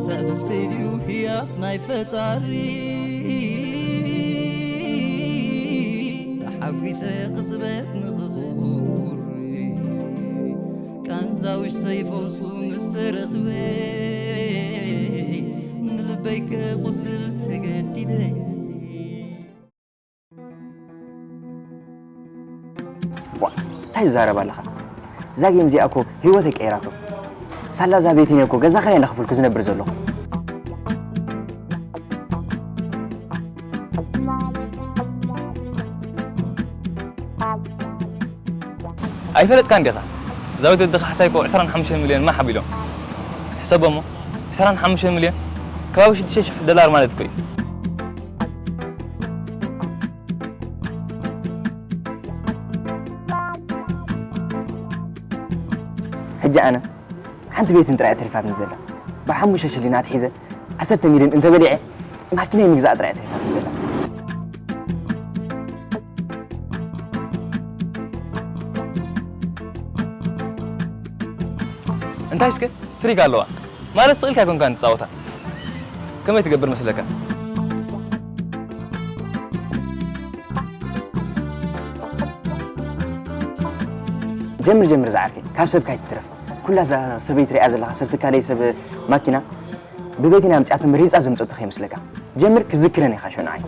ሰብቲ ድዩ ህያብ ናይ ፈጣሪ ተሓጒሰ ቅጽበት ንኽኹር ቃንዛ ውሽጠይ ፈውሱ ምስ ተረኽበ ንልበይ ከቑስል ተገዲደ። ዋ እንታይ ትዛረብ ኣለኻ? እዛ ጌም እዚኣ እኮ ህይወተይ ቀይራቶ። ሳላ እዛ ቤተኛ እኮ ገዛ ኸራይ እንዳኸፈልኩ ዝነብር ዘለኹ። ኣይፈለጥካን ዲኻ? እዛ ወዲ ወዲ ካሕሳይ እኮ ዕስራን ሓሙሽተን ሚልዮን ማሕ ኣቢሎም። ሕሰቦ እሞ ዕስራን ሓሙሽተን ሚልዮን ከባቢ ሽዱሽተ ሽሕ ዶላር ማለት እኮ እዩ። ሕጂ ኣነ ሓንቲ ቤትን ጥራይ ተሪፋትኒ ዘላ። ብሓሙሽተ ሽሊን ኣትሒዘ ዓሰርተ ሚልዮን እንተበሊዐ ማኪናይ ምግዛእ ጥራይ ተሪፋትኒ ዘላ። እንታይ እስከ ትሪክ ኣለዋ ማለት ስቕ ኢልካ ኣይኮንካን ትጻወታ። ከመይ ትገብር መስለካ? ጀምር ጀምር ዝዓርከይ ካብ ሰብካ ኣይትትረፍ። ኩላ እዛ ሰበይቲ ሪኣ ዘለኻ ሰብ ትካለይ ሰብ ማኪና ብቤትና ኣምፂኣቶ መሪፃ ዘምፀቶ ከይመስለካ። ጀምር ክዝክረን ኢኻ ሸንዓይ።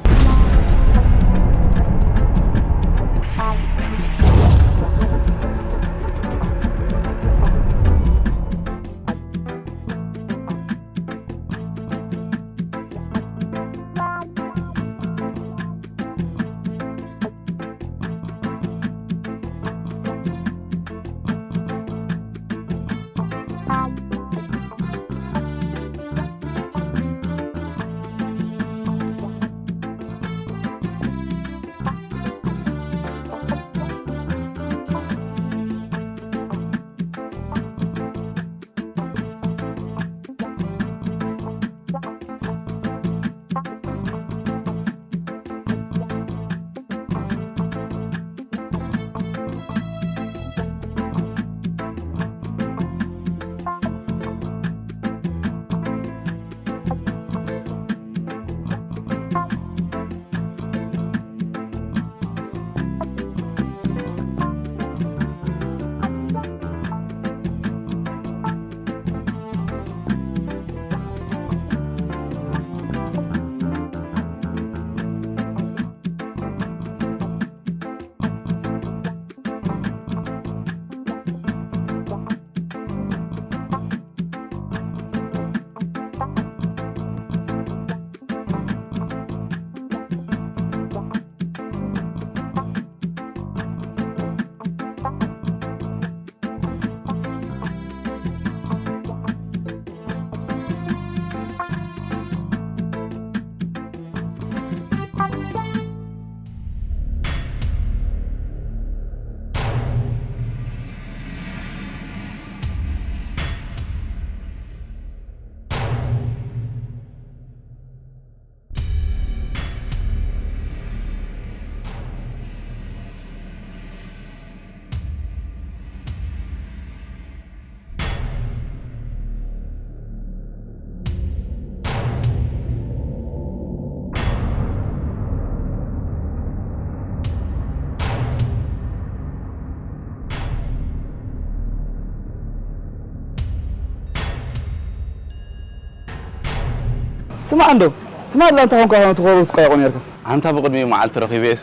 ስማዕ እንዶ ትማሊ ኣንታ ኮንካ ትኾሩ ትቆያቆ ነርካ። ኣንታ ብቕድሚኡ መዓልቲ ረኺበ እሲ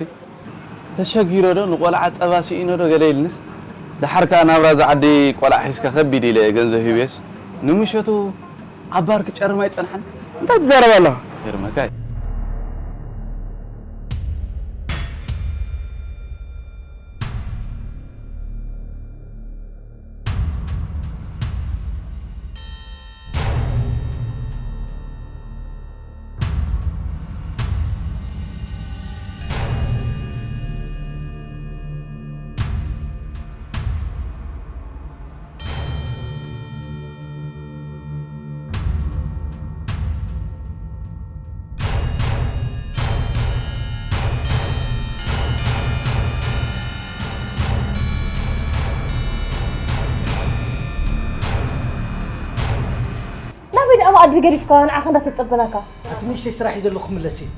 ተሸጊረ ዶ ንቆልዓ ጸባ ስኢነ ዶ ገለ ኢልንስ። ደሓር ከኣ ናብራ እዛ ዓዲ ቆልዓ ሒዝካ ከቢድ ኢለ ገንዘብ ሂበስ ንምሸቱ ኣብ ባር ክጨርም ኣይጸንሓን። እንታይ ትዛረብ ኣለኻ? ገርመካ እዩ። ኣብ ዓዲ ገዲፍካ ንዓኻ እንዳተጸበናካ። ኣቲ ንእሽተይ ስራሕ እዩ ዘለኹ፣ ክምለስ እየ።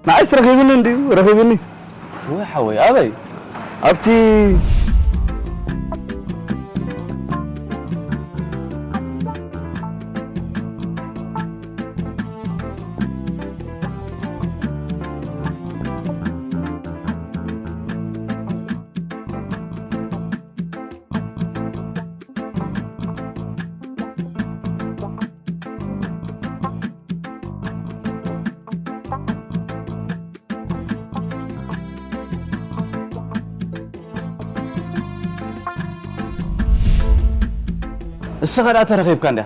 ንዓይስ ረኺብኒ እንድዩ፣ ረኺብኒ። ወይ ሓወይ፣ ኣበይ? ኣብቲ እስኻ ደኣ ተረኺብካ እንድያ።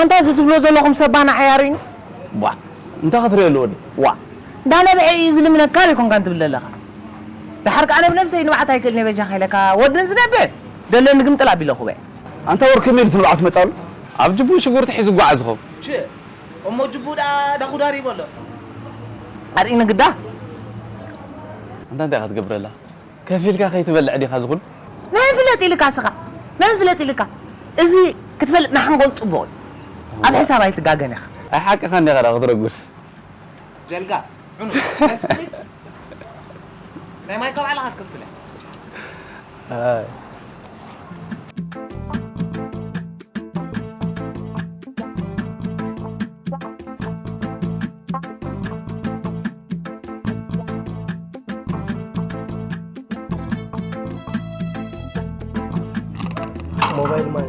ኣንታ እዚ ትብሎ ዘለኹም ሰባና ዓያር እዩ። ዋ፣ እንታይ ክትሪኦ ኣለዎ ድዩ? ዋ። እንዳነብዐ እዩ ዝልምነካ ዶ ይኮንካ እንትብል ዘለኻ? ደሓር ከኣ ኣነ ብነብሰይ ንብዓት ኣይክእልን እየ በጃኻ ኢለካ ወድን ዝነብዕ ደለኒ ግምጥል ኣቢለ ኩበ። ኣንታ ወር ከመይ ኢሉ እቲ ንብዓት መጻሉ? ኣብ ጅቡ ሽጉርቲ ሒዙ ይጓዓዝ ይኸውን። ች፣ እሞ ጅቡ ደኣ ዳኹዳር ይበሎ። ኣርእኒ ግዳ። ኣንታ እንታይ ኢኻ ትገብረላ? ከፊልካ ከይትበልዕ ዲኻ ዝኹሉ? መን ፍለጥ ኢልካ ስኻ? መን ፍለጥ ኢልካ? እዚ ክትፈልጥ ንሓንጎል ጽቡቕ እዩ። ኣብ ሕሳብ ኣይትጋገን ኢኻ። ኣይ ሓቅኻ እንዲኻ ደኣ ክትረጉድ። ጀልጋ፣ ዕኑቕ፣ መስኪን። ናይ ማይ ካብ ዓለኻ ትከፍል እያ። ኣይ። ሞባይል ማኒ።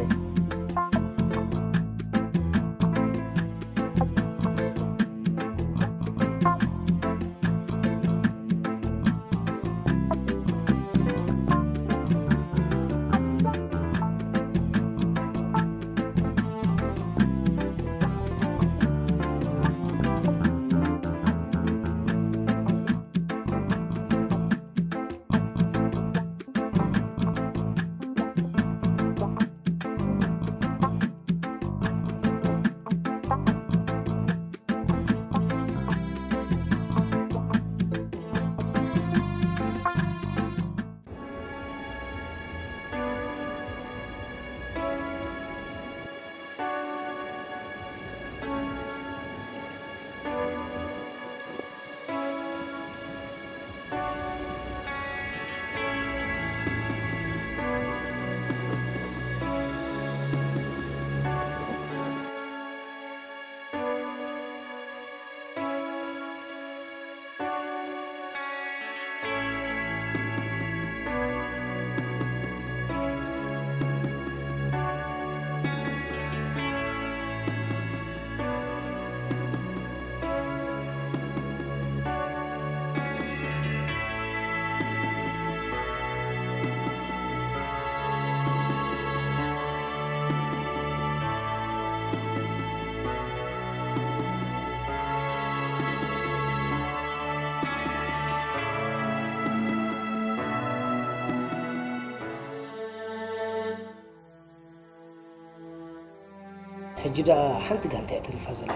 ሕጂ ደኣ ሓንቲ ጋንታ እያ ተሪፋ ዘላ።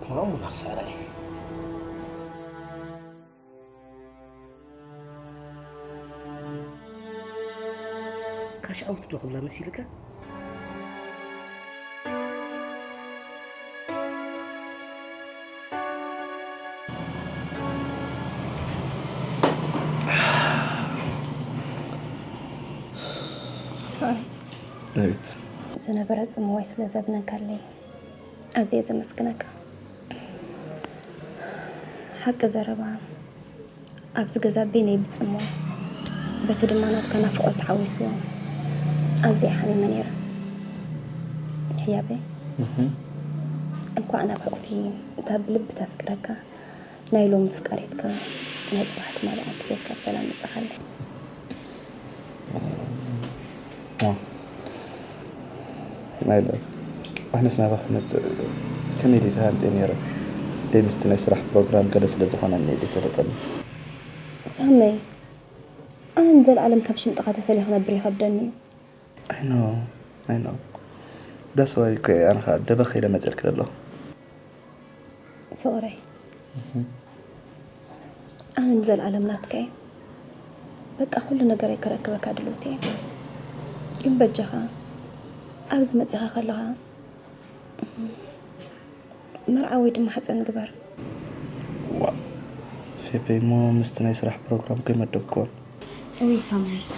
ማሙና ክስዕራ እየ። ካሽ ኣውት ዶ ክብላ መሲልካ? ኣቤት። ዝነበረ ጽምዋይ ስለ ዘብነካለይ ኣዝየ ዘመስግነካ። ሓቂ ዘረባ፣ ኣብዚ ገዛ በይነይ ብጽምዋ፣ በቲ ድማ ናትካ ናፍቖት ተሓዊስዎ ኣዝየ ሓሚመ ነይረ። ህያበይ፣ እህ። እንኳዕ ናብ ሕቑፊ እታ ብልቢ ተፍቅረካ ናይ ሎሚ ፍቃሬትካ ናይ ጽባሕ ድማ በዓልቲ ቤትካ ብሰላም መጻኻለይ። ዋው። My love፣ ኣነስ ናባኺ ክመጽእ ከመይ ድየ ተሃንጥየ ነይረ። ደይ ምስቲ ናይ ስራሕ ፕሮግራም ገለ ስለ ዝኾነኒ እየ ደይ ሰለጠኒ። ሳመይ፣ ኣነ ንዘለኣለም ካብ ሽምጥኻ ተፈልየ ክነብር ይኸብደኒ እዩ። I know፣ I know። ዳስ ዋይ እኮ እየ ኣነ ከዓ ደበኽ ኢለ መፅልኪ ዘለኹ። ፍቕረይ፣ ኣነ ንዘለኣለም ናትካ እየ። በቃ ኩሉ ነገረይ ከረክበካ ድልውቲ እየ። ግን በጃኻ ኣብዚ መፂኻ ከለኻ መርዓ ወይ ድማ ሓፀን ግበር። ዋ፣ ፌበይ እሞ ምስቲ ናይ ስራሕ ፕሮግራም ከይመደብክዎን። ውይ ሳምሬስ።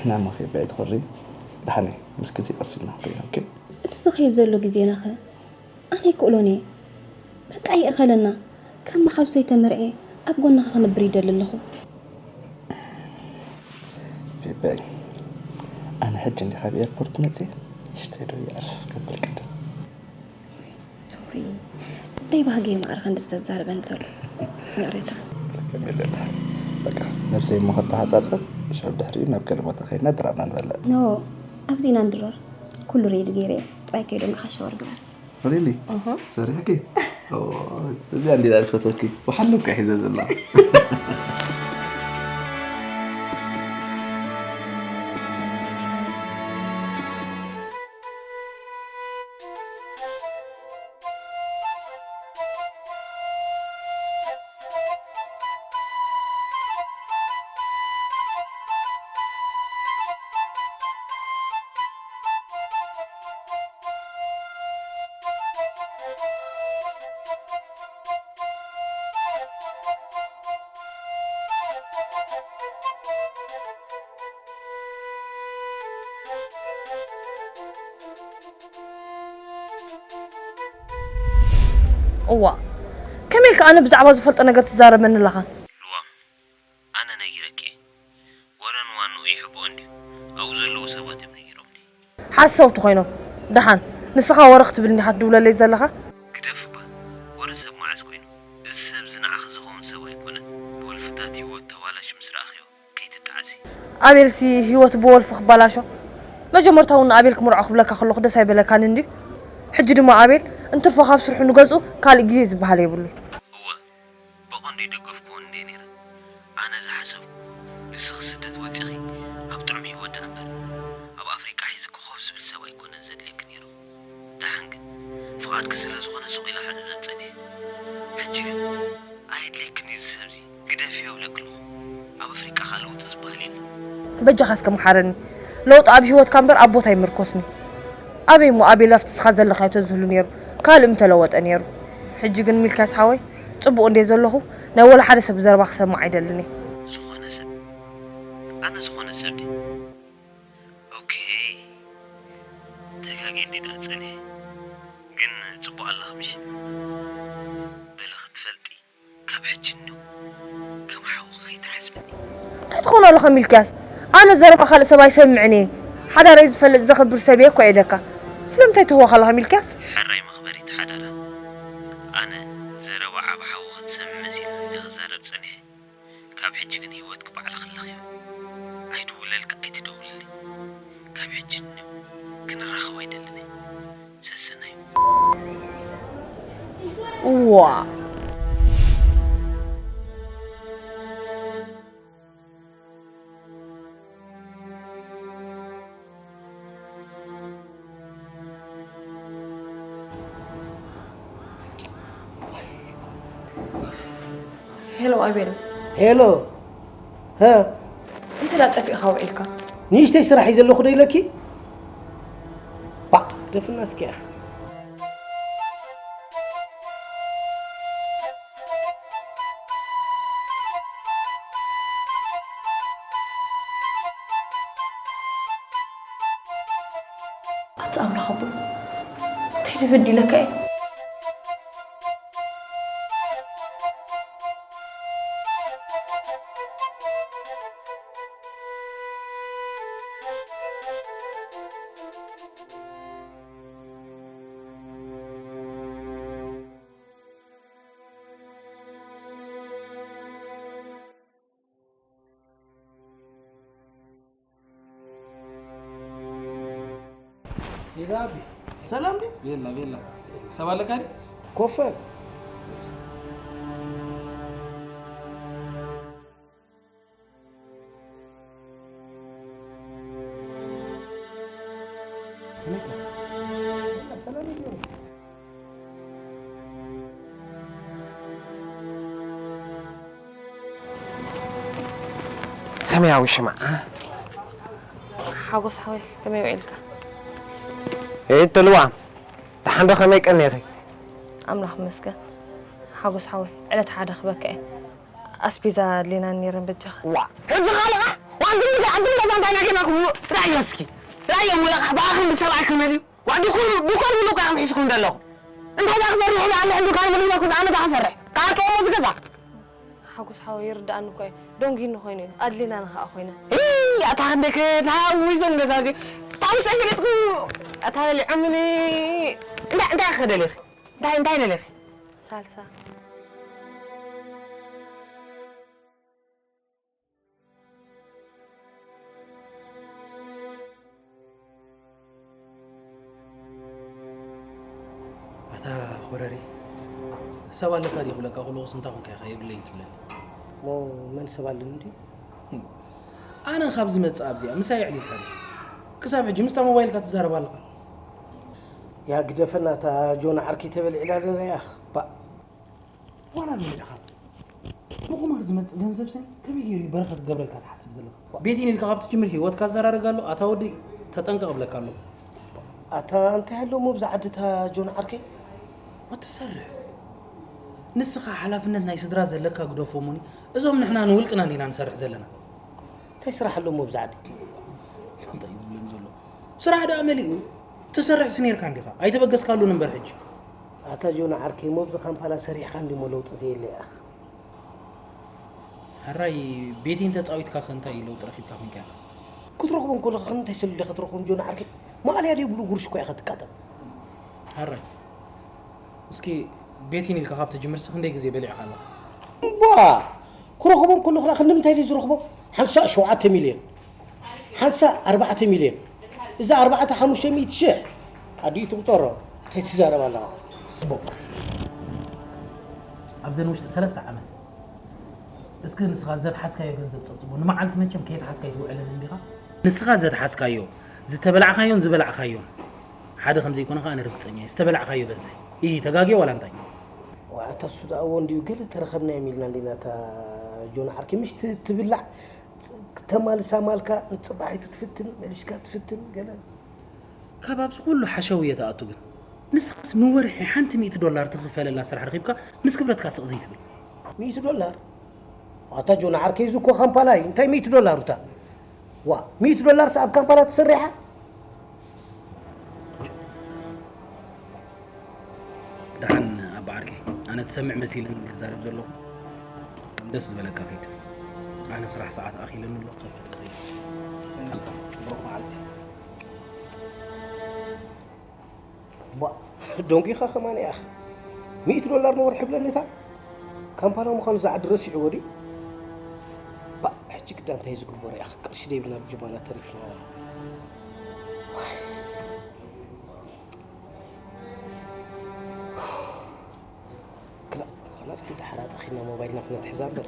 ናሞ ፌበይ ኣይትኾሪ። ደሓነይ ምስ ግዜ ቀሲልና ክንከይድ ኦኬ። እቲ ዝኸይድ ዘሎ ግዜናኸ ኣነ ኣይክእሎን እየ። በቃ ይእኸለና። ካብ መሓውሰይ ተመርዕየ ኣብ ጎንኻ ክነብር ይደሊ ኣለኹ። ፌበይ፣ ኣነ ሕጂ እንዲ ካብ ኤርፖርት መፅየ ንእሽተይ ዶ ይዕርፍ ከብል ቅድም። ሶሪ፣ ናይ ባህገይ ማዕረ ክንዲ ዘዛርበን ዘሎ። ይቕሬታ። ጸገም የለን። በቃ ነብሰይ እሞ ከተሓጻጸብ፣ ሻብ ድሕሪኡ ናብ ገለ ቦታ ከይድና ድራርና ንበልዕ። ኖ፣ ኣብዚ ኢና ንድረር። ኩሉ ሬዲ ገይረ ጥራይ ከይዶም ኢኻ ሻወር ግበር። ሪሊ? እህ። ሰሪሕኪ? ኦ፣ እዚኣ እንዲዳ ዝፈትወኪ። ወሓሉ እኮ ሒዘ ዘላ። እዋ፣ ከመይ ኢልካ ኣነ ብዛዕባ ዝፈልጦ ነገር ትዛረበኒ ኣለኻ? ልዋም፣ ኣነ ነጊረኪ እየ። ወረ ንዋንኡ ይሕብኦ እንድዩ። ኣብኡ ዘለዉ ሰባት እዮም ነጊሮምኒ። ሓሰውቲ ኮይኖም። ደሓን፣ ንስኻ ወረ ክትብል እንዲኻ ትድውለለይ ዘለኻ? ግደፍ እባ፣ ወረ ሰብ መዓስ ኮይኑ? እዚ ሰብ እዚ ንዓኺ ዝኸውን ሰብ ኣይኮነን። ብወልፍታት ህይወት ተባላሽ ምስ ረኣኽዮ፣ ከይትጠዓሲ። ኣቤልሲ ህይወት ብወልፊ ክባላሾ? መጀመርታ እውን ንኣቤል ክምርዖ ክብለካ ከለኹ ደስ ኣይበለካን እንድዩ? ሕጂ ድማ ኣቤል እንትርፎ ካብ ስርሑ ንገዝኡ ካልእ ግዜ ዝበሃል የብሉን። እወ፣ ብቐንዱ ይደገፍክዎን እንድየ ነይረ። ኣነ ዝሓሰብኩ፣ ንስኺ ስደት ወጺኺ ኣብ ጥዑም ህይወት ደኣ እምበር፣ ኣብ ኣፍሪቃ ሒዝኪ ኮፍ ዝብል ሰብ ኣይኮነን ዘድልየኪ ነይሩ። ደሓን ግን፣ ፍቓድኪ ስለ ዝኾነ ሱቕ ኢለ ክዕዘብ ጸኒሐ። ሕጂ ግን፣ ኣየድልየክን እዩ እዚ ሰብዚ፣ ግደፍዮ እብለኪ ኣለኹ። ኣብ ኣፍሪቃ ከኣ ለውጢ ዝበሃል የለን። በጃኻ እስከ መሓረኒ። ለውጢ ኣብ ህይወትካ እምበር ኣብ ቦታ ኣይምርኮስን እዩ። ኣበይ እሞ ኣቤል ኣብቲ ንስኻ ዘለኻዮ ተዝህሉ ነይሩ፣ ካልእ ምተለወጠ ነይሩ። ሕጂ ግን ሚልክያስ ሓወይ፣ ጽቡቕ እንድየ ዘለኹ፣ ናይ ወላ ሓደ ሰብ ዘረባ ክሰምዕ ኣይደልን እየ። ዝኾነ ሰብ? ኣነ ዝኾነ ሰብ ድየ? ኦኬ፣ ተጋግየ እንድየ ደኣ ጸኒሐ። ግን ጽቡቕ ኣለኺ ምሽ? በሊ ክትፈልጢ፣ ካብ ሕጂ እኒኦ ከም ሓውኺ ከይትሓስብኒ። እንታይ ትኸውን ኣለኻ ሚልክያስ? ኣነ ዘረባ ካልእ ሰብ ኣይሰምዕን እየ። ሓዳረይ ዝፈልጥ ዘኽብር ሰብ እየ እኮ ኢለካ። ስለምንታይ ትህወኽ ኣለኻ ሚልክያስ? ሕራይ መኽበሪት ሓዳራ። ኣነ ዘረባ ዓቢ ሓው ክትሰምዕ መሲሉኒ እንደ ክዛረብ ጸኒሐ። ካብ ሕጂ ግን ህይወትኪ ባዕልኺ ኣለኽዮ። ኣይድውለልኪ፣ ኣይትደውልለይ። ካብ ሕጂ ንንየው ክንራኸብ ኣይደልን እየ። ሰሰናዩ። እዋ። ሄሎ ኣቤል። ሄሎ። ሀ? እንተ ደኣ ጠፊእኻ ውዒልካ? ንእሽተይ ስራሕ እዩ ዘለኹ ዶ ኢለኪ? ባዕ፣ ግደፍና እስኪ ኢኻ። ኣቲ ኣምላኽ ኣቦይ፣ እንታይ ዶ በዲለካ እየ? ይራቢ። ሰላም ዲ? ቤላ፣ ቤላ። ሰብ ኣለካ ዲ? ኮፈ። ከመይ ኣውሽማ ሓጎስ ሓወይ ከመይ ውዒልካ? እትልዋ ደሓን ዶ ከመይ ቀንየተይ? ኣምላኽ ይመስገን። ሓጎስ ሓወይ ዕለት ሓደ ክበካ እየ። ኣስቤዛ ኣድሊና ነይረን በጃኻ። ዋ ሕጂ ካልኻ ዋንድምጋ ኣንድም ገዛ እንታይ ናጌና ክብሉ ራእዮ እስኪ ራእዮ ሙለቃ ብኣኽን ብሰብኣይ ክመል እዩ ዋ ድኮር ድኮር ብሉቃ ክምሒስኩም ዘለኹ እንታይ ዳ ክሰርሕ ዳ ኣለሕ ዱካን ምግልበኩም ኣነ ዳ ክሰርሕ ካዓ ጥቕሙ ዝገዛ ሓጎስ ሓወይ ይርድኣኒ እኮ እዩ። ደንጊኒ ኮይኑ እዩ። ኣድሊና ንኸኣ ኮይና። እይ ኣታ ክንደይ ከታዊ ዞም ገዛ እዚ ታዊ ጸሚለትኩ ኣታ በሊዖምኒ እንታይ እንታይ ከደለኺ እንታይ እንታይ ደለኺ ሳልሳ ኣታ ኮረሪ ሰብ ኣለካ ድዩ ክብለካ ከለኹስ እንታይ ኮንካ ኢኻ የብለይን ትብለኒ እሞ መን ሰብ ኣለኒ ድዩ ኣነ ካብ ዝመጽእ ኣብዚኣ ምሳይ ኣዕሊልካ ዲኻ ክሳብ ሕጂ ምስታ ሞባይልካ ትዛረብ ኣለኻ ያ ግደፈና እታ ጆን ዓርከይ ተበሊዕላ ነይራ ያኽ ባእ ዋላ ምን ኢኻ ብቑማር ዝመጽእ ገንዘብ ስኒ ከመይ ገይሩ እዩ በረኸት ክገብረልካ ትሓስብ ዘለኻ ቤቲን ኢልካ ካብ ትጅምር ህይወትካ ኣዘራርጋ ኣሎ ኣታ ወዲ ተጠንቀቕ እብለካ ኣለኹ ኣታ እንታይ ኣሎ እሞ ብዛ ዓዲ እታ ጆን ዓርከይ ትሰርሕ ንስኻ ሓላፍነት ናይ ስድራ ዘለካ ግደፎ እሞኒ እዞም ንሕና ንውልቅና እንዲና ንሰርሕ ዘለና እንታይ ስራሕ ኣሎ እሞ ብዛ ዓዲ እንታይ እዩ ዝብለኒ ዘሎ ስራሕ ደኣ መሊኡ ትሰርሕሲ ነይርካ እንዲኻ ኣይተበገስካሉን እምበር ሕጂ ኣታ ጆን ዓርከይ እሞ ብዚ ካምፓላ ሰሪሕካ እንዲሞ ለውጢ ዘየለ ያኽ ሕራይ ቤቴን ተጻዊትካ ከ እንታይ ለውጢ ረኺብካ ኮንካ ኢኻ? ክትረኽቦም ከለኻ ከ እንታይ ሰሊለ ክትረኽቦም ጆን ዓርከይ? ማእለያ ደይብሉ ጉርሽ እኮ ኢኻ ትቃጠም። ሕራይ እስኪ ቤቴን ኢልካ ካብ ትጅምርሲ ክንደይ ግዜ በሊዕካ ኣለኻ? እባ ክረኽቦም ከለኹ ደኣ ክንዲ ምንታይ ድዩ ዝረኽቦም? ሓንሳእ ሸውዓተ ሚልዮን ሓንሳእ ኣርባዕተ ሚልዮን እዛ ኣርባዕተ ሓሙሽተ ሚእቲ ሽሕ ኣዲኡ ትቑጸሮ እንታይ ትዛረብ ኣለኻ? ጽቡቕ ኣብዘን ውሽጢ ሰለስተ ዓመት እስኪ ንስኻ ዘትሓዝካዮ ገንዘብ ጸብጽቦ። ንመዓልቲ መቸም ከየትሓዝካ ኣይትውዕልን እንዲኻ። ንስኻ ዘትሓዝካዮ፣ ዝተበላዕካዮን ዝበላዕካዮን ሓደ ከም ዘይኮነ ከኣ ኣነ ርግጸኛ እየ። ዝተበላዕካዮ በዝሒ። ኢሂ ተጋግዮ ዋላ እንታይ? ዋእ ኣታ እሱ ደኣ እዎ እንድዩ ገለ ተረኸብናዮም ኢልና እንዲና እታ ጆን ዓርከይ ምሽ ት- ትብላዕ ፅ- ተማልሳ ማልካ ንጽባሒቱ ትፍትን መሊስካ ትፍትን ገለ ካብ ኣብዚ ኩሉ ሓሸውየ ትኣቱ ግን ንስኻስ ንወርሒ ሓንቲ ሚእቲ ዶላር ትኽፈለላ ስራሕ ረኺብካ ምስ ክብረትካ ስቕ ዘይትብል። ሚእቲ ዶላር? ኣታ ጆና ዓርከይ እዚ እኮ ካምፓላ እዩ እንታይ ሚእቲ ዶላር እታ? ዋ ሚእቲ ዶላርስ ኣብ ካምፓላ ትስርሕ ኢኻ? ደሓን ኣባ ዓርከይ ኣነ ትሰምዕ መሲልኒ እየ ዝዛረብ ዘለኹ ደስ ዝበለካ ኺድ ኣነ ስራሕ ሰዓት ኣኺሉኒ ኣሎ ክኸፍት ክኸይድ ብሩኽ መዓልቲ ባ ዶንጊኻ ኸማን ኢኻ ሚእቲ ዶላር ንወርሒ ብለኒ እታ ካምፓላ ምዃኑ ዝዓዲ ረሲዕዎ ድዩ ባ ሕጂ ግዳ እንታይ ዝግበሮ ኢኻ ቅርሺ ደይብልና ብጅባና ተሪፍና ክላእ ሓላፍቲ ደሓር ኣጣኺና ሞባይልና ክነትሕዛ እምበር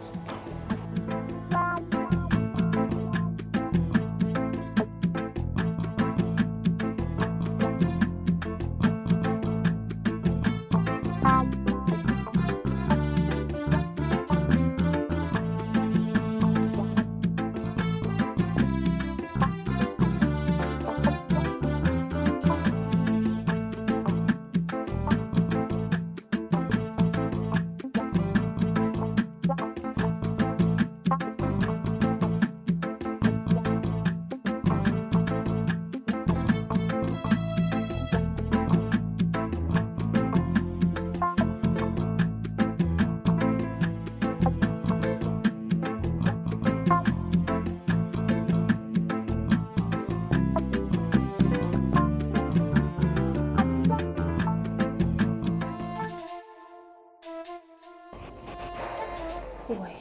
ዋይ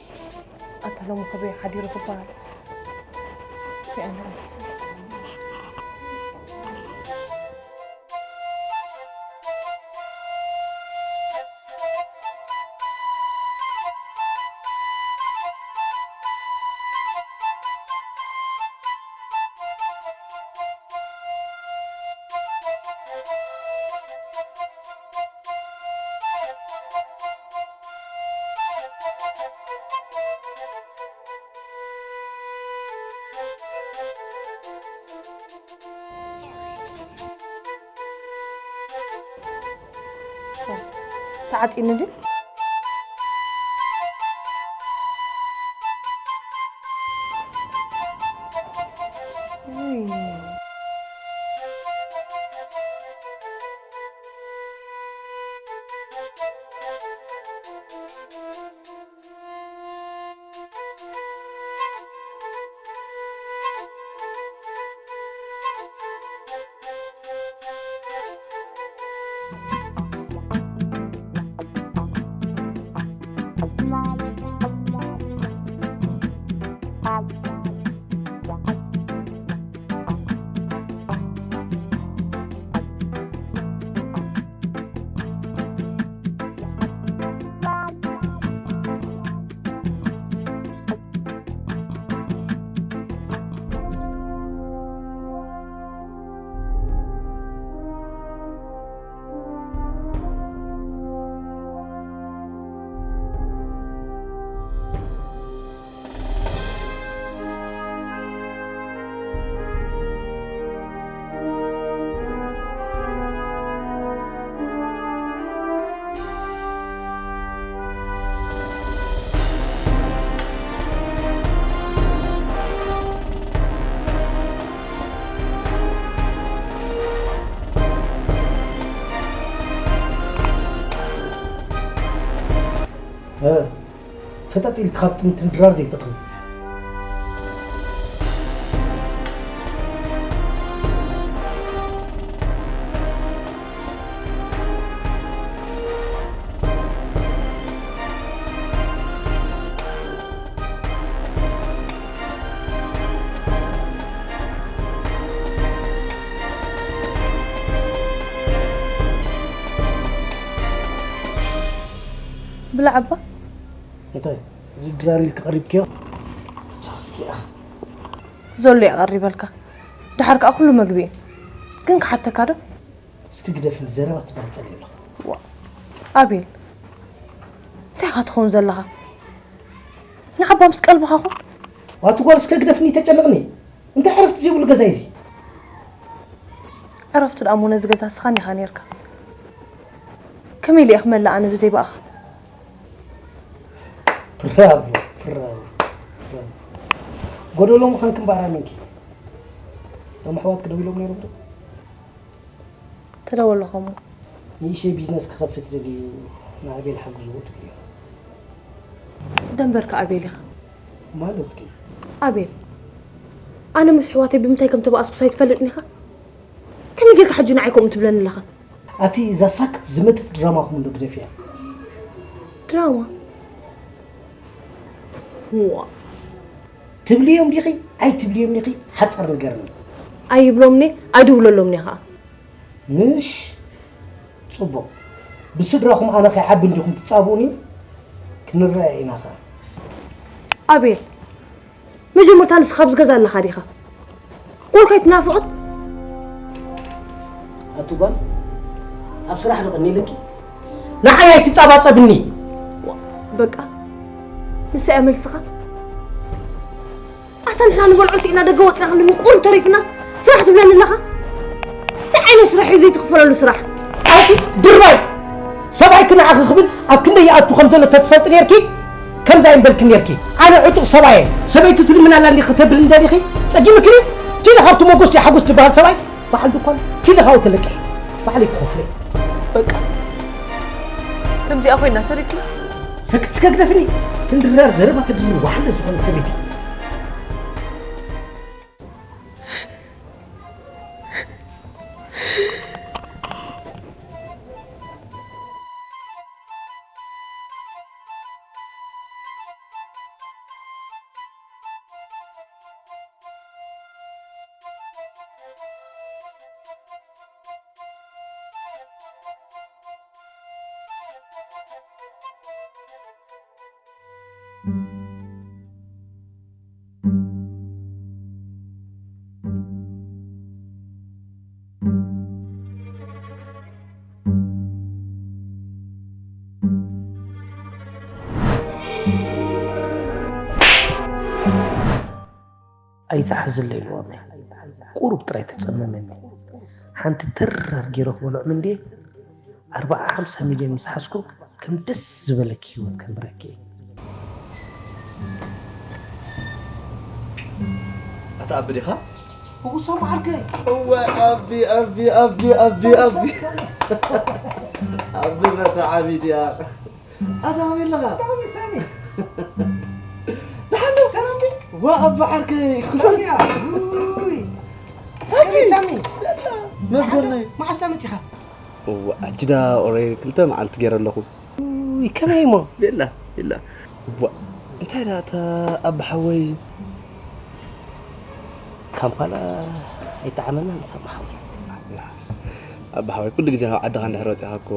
ኣታ ሎሚ ከበይ ሓዲሩ ክበሃል ተዓጺኑ ድዩ? ውይ። ፈጠጥ ኢልካ ካብ ጥምትን ድራር ዘይትቕርብ። ብላዕ እባ። እንታይ? እዚ ድራር ኢልካ ቀሪብክዮ? ቻስኪ ኣኽ። ዘሎ የቐሪበልካ። ደሓር ከኣ ኩሉ መግቢ እዩ። ግን ክሓተካ ዶ? እስኪ ግደፍኒ፣ ዘረባ ትበሃል ጸሊእ ኣለኹ። ዋ፣ ኣቤል፣ እንታይ ኢኻ ትኸውን ዘለኻ? ንዓባ ምስ ቀልብኻ ኹን። ዋቲ ጓል፣ እስከ ግደፍኒ፣ ተጨንቕኒ። እንታይ ዕረፍቲ ዘይብሉ ገዛ እዩ እዚ? ዕረፍቲ ደኣ እሞ ነዚ ገዛ እስኻ እንዲኻ ኔርካ። ከመይ ኢለ እየ ክመልእ ኣነ ብዘይ ብኣኻ? ብራቮ፣ ብራቮ፣ ብራቮ። ጎደሎ ምዃንኪ እምበኣር ኣሚንኪ። እቶም ኣሕዋትኪ ደው ኢሎም ነይሮም ዶ? ተደወለኹም። ንእሽተይ ቢዝነስ ክኸፍት ደልዩ ንኣቤል ሓግዝዎ ትብልዮ። ደንበርካ ኣቤል ኢኻ። ማለትኪ? ኣቤል፣ ኣነ ምስ ኣሕዋተይ ብምንታይ ከም ተባኣስኩስ ኣይትፈልጥን ኢኻ? ከመይ ጌርካ ሕጂ ንዓይ ከምኡ ትብለኒ ኣለኻ? ኣቲ እዛ ሳክት ዝመተት ድራማኹም እንዶ ግደፍያ። ድራማ? ዋ። ትብልዮም ዲኺ ኣይትብልዮም ዲኺ ሓጻር ንገርኒ። ኣይብሎምኒ፣ ኣይድውለሎምኒ ኸኣ። ምሽ? ጽቡቕ። ብስድራኹም ኣነ ከይዓቢ እንዲኹም ትጻብኡኒ? ክንረኣየ ኢና ኸኣ። ኣቤል፣ መጀመርታ ንስኻ ኣብዚ ገዛ ኣለኻ ዲኻ? ጓልካ ኣይትናፍቕን? ኣቲ ጓል፣ ኣብ ስራሕ ዶ ቀኒለኪ? ንዓይ ኣይትጻባጸብኒ። ዋ፣ በቃ፣ ንሳ እያ መልስኻ? ኣታ ንሕና ንበልዖ ስኢና ደገ ወጺና ክንድምን ቁሩብ ተሪፍናስ ስራሕ ትብለኒ ኣለኻ? እንታይ ዓይነት ስራሕ እዩ ዘይትኽፈለሉ ስራሕ? ኣቲ ድርባይ! ሰብኣይኪ ንዓኺ ክብል ኣብ ክንደይ ይኣቱ ከም ዘሎ ተትፈልጢ ኔርኪ፣ ከምዚ ኣይምበልኪ ኔርኪ። ኣነ ዕጡቕ ሰብኣየ፣ ሰበይቲ ትልምን ኣላ እንዲ ከተብልኒ ደሊኺ? ጸጊምኪ ድዩ? ኪዲ ካብቲ ሞጎስ ድዩ ሓጎስ ዝበሃል ሰብኣይ? በዓል ድኳን፣ ኪዲ ካብኡ ተለቅሒ። ባዕለይ ክኸፍሎ እየ። በቃ፣ ከምዚኣ ኮይና ተሪፍና። ሰክት ስከ ግደፍኒ። ክንድራር ዘረባ ተድርር ዋሕለ ዝኾነ ሰበይቲ። ኣይትሓዝለይ ልዋመይ፣ ቁሩብ ጥራይ ተጸመመኒ። ሓንቲ ተራር ገይረ ክበልዖም እንድየ፣ ኣርባዓ ሓምሳ ሚልዮን ምስ ሓዝኩ ከም ደስ ዝበለኪ ህይወት ከንብረኪ እየ። ኣታ ኣቢ ዲኻ? እውሶም ዓርከይ እወ ኣቢ ኣቢ ኣቢ ኣቢ ኣቢ ኣቢ መተዓቢት እያ። ኣታ ከመይ ኣለኻ? ሳሚ ደሓን ዶ? ሰላም ዲ? ዋ ኣቢ ዓርከይ ሳሚ ውይ ከመይ ሳሚ መስጎናይ መዓስ ዳ መጺኻ እወ ኣጅዳ ኦሬ ክልተ መዓልቲ ገይረ ኣለኹ። ውይ ከመይ እሞ ቤላ ቤላ እዋ እንታይ ዳ እታ ኣቢ ሓወይ ካምፓላ ኣይጠዓመናን ሳሚ ሓወይ ኣቢ ሓወይ ኩሉ ግዜ ካብ ዓድኻ እንድሕር ወፂኻ እኮ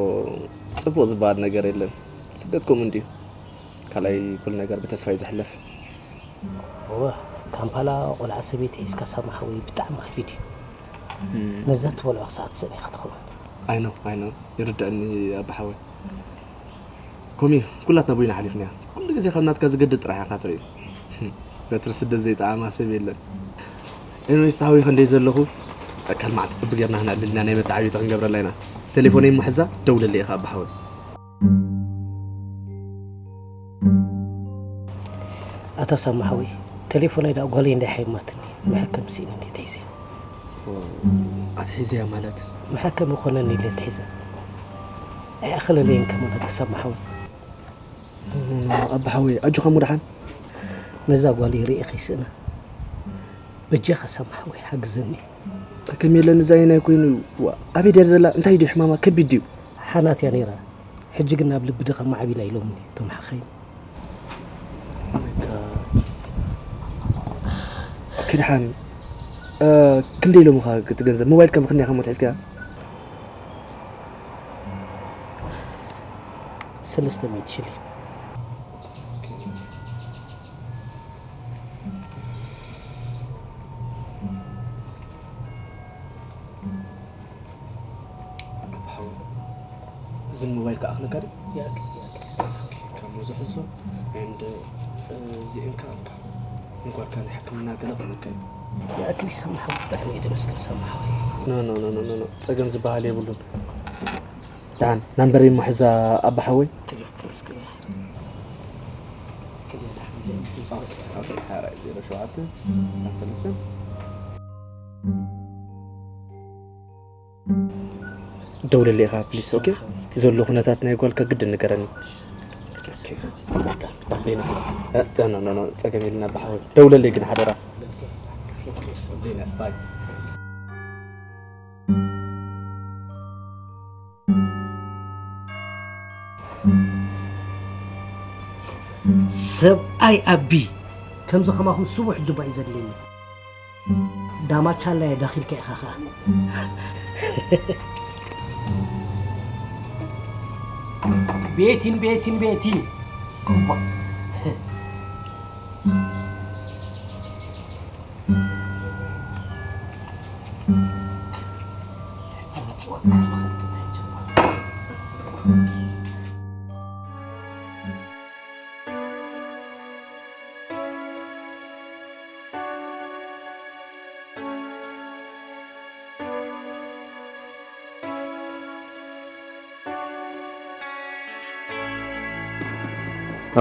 ፅቡቕ ዝበሃል ነገር የለን። ስደት ከምኡ እንድዩ። ካልኣይ ኩሉ ነገር ብተስፋ እዩ ዝሕለፍ። እወ ካምፓላ ቆልዓ ሰበይቲ ሒዝካ ሳሚ ሓወይ ብጣዕሚ ከቢድ እዩ። ነዛ ትበልዖ ክሳዕ ትስእን ኢኻ ትኸውን። ኣይኖ ኣይኖ ይርድኣኒ ኣቢ ሓወይ። ኮሚ ኩላትና ቦይና ሓሊፍናያ። ኩሉ ግዜ ከም ናትካ ዝገድድ ጥራሕ ኢኻ ትርኢ። በትሪ ስደት ዘይጠዓማ ሰብ የለን። ኤኒዌይስ ተሃዊኸ እንደይ ዘለኹ ካልእ መዓልቲ ፅቡቅ ጌርና ክነዕልል ኢና ናይ መተዓብይታ ክንገብረላ ኢና። ቴሌፎነይ እሞ ሕዛ ደውለለይ ኢኻ ኣቢ ሓወይ። ኣታ ሳሚ ሓወይ ቴሌፎነይ ደኣ ጓለይ እንድያ ሓይማትኒ መሐከም ስኢነ እንድየ ተሒዘ ኣትሒዘያ ማለት መሐከም ይኾነኒ ኢለ ተሒዘ ኣይኣኸለለይን ከማን ኣታ ሳሚ ሓወይ ኣቢ ሓወይ ኣጆኻ እሞ ደሓን ነዛ ጓለይ ርእየ ከይስእና በጃኻ ሳሚ ሓወይ ሓግዘኒ ከመይ ኢለ ንዛየናይ ኮይኑ ኣበይ ድያ ዘላ እንታይ ድዩ ሕማማ ከቢድ ድዩ ሓናት እያ ነይራ ሕጂ ግን ናብ ልቢ ድኻ ማዕቢላ ኢሎምኒ እቶም ሓኻይም ክድሓን ክንደይ ኢሎምኻ እቲ ገንዘብ ሞባይልካ ምኽንያኻ ሞ ትሒዝካያ ሰለስተ ሚእቲ ሽሊ እዚ ሞባይል ከኣኽለካ ድዩ? ካብ ብዙሕ ሕሱ and እዚእንካ እንካ ንጓልካ ናይ ሕክምና ገለ ክብለካ እዩ የኣክል ይሰማሕ ብጣዕሚ እየ ደመስገን ሰማሕ ኖ ኖ ኖ ኖ ኖ ጸገም ዝበሃል የብሉን ደሓን ናምበረይ እሞ ሕዛ ኣባሓወይ ደውለለይ ኢኻ ፕሊስ ኦኬ ዘሎ ኩነታት ናይ ጓልካ ግድን ንገረኒ ጸገም የልና ብሓወይ ደውለለይ ግን ሓደራ ሰብኣይ ኣቢ ከምዚ ከማኹም ስቡሕ ጅባ እዩ ዘድልየኒ ዳማቻላየ ዳኺልካ ኢኻ ኸዓ ቤቲን ቤቲን ቤቲን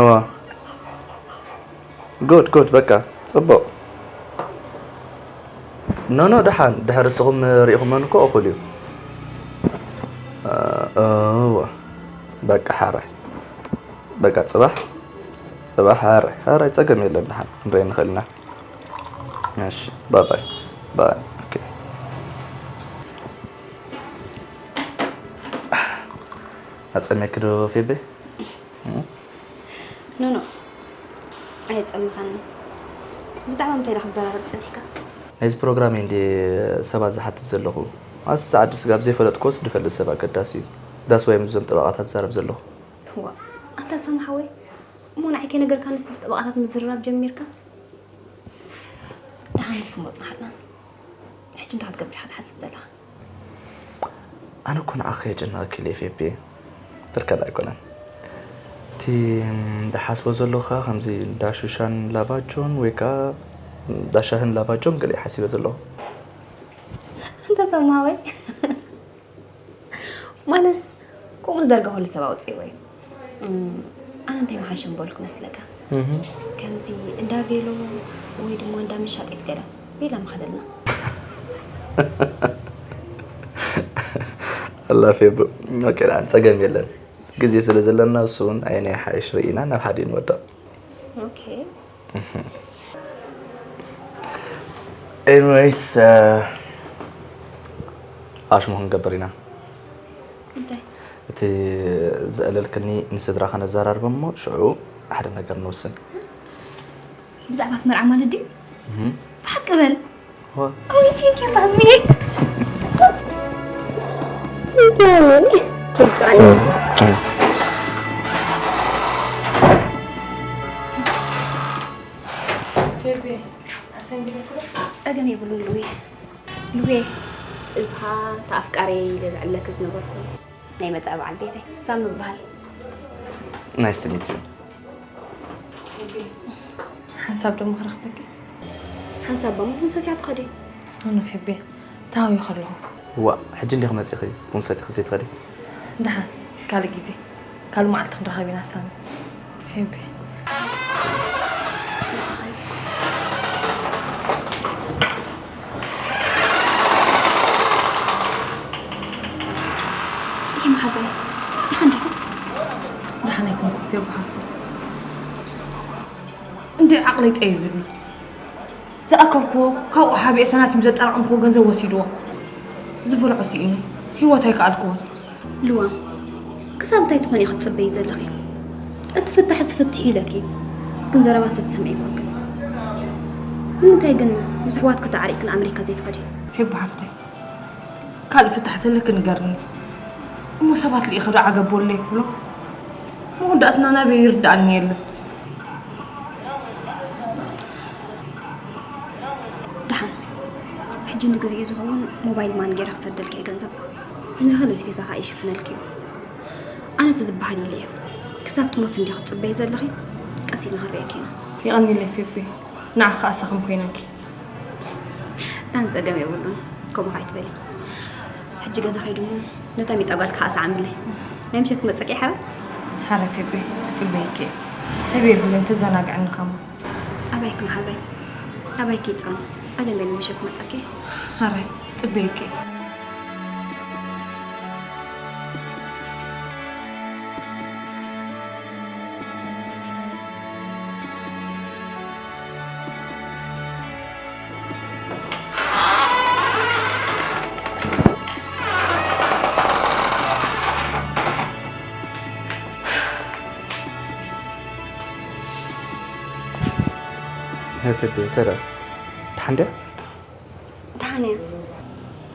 እዋ good good በቃ ጽቡቕ no no ደሓን ድሕሪ እስኹም ርኢኹመን እኮ እኹል እዩ እዋ በቃ ሓራይ በቃ ጽባሕ ጽባሕ ሓራይ ሓራይ ጸገም የለን ደሓን ክንርኢ ንኽእል ኢና እሺ bye bye bye okay ኣጸሚያኪ ዶ ፌቤ ኖኖ ኣየጸምኻኒ ብዛዕባ ምንታይ ዳ ክትዘራረብ ጸኒሕካ ናይዚ ፕሮግራም እንዲ ሰባት ዝሓትት ዘለኹ ኣስ ዓዲ ስጋብ ዘይፈለጥኮስ ድፈልጥ ሰብ ኣገዳሲ እዩ ዳስ ወይ ምስዞም ጠበቓታት ዝዛረብ ዘለኹ ዋ ኣንታ ሰማ ሓወይ እሞ ንዓይ ከይነገርካንስ ምስ ጠበቓታት ምዝርራብ ጀሚርካ ደሓን ንሱ መጽናሕና ሕጂ እንታይ ክትገብር ኢኻ ትሓስብ ዘለኻ ኣነ እኮ ንዓኺ የጨንቐኪ ኢለ ፌቤ ትርከል ኣይኮነን እቲ ዝሓስቦ ዘለኹ ከምዚ እንዳ ሹሻን ላቫጆን ወይ ከዓ እንዳ ሻህን ላቫጆን ገለ ሓሲበ ዘለኹ እንተ ሰማወይ ማለስ ከምኡ ዝደርጋ ኩሉ ሰብ ኣውፅእዎ እዩ። እም፣ ኣነ እንታይ ምሓሸ ምበልኩ መስለካ? ከምዚ እንዳ ቬሎ ወይ ድማ እንዳ መሻጢት ገለ ቤላ ምኸደልና። ኣላፌ ብ ኦኬ ደኣ ጸገም የለን። ግዜ ስለ ዘለና እሱ እውን ኣየናይ ሓይሽ ርኢና ናብ ሓደ ንወድቕ። ኦኬ። ኤኒዌይስ ኣሽሙ ክንገብር ኢና። እንታይ? እቲ ዘዕለልክኒ ንስድራ ከነዘራርብ እሞ ሽዑ ሓደ ነገር ንውስን። ብዛዕባ እቲ መርዓ ማለት ድዩ? ብሓቂ በል። ወይ ቴንኪ ሳሚ። ጸገም የብሉን ልውየ። ልውየ፣ እዚ ኸኣ ተኣፍቃረይ ኢለ ዘዕለክ ዝነበርኩ ናይ መጻኢ በዓል ቤተይ ሳሚ ይበሃል። ናይስ ቱ ሚት ዩ። ሓንሳብ ደሞ ክረኽበኪ። ሓንሳብ በሞ ቡን ሰትያ ትኸዲ። ኣነ ፌቤ ተሃውየ ከለኹ። ዋ ሕጂ እንዲኺ መጺኺ ቡን ሰቲኺ ዘይትኸዲ? ደሓን ካልእ ግዜ ካልእ መዓልቲ ክንራኸብ ኢና ሳሚ። ፌቤ ይህ መሓዛይ ደሓን ዲኹም? ደሓን ኣይኮንኩን ፌቡ ሓፍተይ። እንዲ ዓቕለይ ጸቢቡኒ። ዝኣከብክዎ ካብኡ ሓቢኤ ሰናቲም ዘጠራቐምክዎ ገንዘብ ወሲድዎ። ዝበልዖ ስኢነ ህይወት ኣይከኣልክዎን። ልዋም ክሳብ እንታይ ትኾኒ ክትጽበዪ ዘለኺ? እቲ ፍታሕ እዚ ፍትሒ ኢለኪ ግን ዘረባ ሰብ ትሰምዒ ኣይኮንክን። ንምንታይ ግን ምስ ኣሕዋትኪ ተዓሪቕኪ ንኣመሪካ ዘይትኸዲ? ፌቡ ሓፍተይ ካልእ ፍታሕ ተለኪ ንገርኒ እሞ ሰባት ልኢኸ ዶ ዓገብ ወለይ ክብሎ መወዳእትና ናበይ ይርድኣኒ የለን። ደሓን ሕጂ ንግዜኡ ዝኸውን ሞባይል ማን ገይረ ክሰደልኪ እየ ገንዘብ ንኻልእ ኣስቤዛ ከዓ ይሽፍነልኪ እዩ። ኣነ እቲ ዝበሃል ኢለ እየ ክሳብ ትሞት እንዲ ክትፅበይ ዘለኺ ቀስ ኢልና ክንሪኤኪ ኢና። የቐንየለይ ፌቤ ንዓኺ ከዓ ሳኽም ኮይነኪ። ዳን ፀገም የብሉን ከምኡ ከዓ ኣይትበሊ። ሕጂ ገዛ ከይዱ እሞ ነታ ሚጣ ጓል ከዓ ሰዓምለይ ናይ ምሸት ክመፀኪ ሓራ። ሓራ ፌቤ ክፅበየኪ እየ ሰብ የብለይን ተዘናግዐኒ ከማ። ኣባይኪ መሓዛይ ኣባይኪ ይፀሙ ፀገም የለን ምሸት ክመፀኪ። ሓራይ ክፅበየኪ እየ። ሄይ ፌቤ እንታይ ደኣ ደሓን ድያ? ደሓን እያ።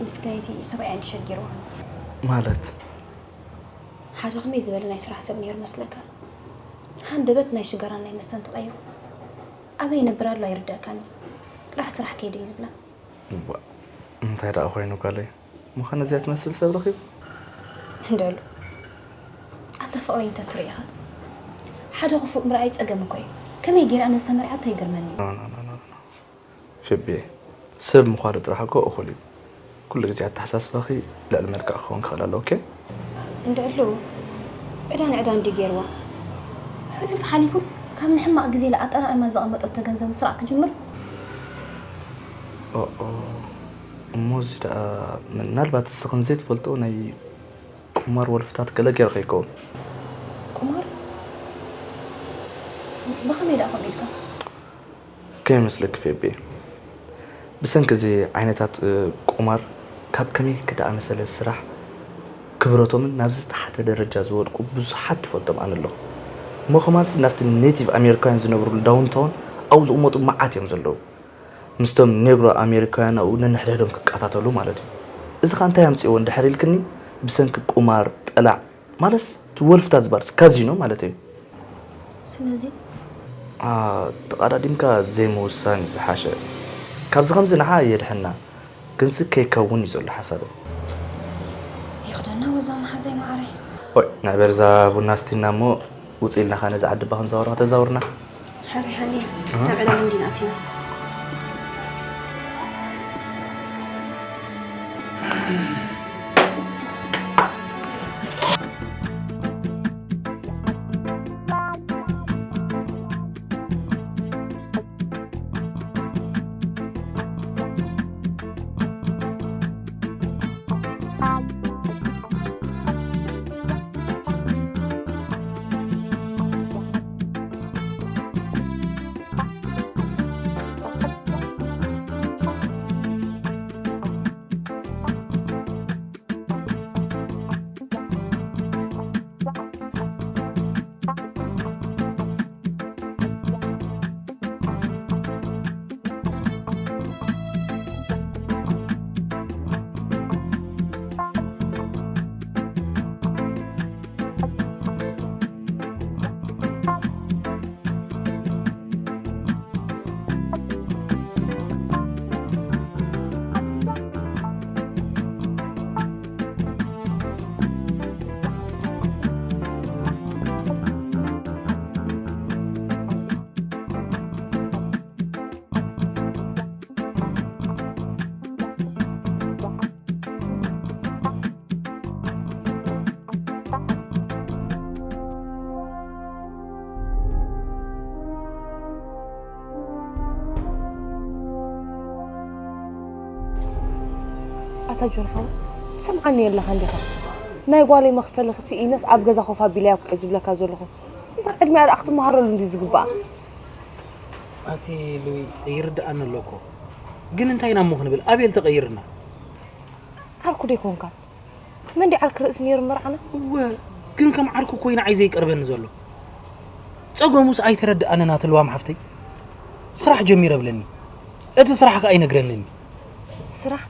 ምስኪነይቲ ሰብኣያ እንዲ ሸጊርዋ። ማለት? ሓደ ከመይ ዝበለ ናይ ስራሕ ሰብ ነይሩ መስለካ? ሃንደበት ናይ ሽጋራን ናይ መስተን ተቐይሩ። ኣበይ ይነብር ኣሎ ኣይርደኣካን እዩ። ጥራሕ ስራሕ ከይደ እዩ ዝብላ። እዋእ፣ እንታይ ደኣ ኮይኑ ጓለይ? ምዃነ እዚኣ ትመስል ሰብ ረኺቡ? እንድዕሉ ኣታ ፍቕረይ እንተትርኢ ኢኻ። ሓደ ክፉእ ምርኣይ ጸገም እኮ እዩ። ከመይ ገይራ ነዚ ተመርዓቶ ይገርመኒ። ፌቤ፣ ሰብ ምዃኑ ጥራሕ እኮ እኹል እዩ። ኩሉ ግዜ ኣተሓሳስባኺ ልዕሊ መልክዕ ክኸውን ክኽእል ኣለዎ፣ ኦኬ? እንድዕሉ ዕዳ ንዕዳ እንድዩ ገይርዋ። ሕሉፍ ሓሊፉስ ካብ ንሕማቕ ግዜ ኢላ ኣጠራቒማ ዘቐመጠቶ ገንዘብ ምስራቕ ክጅምር። ኦኦ፣ እሞ እዚ ደኣ ምናልባት እስኽን ዘይትፈልጦ ናይ ቁማር ወልፍታት ገለ ገይሩ ከይከውን። ቁማር? ብኸመይ ደኣ ከምኡ ኢልካ? ከይመስለኪ ፌቤ፣ ብሰንኪ እዚ ዓይነታት ቁማር ካብ ከመይኪ ደኣመሰለ ስራሕ ክብረቶምን ናብ ዝተሓተ ደረጃ ዝወድቁ ብዙሓት ትፈልጦም ኣነ ኣለኹ። እሞ ከማንሲ ናብቲ ኔቲቭ ኣሜሪካውያን ዝነብሩሉ ዳውንታውን ኣብኡ ዝቕመጡ መዓት እዮም ዘለዉ። ምስቶም ኔግሮ ኣሜሪካውያን ኣብኡ ነንሕድሕዶም ክቀታተሉ ማለት እዩ። እዚ ኸኣ እንታይ ኣምጺእዎ እንድሕር ኢልክኒ፣ ብሰንኪ ቁማር፣ ጠላዕ፣ ማለት እቲ ወልፍታት ዝበሃል ካዚኖ ማለት እዩ። ስለዚ ኣ፣ ተቓዳዲምካ ዘይምውሳን እዩ ዝሓሸ። ካብዚ ከምዚ ንዓ የድሕና፣ ግንሲ ከይከውን እዩ ዘሎ ሓሳበይ። ይኽደና ወዛ መሓዛይ መዓረይ። ወይ ንዕበር እዛ ቡና ስቲና እሞ ውፅእ ኢልና ኸዓ ነዚ ዓዲ እባ ክንዛወራ ተዛውርና። ሕራይ ሃኒ ናብ ዕላል እንዲና ኣቲና። ጆን ሓው፣ ትሰምዓኒ የለኻ እንዲኻ? ናይ ጓለይ መኽፈሊ ስኢነስ ኣብ ገዛ ኮፍ ኣቢለያ ኩዒ ዝብለካ ዘለኹ። እምበር ዕድሚኣ ደኣ ክትመሃረሉ እንድዩ ዝግባኣ። ኣቲ ሉዊ፣ ይርድኣኒ ኣሎ እኮ። ግን እንታይ ኢና እሞ ክንብል? ኣቤል ተቐይርና። ዓርኩ ዶ ኣይኮንካን? መን ድዩ ዓርኪ ርእሲ ነይሩ እምበር ዓና? እወ፣ ግን ከም ዓርኩ ኮይኑ ዓይዘይ ይቀርበኒ ዘሎ። ጸገሙስ ኣይተረድኣንን ኣቲ ልዋም ሓፍተይ። ስራሕ ጀሚረ እብለኒ። እቲ ስራሕ ከኣ ኣይነግረንን እዩ። ስራሕ?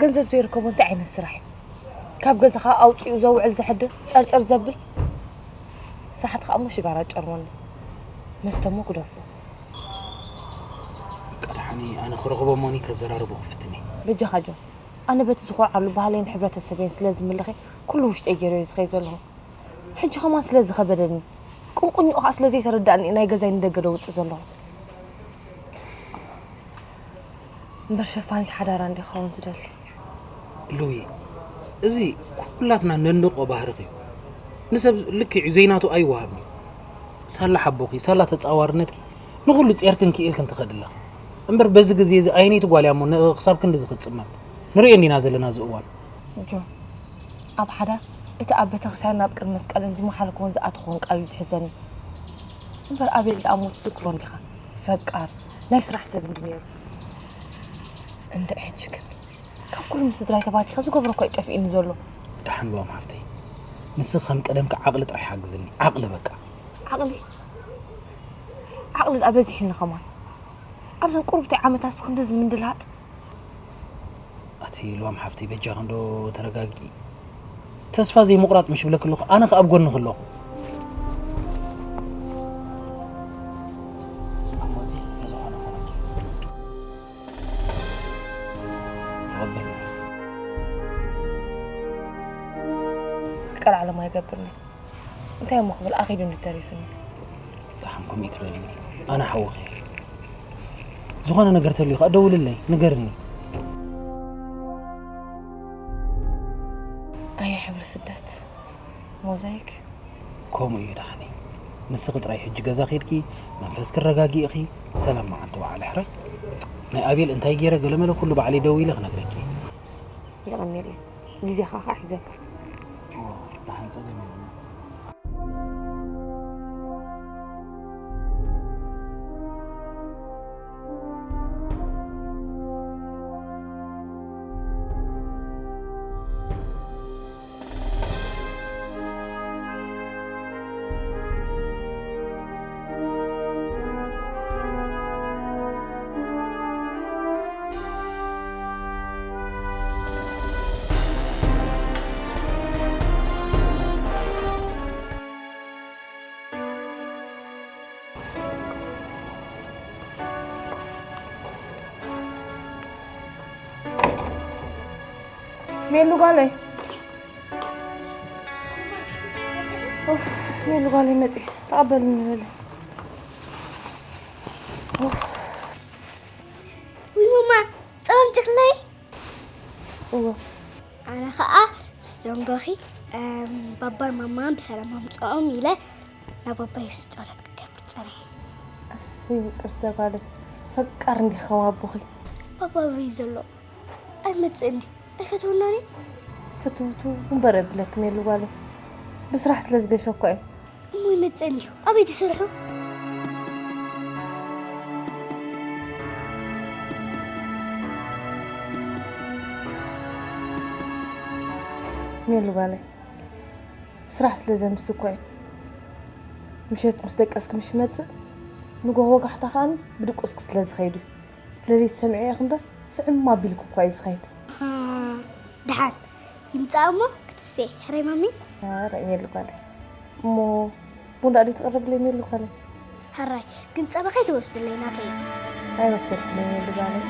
ገንዘብ ዘይርከቦ እንታይ ዓይነት ስራሕ እዩ? ካብ ገዛኻ ኣውጺኡ ዘውዕል ዘሕድር ጸርጸር ዘብል? ሰሓት ከኣ እሞ ሽጋራ ጨርሞኒ። መስተ እሞ ግደፎ። በቃ ደሓኒ ኣነ ክረኽቦ እሞኒ ከዘራርቦ ክፍትን እየ። በጃኻ ጆን፣ ኣነ በቲ ዝኾርዓሉ ባህለይን ሕብረተሰበይን ስለ ዝምልኸ ኩሉ ውሽጠይ ገይረዮ ዝኸይድ ዘለኹ። ሕጂ ከማን ስለ ዝኸበደኒ፣ ቁንቁኒኡ ኸኣ ስለ ዘይተረድኣኒ እዩ ናይ ገዛይ ንደገ ደውጽእ ዘለኹ። እምበር ሸፋኒት ሓዳራ እንድየ ክኸውን ዝደሊ። ሉዊ፣ እዚ ኩላትና ነንቆ ባህርኺ እዩ። ንሰብ ልክዕ እዩ፣ ዘይናቱ ኣይወሃብን እዩ። ሳላ ሓቦኺ፣ ሳላ ተጻዋርነትኪ ንኹሉ ጼርክን ክኢልክን ትኸድላ። እምበር በዚ ግዜ እዚ ኣየነይቲ ጓል እያ እሞ ን-፣ ክሳብ ክንድዚ ክትጽመም? ንርእዮ እንዲና ዘለና እዚ እዋን። ጆ፣ ኣብ ሓዳር እቲ ኣብ ቤተክርስትያን ናብ ቅድሚ መስቀልን ዝመሓልክዎን ዝኣተኽዎን ቃል እዩ ዝሕዘኒ። እምበር ኣቤል ደኣ እሞ ትዝክሮ እንዲኻ? ፈቃር፣ ናይ ስራሕ ሰብ እንዲ ነይሩ። እንድዒ ሕጂ ግን ካብ ኩሉ ምስ ስድራይ ተባቲኸ ዝገብሮ እኮ እዩ ጠፊእኒ ዘሎ። ደሓን ልዋም ሓፍተይ፣ ንስኺ ከም ቀደምኪ ዓቕሊ ጥራሕ ሓግዝኒ፣ ዓቕሊ በቃ። ዓቕሊ? ዓቕሊ ደኣ በዚሕኒ ከማን። ኣብዘን ቁሩብተይ ዓመታት ክንድዚ ምንድልሃጥ? ኣቲ ልዋም ሓፍተይ በጃኺ እንዶ ተረጋጊ። ተስፋ ዘይምቑራጽ ምሽ ብለኪ ኣለኹ፣ ኣነ ከኣ ኣብ ጎንኺ ኣለኹ። እሞ እዚ ንዝኾነ ኮነኪ። ተቐበል። ቀልዓለም ኣይገብርኒ። እንታይ እሞ ክብል ኣኺዱ እንዲ ተሪፍኒ። ደሓን ከምኡ ኣይትበልኒ። ኣነ ሓውኺ እየ። ዝኾነ ነገር ተልዩ ከኣ ደውልለይ፣ ንገርኒ። ኣየ ሕብሪ ስደት። ሞዛይክ። ከምኡ እዩ ደሓነይ። ንስኺ ጥራይ ሕጂ ገዛ ኬድኪ፣ መንፈስኪ ኣረጋጊእኺ፣ ሰላም መዓልቲ ወዓሊ ሕራይ። ናይ ኣቤል እንታይ ገይረ ገለመለ ኩሉ ባዕለይ ደው ኢለ ክነግረኪ እየ። የቐንየለይ። ግዜኻ ኸኣ ሒዘካ። ኦ፣ ደሓን ጸገም የብሉን። ሜሉ ጓለይ። ኡፍ፣ ሜሉ ጓለይ መጺ። ተቐበልኒ በሊ። ኡፍ። ውይ ማማ፣ ጸባ ኣምጺኽለይ? እወ። ኣነ ኸኣ ምስ ጆንጎኺ፣ እም፣ ባባን ማማን ብሰላም ኣምጽኦም ኢለ ናብ ባባ የሱስ ጸሎት ክገብር ጸኒሐ። ኣሰይ ምቅርቲ ጓለይ፣ ፈቃር እንዲኺ ከም ኣቦኺ። ባባ ኣበይ ዘሎ? ኣይመጽእን ድዩ? ኣይፈትወናን እዩ? ፍትውትው እምበር የብለኪ ሜሉ ጓለይ። ብስራሕ ስለ ዝገሸ እኳ እዩ። እሞ ይመጽእን እዩ። ኣበይ ድዩ ስርሑ? ሜሉ ጓለይ፣ ስራሕ ስለ ዘምስ እኳ እዩ። ምሸት ምስ ደቀስኪ ምሽ ይመጽእ፣ ንጎሆ ወጋሕታ ከኣ ብድቁስኪ ስለ ዝኸይድ እዩ። ስለ ዘይትሰምዕዮ ኢኺ እምበር፣ ስዕም ኣቢልኪ እኳ እዩ ዝኸይድ። ኣሃ፣ ደሓን ይምጻእ እሞ ክትስየ፣ ሕራይ ማሚ? ኧረ ሜሉ ጓለይ። እሞ ቡን ደኣ ደይ ትቕርብለይ ሜሉ ጓለይ? ሕራይ፣ ግን ጸባ ከይትወስድለይ ናተይ። ኣይወሰድክለይ ሜሉ ጓለይ።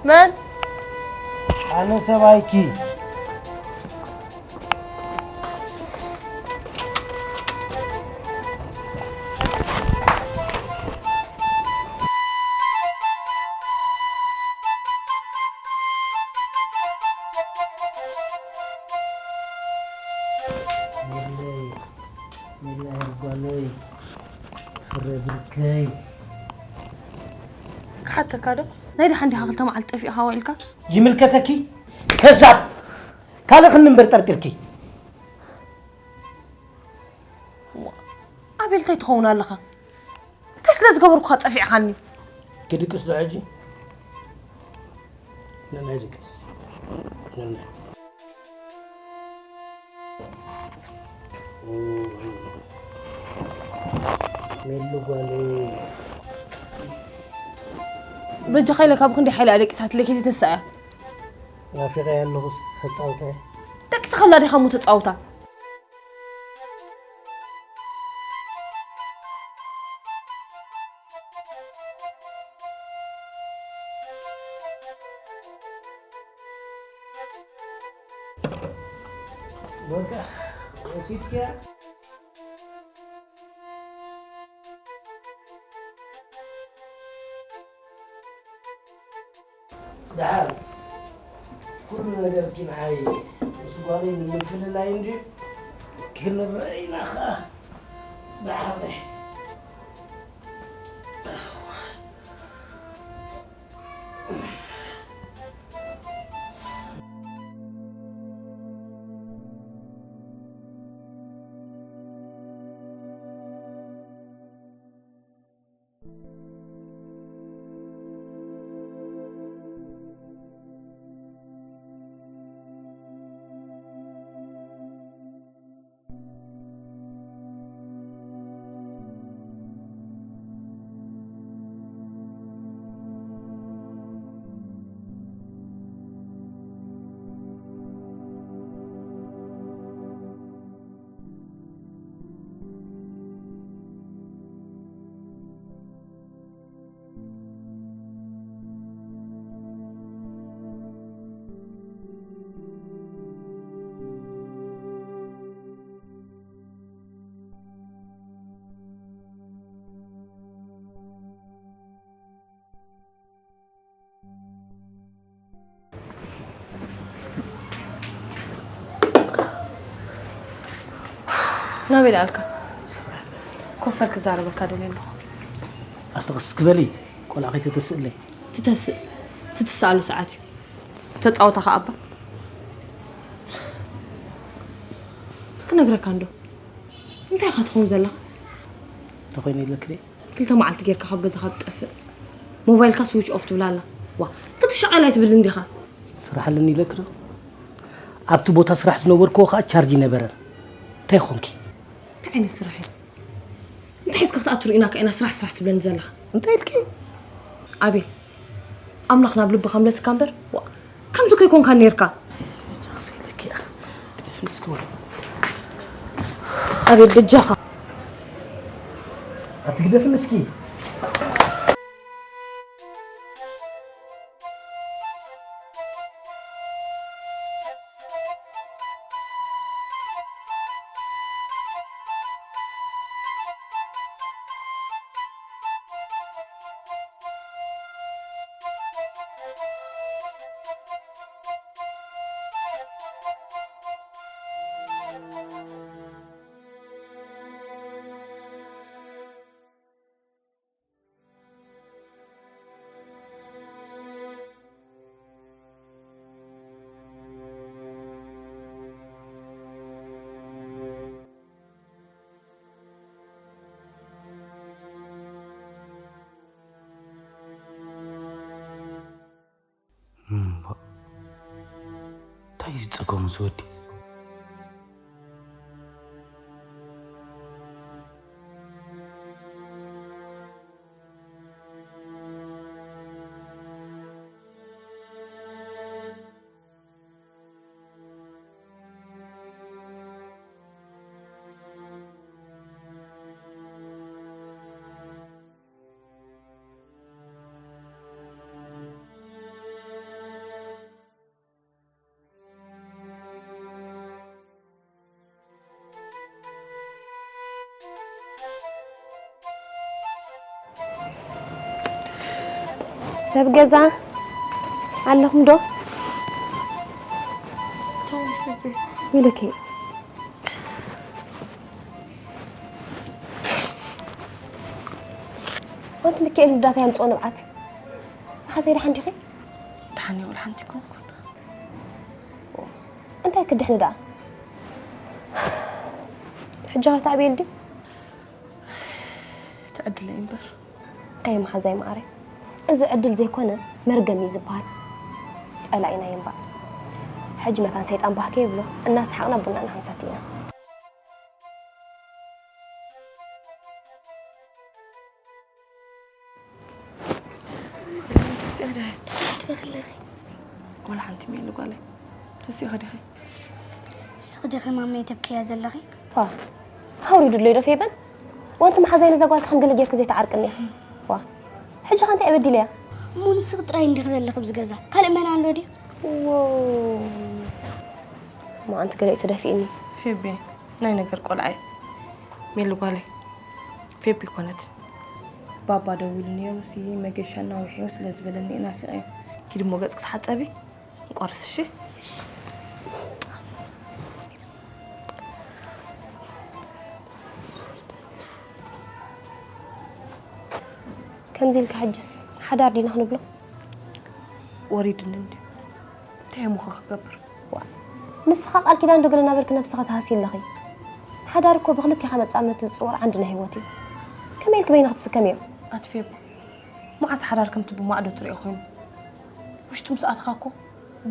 መን? ኣነ ሰብኣይኪ። ጓለይ፣ ፍረ ብርከይ። ክሓተካ ዶ? ናይ ደሓን ዲኻ ክልተ መዓልቲ ጠፊእኻ ውዒልካ? ይምልከተኪ? ከዛብ! ካልእ ክንንበር ጠርጢርኪ? ኣቤል፣ እንታይ ትኸውን ኣለኻ? እንታይ ስለ ዝገበርኩኻ ጸፊዕኻኒ? ክድቅስ ዶ ሕጂ? ንዕናይ ድቅስ። ንዕናይ። ሜሉ ጓለይ። በጃኻ ኢለ ካብ ክንደይ ሓይሊ ኣደቂሳትለይ ከይተተስኣ እያ። ናፊቐያ ኣለኹ፣ ከጻውታ እየ። ደቂስኻላ ዲኻ እሞ ተጻውታ? በቃ፣ ወሲድክያ? ደሓር ኩሉ ነገርኪ ንዓይ ምስ ጓለይ ንምፍልላይ እንድዩ። ክንረአ ኢና ኸኣ ደሓር። ናበይ ደኣልካ? ኮፍ በል ክዛረበካ ደልየ ኣለኹ። ኣቲ ቀስ ክበሊ፣ ቆልዓ ከይተተስእለይ። ትተስእ፣ ትትስኣሉ ሰዓት እዩ። ተጻወታ ከኣ እባ። ክነግረካ እንዶ። እንታይ ኢኻ ትኸውን ዘለኻ? እንታይ ኮይነ ኢለኪ ድየ? ክልተ መዓልቲ ጌርካ ካብ ገዛኻ ትጠፍእ። ሞባይልካ ስዊች ኦፍ ትብላ ኣላ። ዋ፣ ክትሻቐል ኣይትብልን ዲኻ? ስራሕ ኣለኒ ኢለኪ ዶ? ኣብቲ ቦታ ስራሕ ዝነበርክዎ ኸኣ ቻርጅ ይነበረን። እንታይ ኾንኪ? እንታይ ዓይነት ስራሕ እዩ? እንታይ ሒዝካ ክትኣቱ ርኢናካ ኢና ስራሕ ስራሕ ትብለኒ ዘለኻ? እንታይ ኢልኪ? ኣቤል፣ ኣምላኽ ናብ ልብኻ ምለስካ እምበር፣ ዋ፣ ከምዚ ከይኮንካ ኔርካ። ኣቤል፣ በጃኻ። ኣቲ ግደፍኒ እስኪ። እምባ፣ እንታይ እዩ ዝጸገሙ ዝወዲ? ሰብ ገዛ ኣለኹም ዶ? ኢለኪ። ኣንቲ ሚካኤል ልዳታ ያምጽኦ ንብዓት። ንሓዘይ ደሓን ዲኺ? ደሓን እየ፣ ወላ ሓንቲ ኣይኮንኩን። እንታይ ክድሕኒ ደኣ? ሕጂ ኸ ተዕብየል ድዩ? ትዕድለይ እምበር። ኣየ መሓዛይ መዓረይ፣ እዚ ዕድል ዘይኮነ መርገም እዩ ዝበሃል። ጸላኢና እዩ እምበኣር። ሕጂ መታን ሰይጣን ባህ ከይብሎ እናሰሓቕና ቡናና ክንሰቲ ኢና። ተስኢኺ ዲኺ? ትበኺ ኣለኺ። ወላ ሓንቲ ሜሉ ጓለይ። ተስኢኺ ዲኺ? ንስኺ ዲኺ ማመይ ተብክያ ዘለኺ? ዋ፣ ሃውሪዱለይ ዶ ፌበን? ዋንቲ መሓዛይ ነዛ ጓልካ ከም ገለ ጌርኪ ዘይትዓርቅኒ ኢኺ። ዋ፣ ሕጂ ከ እንታይ በዲለያ? እሞ ንስኺ ጥራይ እንዲኺ ዘለኺ ኣብዚ ገዛ። ካልእ መን ኣሎ ድዩ? ዎ። እሞ ኣንቲ ገለ እዩ ተደፊእኒ። ፌቤ፣ ናይ ነገር ቆልዓ እየ። ሜሉ ጓለይ፣ ፌቢ ኮነት። ባባ ደዊሉ ነይሩ ሲ መገሻ እናውሕዮ ስለ ዝበለኒ እየ ናፊቐዮ። ኪድ እሞ ገጽ ክትሓጸቢ። ቆርስ፣ እሺ? ከምዚ ኢልካ ሕጅስ ሓዳር ዲና ክንብሎ? ወሪድኒ እንድዩ። እንታይ እሞ ኸ ክገብር? ዋ፣ ንስኻ ቃል ኪዳን ዶ ገለ እናበልክ ነብስኻ ትሃሲ ኣለኺ? ሓዳር እኮ ብኽልቴኻ መጻምድቲ ዝጽወር ዓንዲ ናይ ህይወት እዩ። ከመይ ኢልኪ በይንኺ ትስከምዮ? ኣቲ ፌቡ፣ መዓስ ሓዳር ከምቲ ብማዕዶ ትሪኦ ኮይኑ? ውሽጡ ምስ ኣተኻ እኮ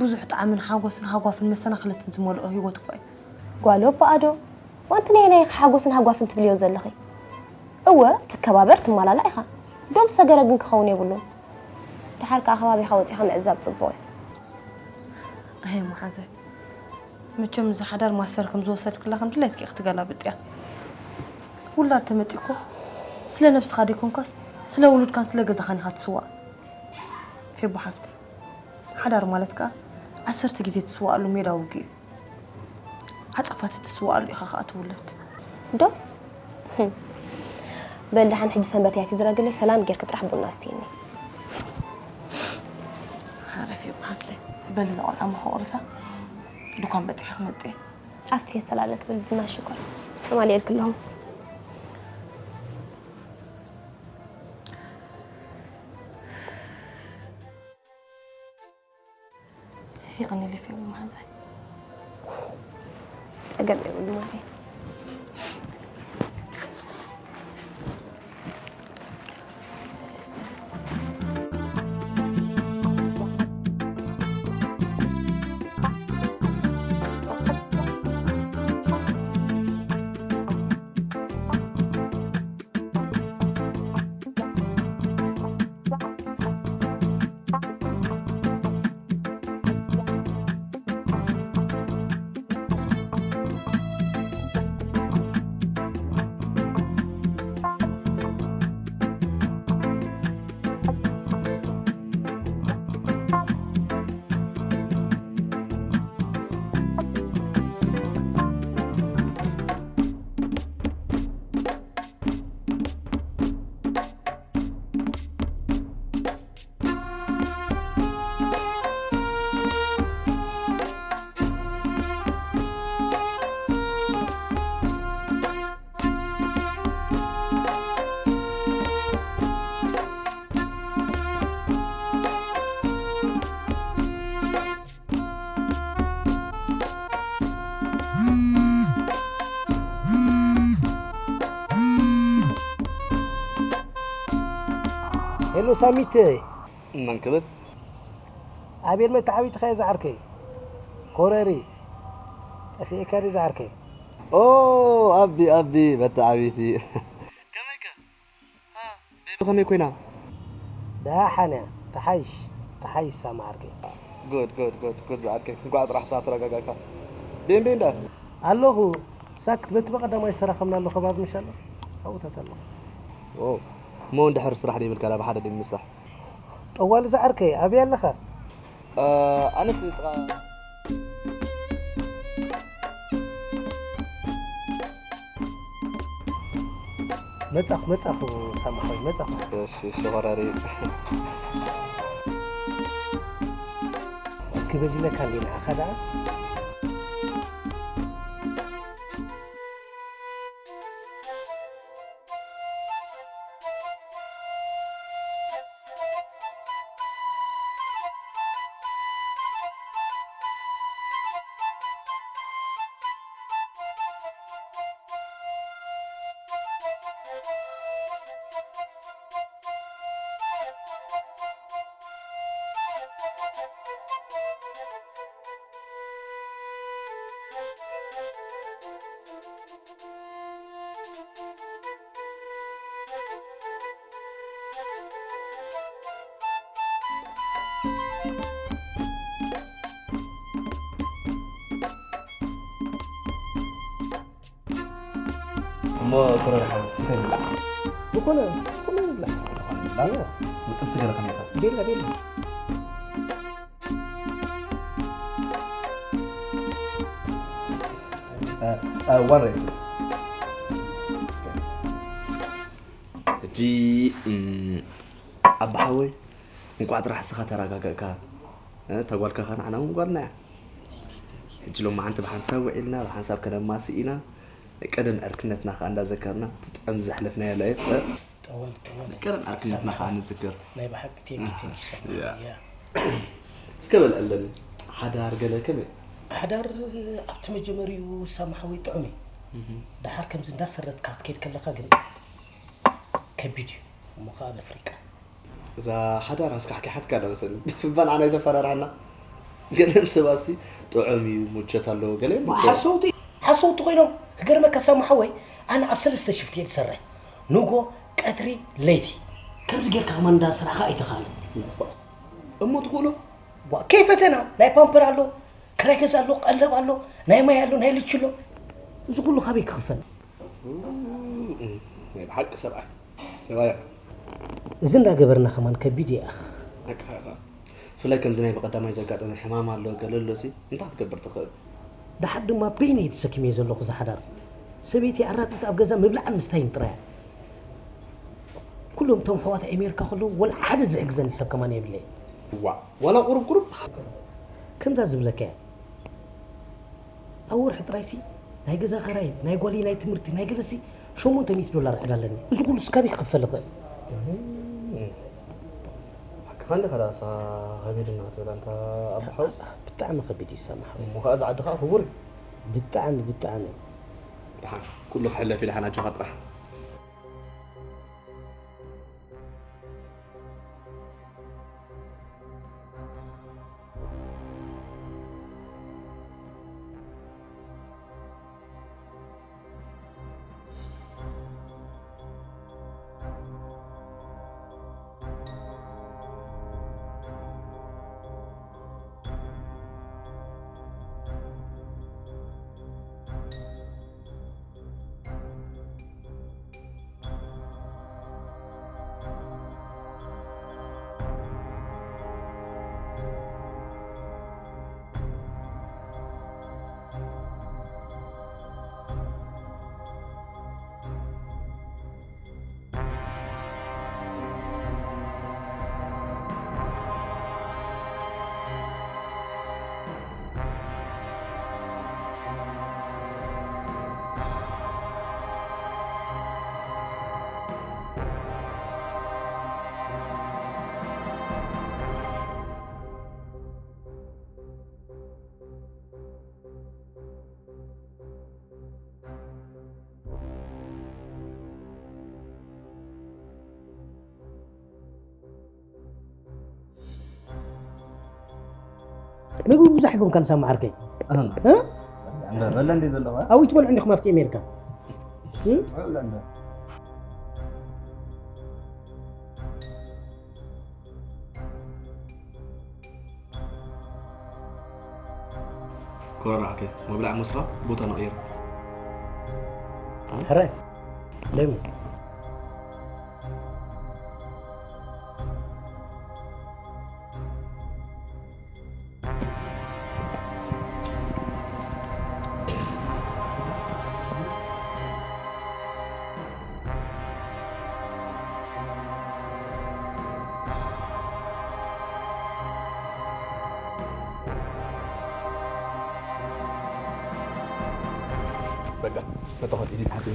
ብዙሕ ጣዕምን ሓጎስን ሃጓፍን መሰናኽለትን ዝመልኦ ህይወት እኮ እዩ። ጓል ኣቦኣ ዶ? ዋንቲ ናይ ናይ ሓጎስን ሃጓፍን ትብልዮ ዘለኺ? እወ፣ ትከባበር ትመላላእ ኢኻ። ዶም ሰገረ ግን ክኸውን የብሉን። ደሓር ከኣ ከባቢኻ ወጺኻ ምዕዛብ ጽቡቕ እዩ። ኣይ መሓዘይ፣ መቸም እዚ ሓዳር ማስተር ከም ዝወሰድክላ ከም ድላይትኪ ክትገላብጥ እያ። ውላድ ተመጺኡ እኮ ስለ ነብስኻ ደይኮንካስ ስለ ውሉድካን ስለ ገዛኻን ኢኻ ትስዋእ። ፌቦ ሓፍተይ፣ ሓዳር ማለት ከኣ ዓሰርተ ግዜ ትስዋኣሉ ሜዳ ውግእ እዩ። ዓጸፋ ትትስዋኣሉ ኢኻ ከኣ ትውለድ። ዶ? ህም። በል ደሓን ሕጂ ሰንበት እያ፣ እቲ ዝረግለይ ሰላም ጌርኪ ጥራሕ ቡና ኣስትይኒ። ሓረፊ ሓፍተይ፣ በል እዛ ቆልዓ እሞ ከቑርሳ፣ ድኳን በጺሐ ክመጽእ እየ። ኣብቲ ፌስታል ኣለኪ ብል ቡና ሽኮር። ተማሊኤልኪ ኣለኹ። የቐንየለይ ፌቡ መሓዛይ። ጸገም የብሉን ማለይ። ሄሎ ሳሚት። መን ክብል? ኣቤል መተዓቢትኻ እየ ዝዓርከይ። ኮረሪ፣ ጠፊእካ ድዩ ዝዓርከይ? ኦ፣ ኣቢ፣ ኣቢ፣ መተዓቢቲ። ከመይከ? ሃ፣ ቤቢ ከመይ ኮይና? ደሓን እያ። ተሓይሽ፣ ተሓይሽ ሳማ ዓርከይ። ጉድ፣ ጉድ፣ ጉድ፣ ጉድ ዝዓርከይ። እንኳዕ ጥራሕ ሰዓት ተረጋጋእካ። ቤን፣ ቤን ዳ? ኣለኹ። ሳክት በቲ በቐዳማይ ዝተራኸብናሉ ከባቢ ምሽ ኣሎ። ኣብኡታት ኣለኹ። ኦ፣ እሞ እንድሕር ስራሕ ደይብልካ ዳ ብሓደ ደይ ምሳሕ? ጠዋሊ ዝዓርከይ፣ ኣበይ ኣለኻ? እ፣ ኣነ እቲ ጥቓ መጻኹ፣ መጻኹ ሳማሖይ፣ መጻኹ። እሺ፣ እሺ፣ ኾራሪ። ክበጅለካ እንዴ ንዓኻ ደኣ? እሞ ኮረር ሓው፣ እንታይ ንብላዕ? ዝኾነ፣ ዝኾነ ንብላዕ። ዝኾነ ንብላዕ? እዮ። ጥብሲ ገለ ከመይ ይኸ? ቤላ፣ ቤላ። እ፣ እ፣ ዋን ሬት ፕሊዝ። ሕጂ፣ እም፣ ኣባሓወይ፣ እንቋዕ ጥራሕ እስኻ ተረጋገእካ። እ፣ እታ ጓልካ ኸኣ ንዓና እውን ጓልና እያ። ሕጂ ሎማዓንቲ ብሓንሳብ ውዒልና፣ ብሓንሳብ ከነማሲ ኢና። ናይ ቀደም ዕርክነትና ኸኣ እንዳዘከርና፣ ትጥዕም ዘሕለፍናያ ላይፍ፣ እ፣ ጠዋል፣ ጠዋል። ናይ ቀደም ዕርክነትና ኸኣ ንዝክር። ናይ ብሓቂ ቴንኪ፣ ቴንኪ፣ ሰማዕ። ያ። ያ። እስከ በል፣ ኣለኒ። ሓዳር ገለ ከመይ? ሓዳር ኣብቲ መጀመሪኡ ሳማሓወይ ጥዑም እዩ። እህ። ደሓር ከምዚ እንዳሰረትካ ክትከይድ ከለኻ ግን ከቢድ እዩ። እሞ ኸኣ በፍሪቃ። እዛ ሓዳር ኣስካሕኪሓትካ ዶ መሰለኒ? ብባን ኣና ኣይተፈራርሓና። ገለ ሰብ ኣሲ ጥዑም እዩ፣ ሙቸት ኣለዎ፣ ገለ ማ ሓሰውቲ፣ ሓሰውቲ ኮይኖም። ክገርመካ ሳሙ ሓወይ፣ ኣነ ኣብ ሰለስተ ሽፍት እየ ዝሰርሕ። ንጎ፣ ቀትሪ፣ ለይቲ። ከምዚ ጌርካ ከማን እንዳ ስራሕካ ኣይተኻእልን። እሞ ትኽእሎ? ዋ፣ ከይፈተና፣ ናይ ፓምፐር ኣሎ፣ ክራይ ገዛ ኣሎ፣ ቀለብ ኣሎ፣ ናይ ማይ ኣሎ፣ ናይ ልቺ ኣሎ። እዚ ኩሉ ካበይ ክኽፈል? ናይ ብሓቂ ሰብኣይ። ሰብኣይ። እዚ እንዳገበርና ከማን ከቢድ እዩ ኣኽ። ሓቅኻ ኢኻ። ብፍላይ ከምዚ ናይ ብቐዳማይ ዘጋጠመ ሕማም ኣሎ፣ ገለ ኣሎ ሲ፣ እንታይ ክትገብር ትኽእል? ደሓር ድማ በይነይ ተሰኪመዮ ዘለኹ እዚ ሓዳር። ሰበይቲ ኣራጢት ኣብ ገዛ ምብላዕን ምስታይን ጥራይ እያ። ኩሎም እቶም ኣሕዋት ኣሜሪካ ከለዉ፣ ወላ ሓደ ዝሕግዘኒ ሰብ ከማን የብለይ። ዋእ፣ ዋላ ቁሩብ ቁሩብ? ከምዛ ዝብለካ እያ። ኣብ ወርሒ ጥራይሲ ናይ ገዛ ኸራይ፣ ናይ ጓለይ ናይ ትምህርቲ፣ ናይ ገለሲ ሸሞንተ ሚእቲ ዶላር ዕዳ ኣለኒ። እዚ ኩሉ ስካብ ክኽፈል ይኽእል? እም። ሓቅኻ እንዲኻ ደኣ፣ ንስኻ ከቢድ እና ክትብል ኣንታ ኣቦ ሓው። ብጣዕሚ ከቢድ እዩ፣ ሳማ ሓው። እሞ ኸኣ እዚ ዓዲ ኸኣ ክቡር እዩ። ብጣዕሚ፣ ብጣዕሚ። ደሓን፣ ኩሉ ክሕለፍ እዩ፣ ደሓን ኣጆኻ ጥራሕ። ምግቢ ብዙሕ ይገብካ ንሳማ ዓርከይ። እህ። እ? እንዳ በለ እንዴ ዘለዋ ኣብኡ ትበልዑ እንዲኹም ኣብቲ ኣሜሪካ። እ? በለ እንዳ ኮሮና ዓርከይ፣ መብላዕ መስኻ ቦታ ንቕይር። ሕራይ። ለሚ። በቃ መጻኹ ኢዲ ተሓቲ።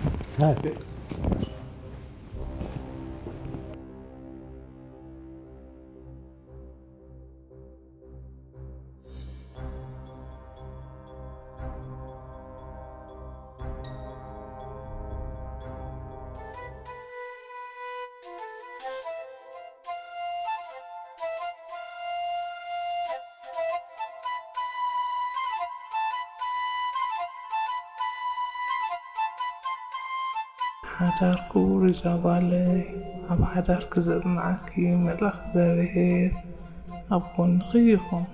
ሓዳር ክቡር እዩ ዛጓለይ፣ ኣብ ሓዳርኪ ዘጽንዓኪ መልኣኽ እግዚኣብሔር ኣብ ጎንኺ ይኹን።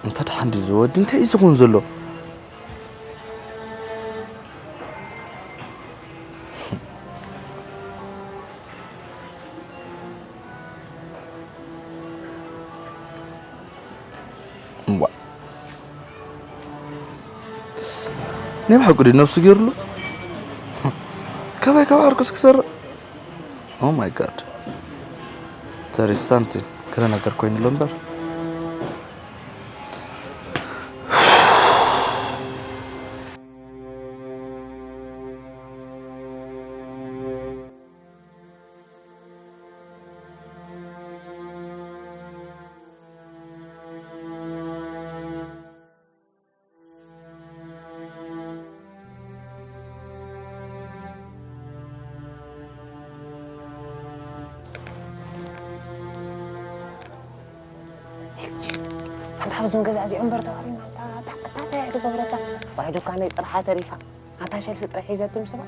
እንተ ደሓን ድዩ ዝወዲ እንታይ እዩ ዝኸውን ዘሎ? እዋ። ናይ ብሓቂ ድዩ ነብሱ ገይሩሉ? ካባይ ካብ ዓርኩስ ክሰርቕ? Oh my God. There is something ክረ ነገር ኮይኑ ኣሎ እምበር። ኣንታ ካብዞም ገዛእዚኦም እምበር ተዋሪና፣ ኣንታ፣ ኣንታ፣ ኣንታ እንታይ እያ ትገብረካ? ዋይ ዱካነይ ጥርሓ ተሪፋ። ኣንታ ሸልፊ ጥራሕ ሒዘ ትምስባ።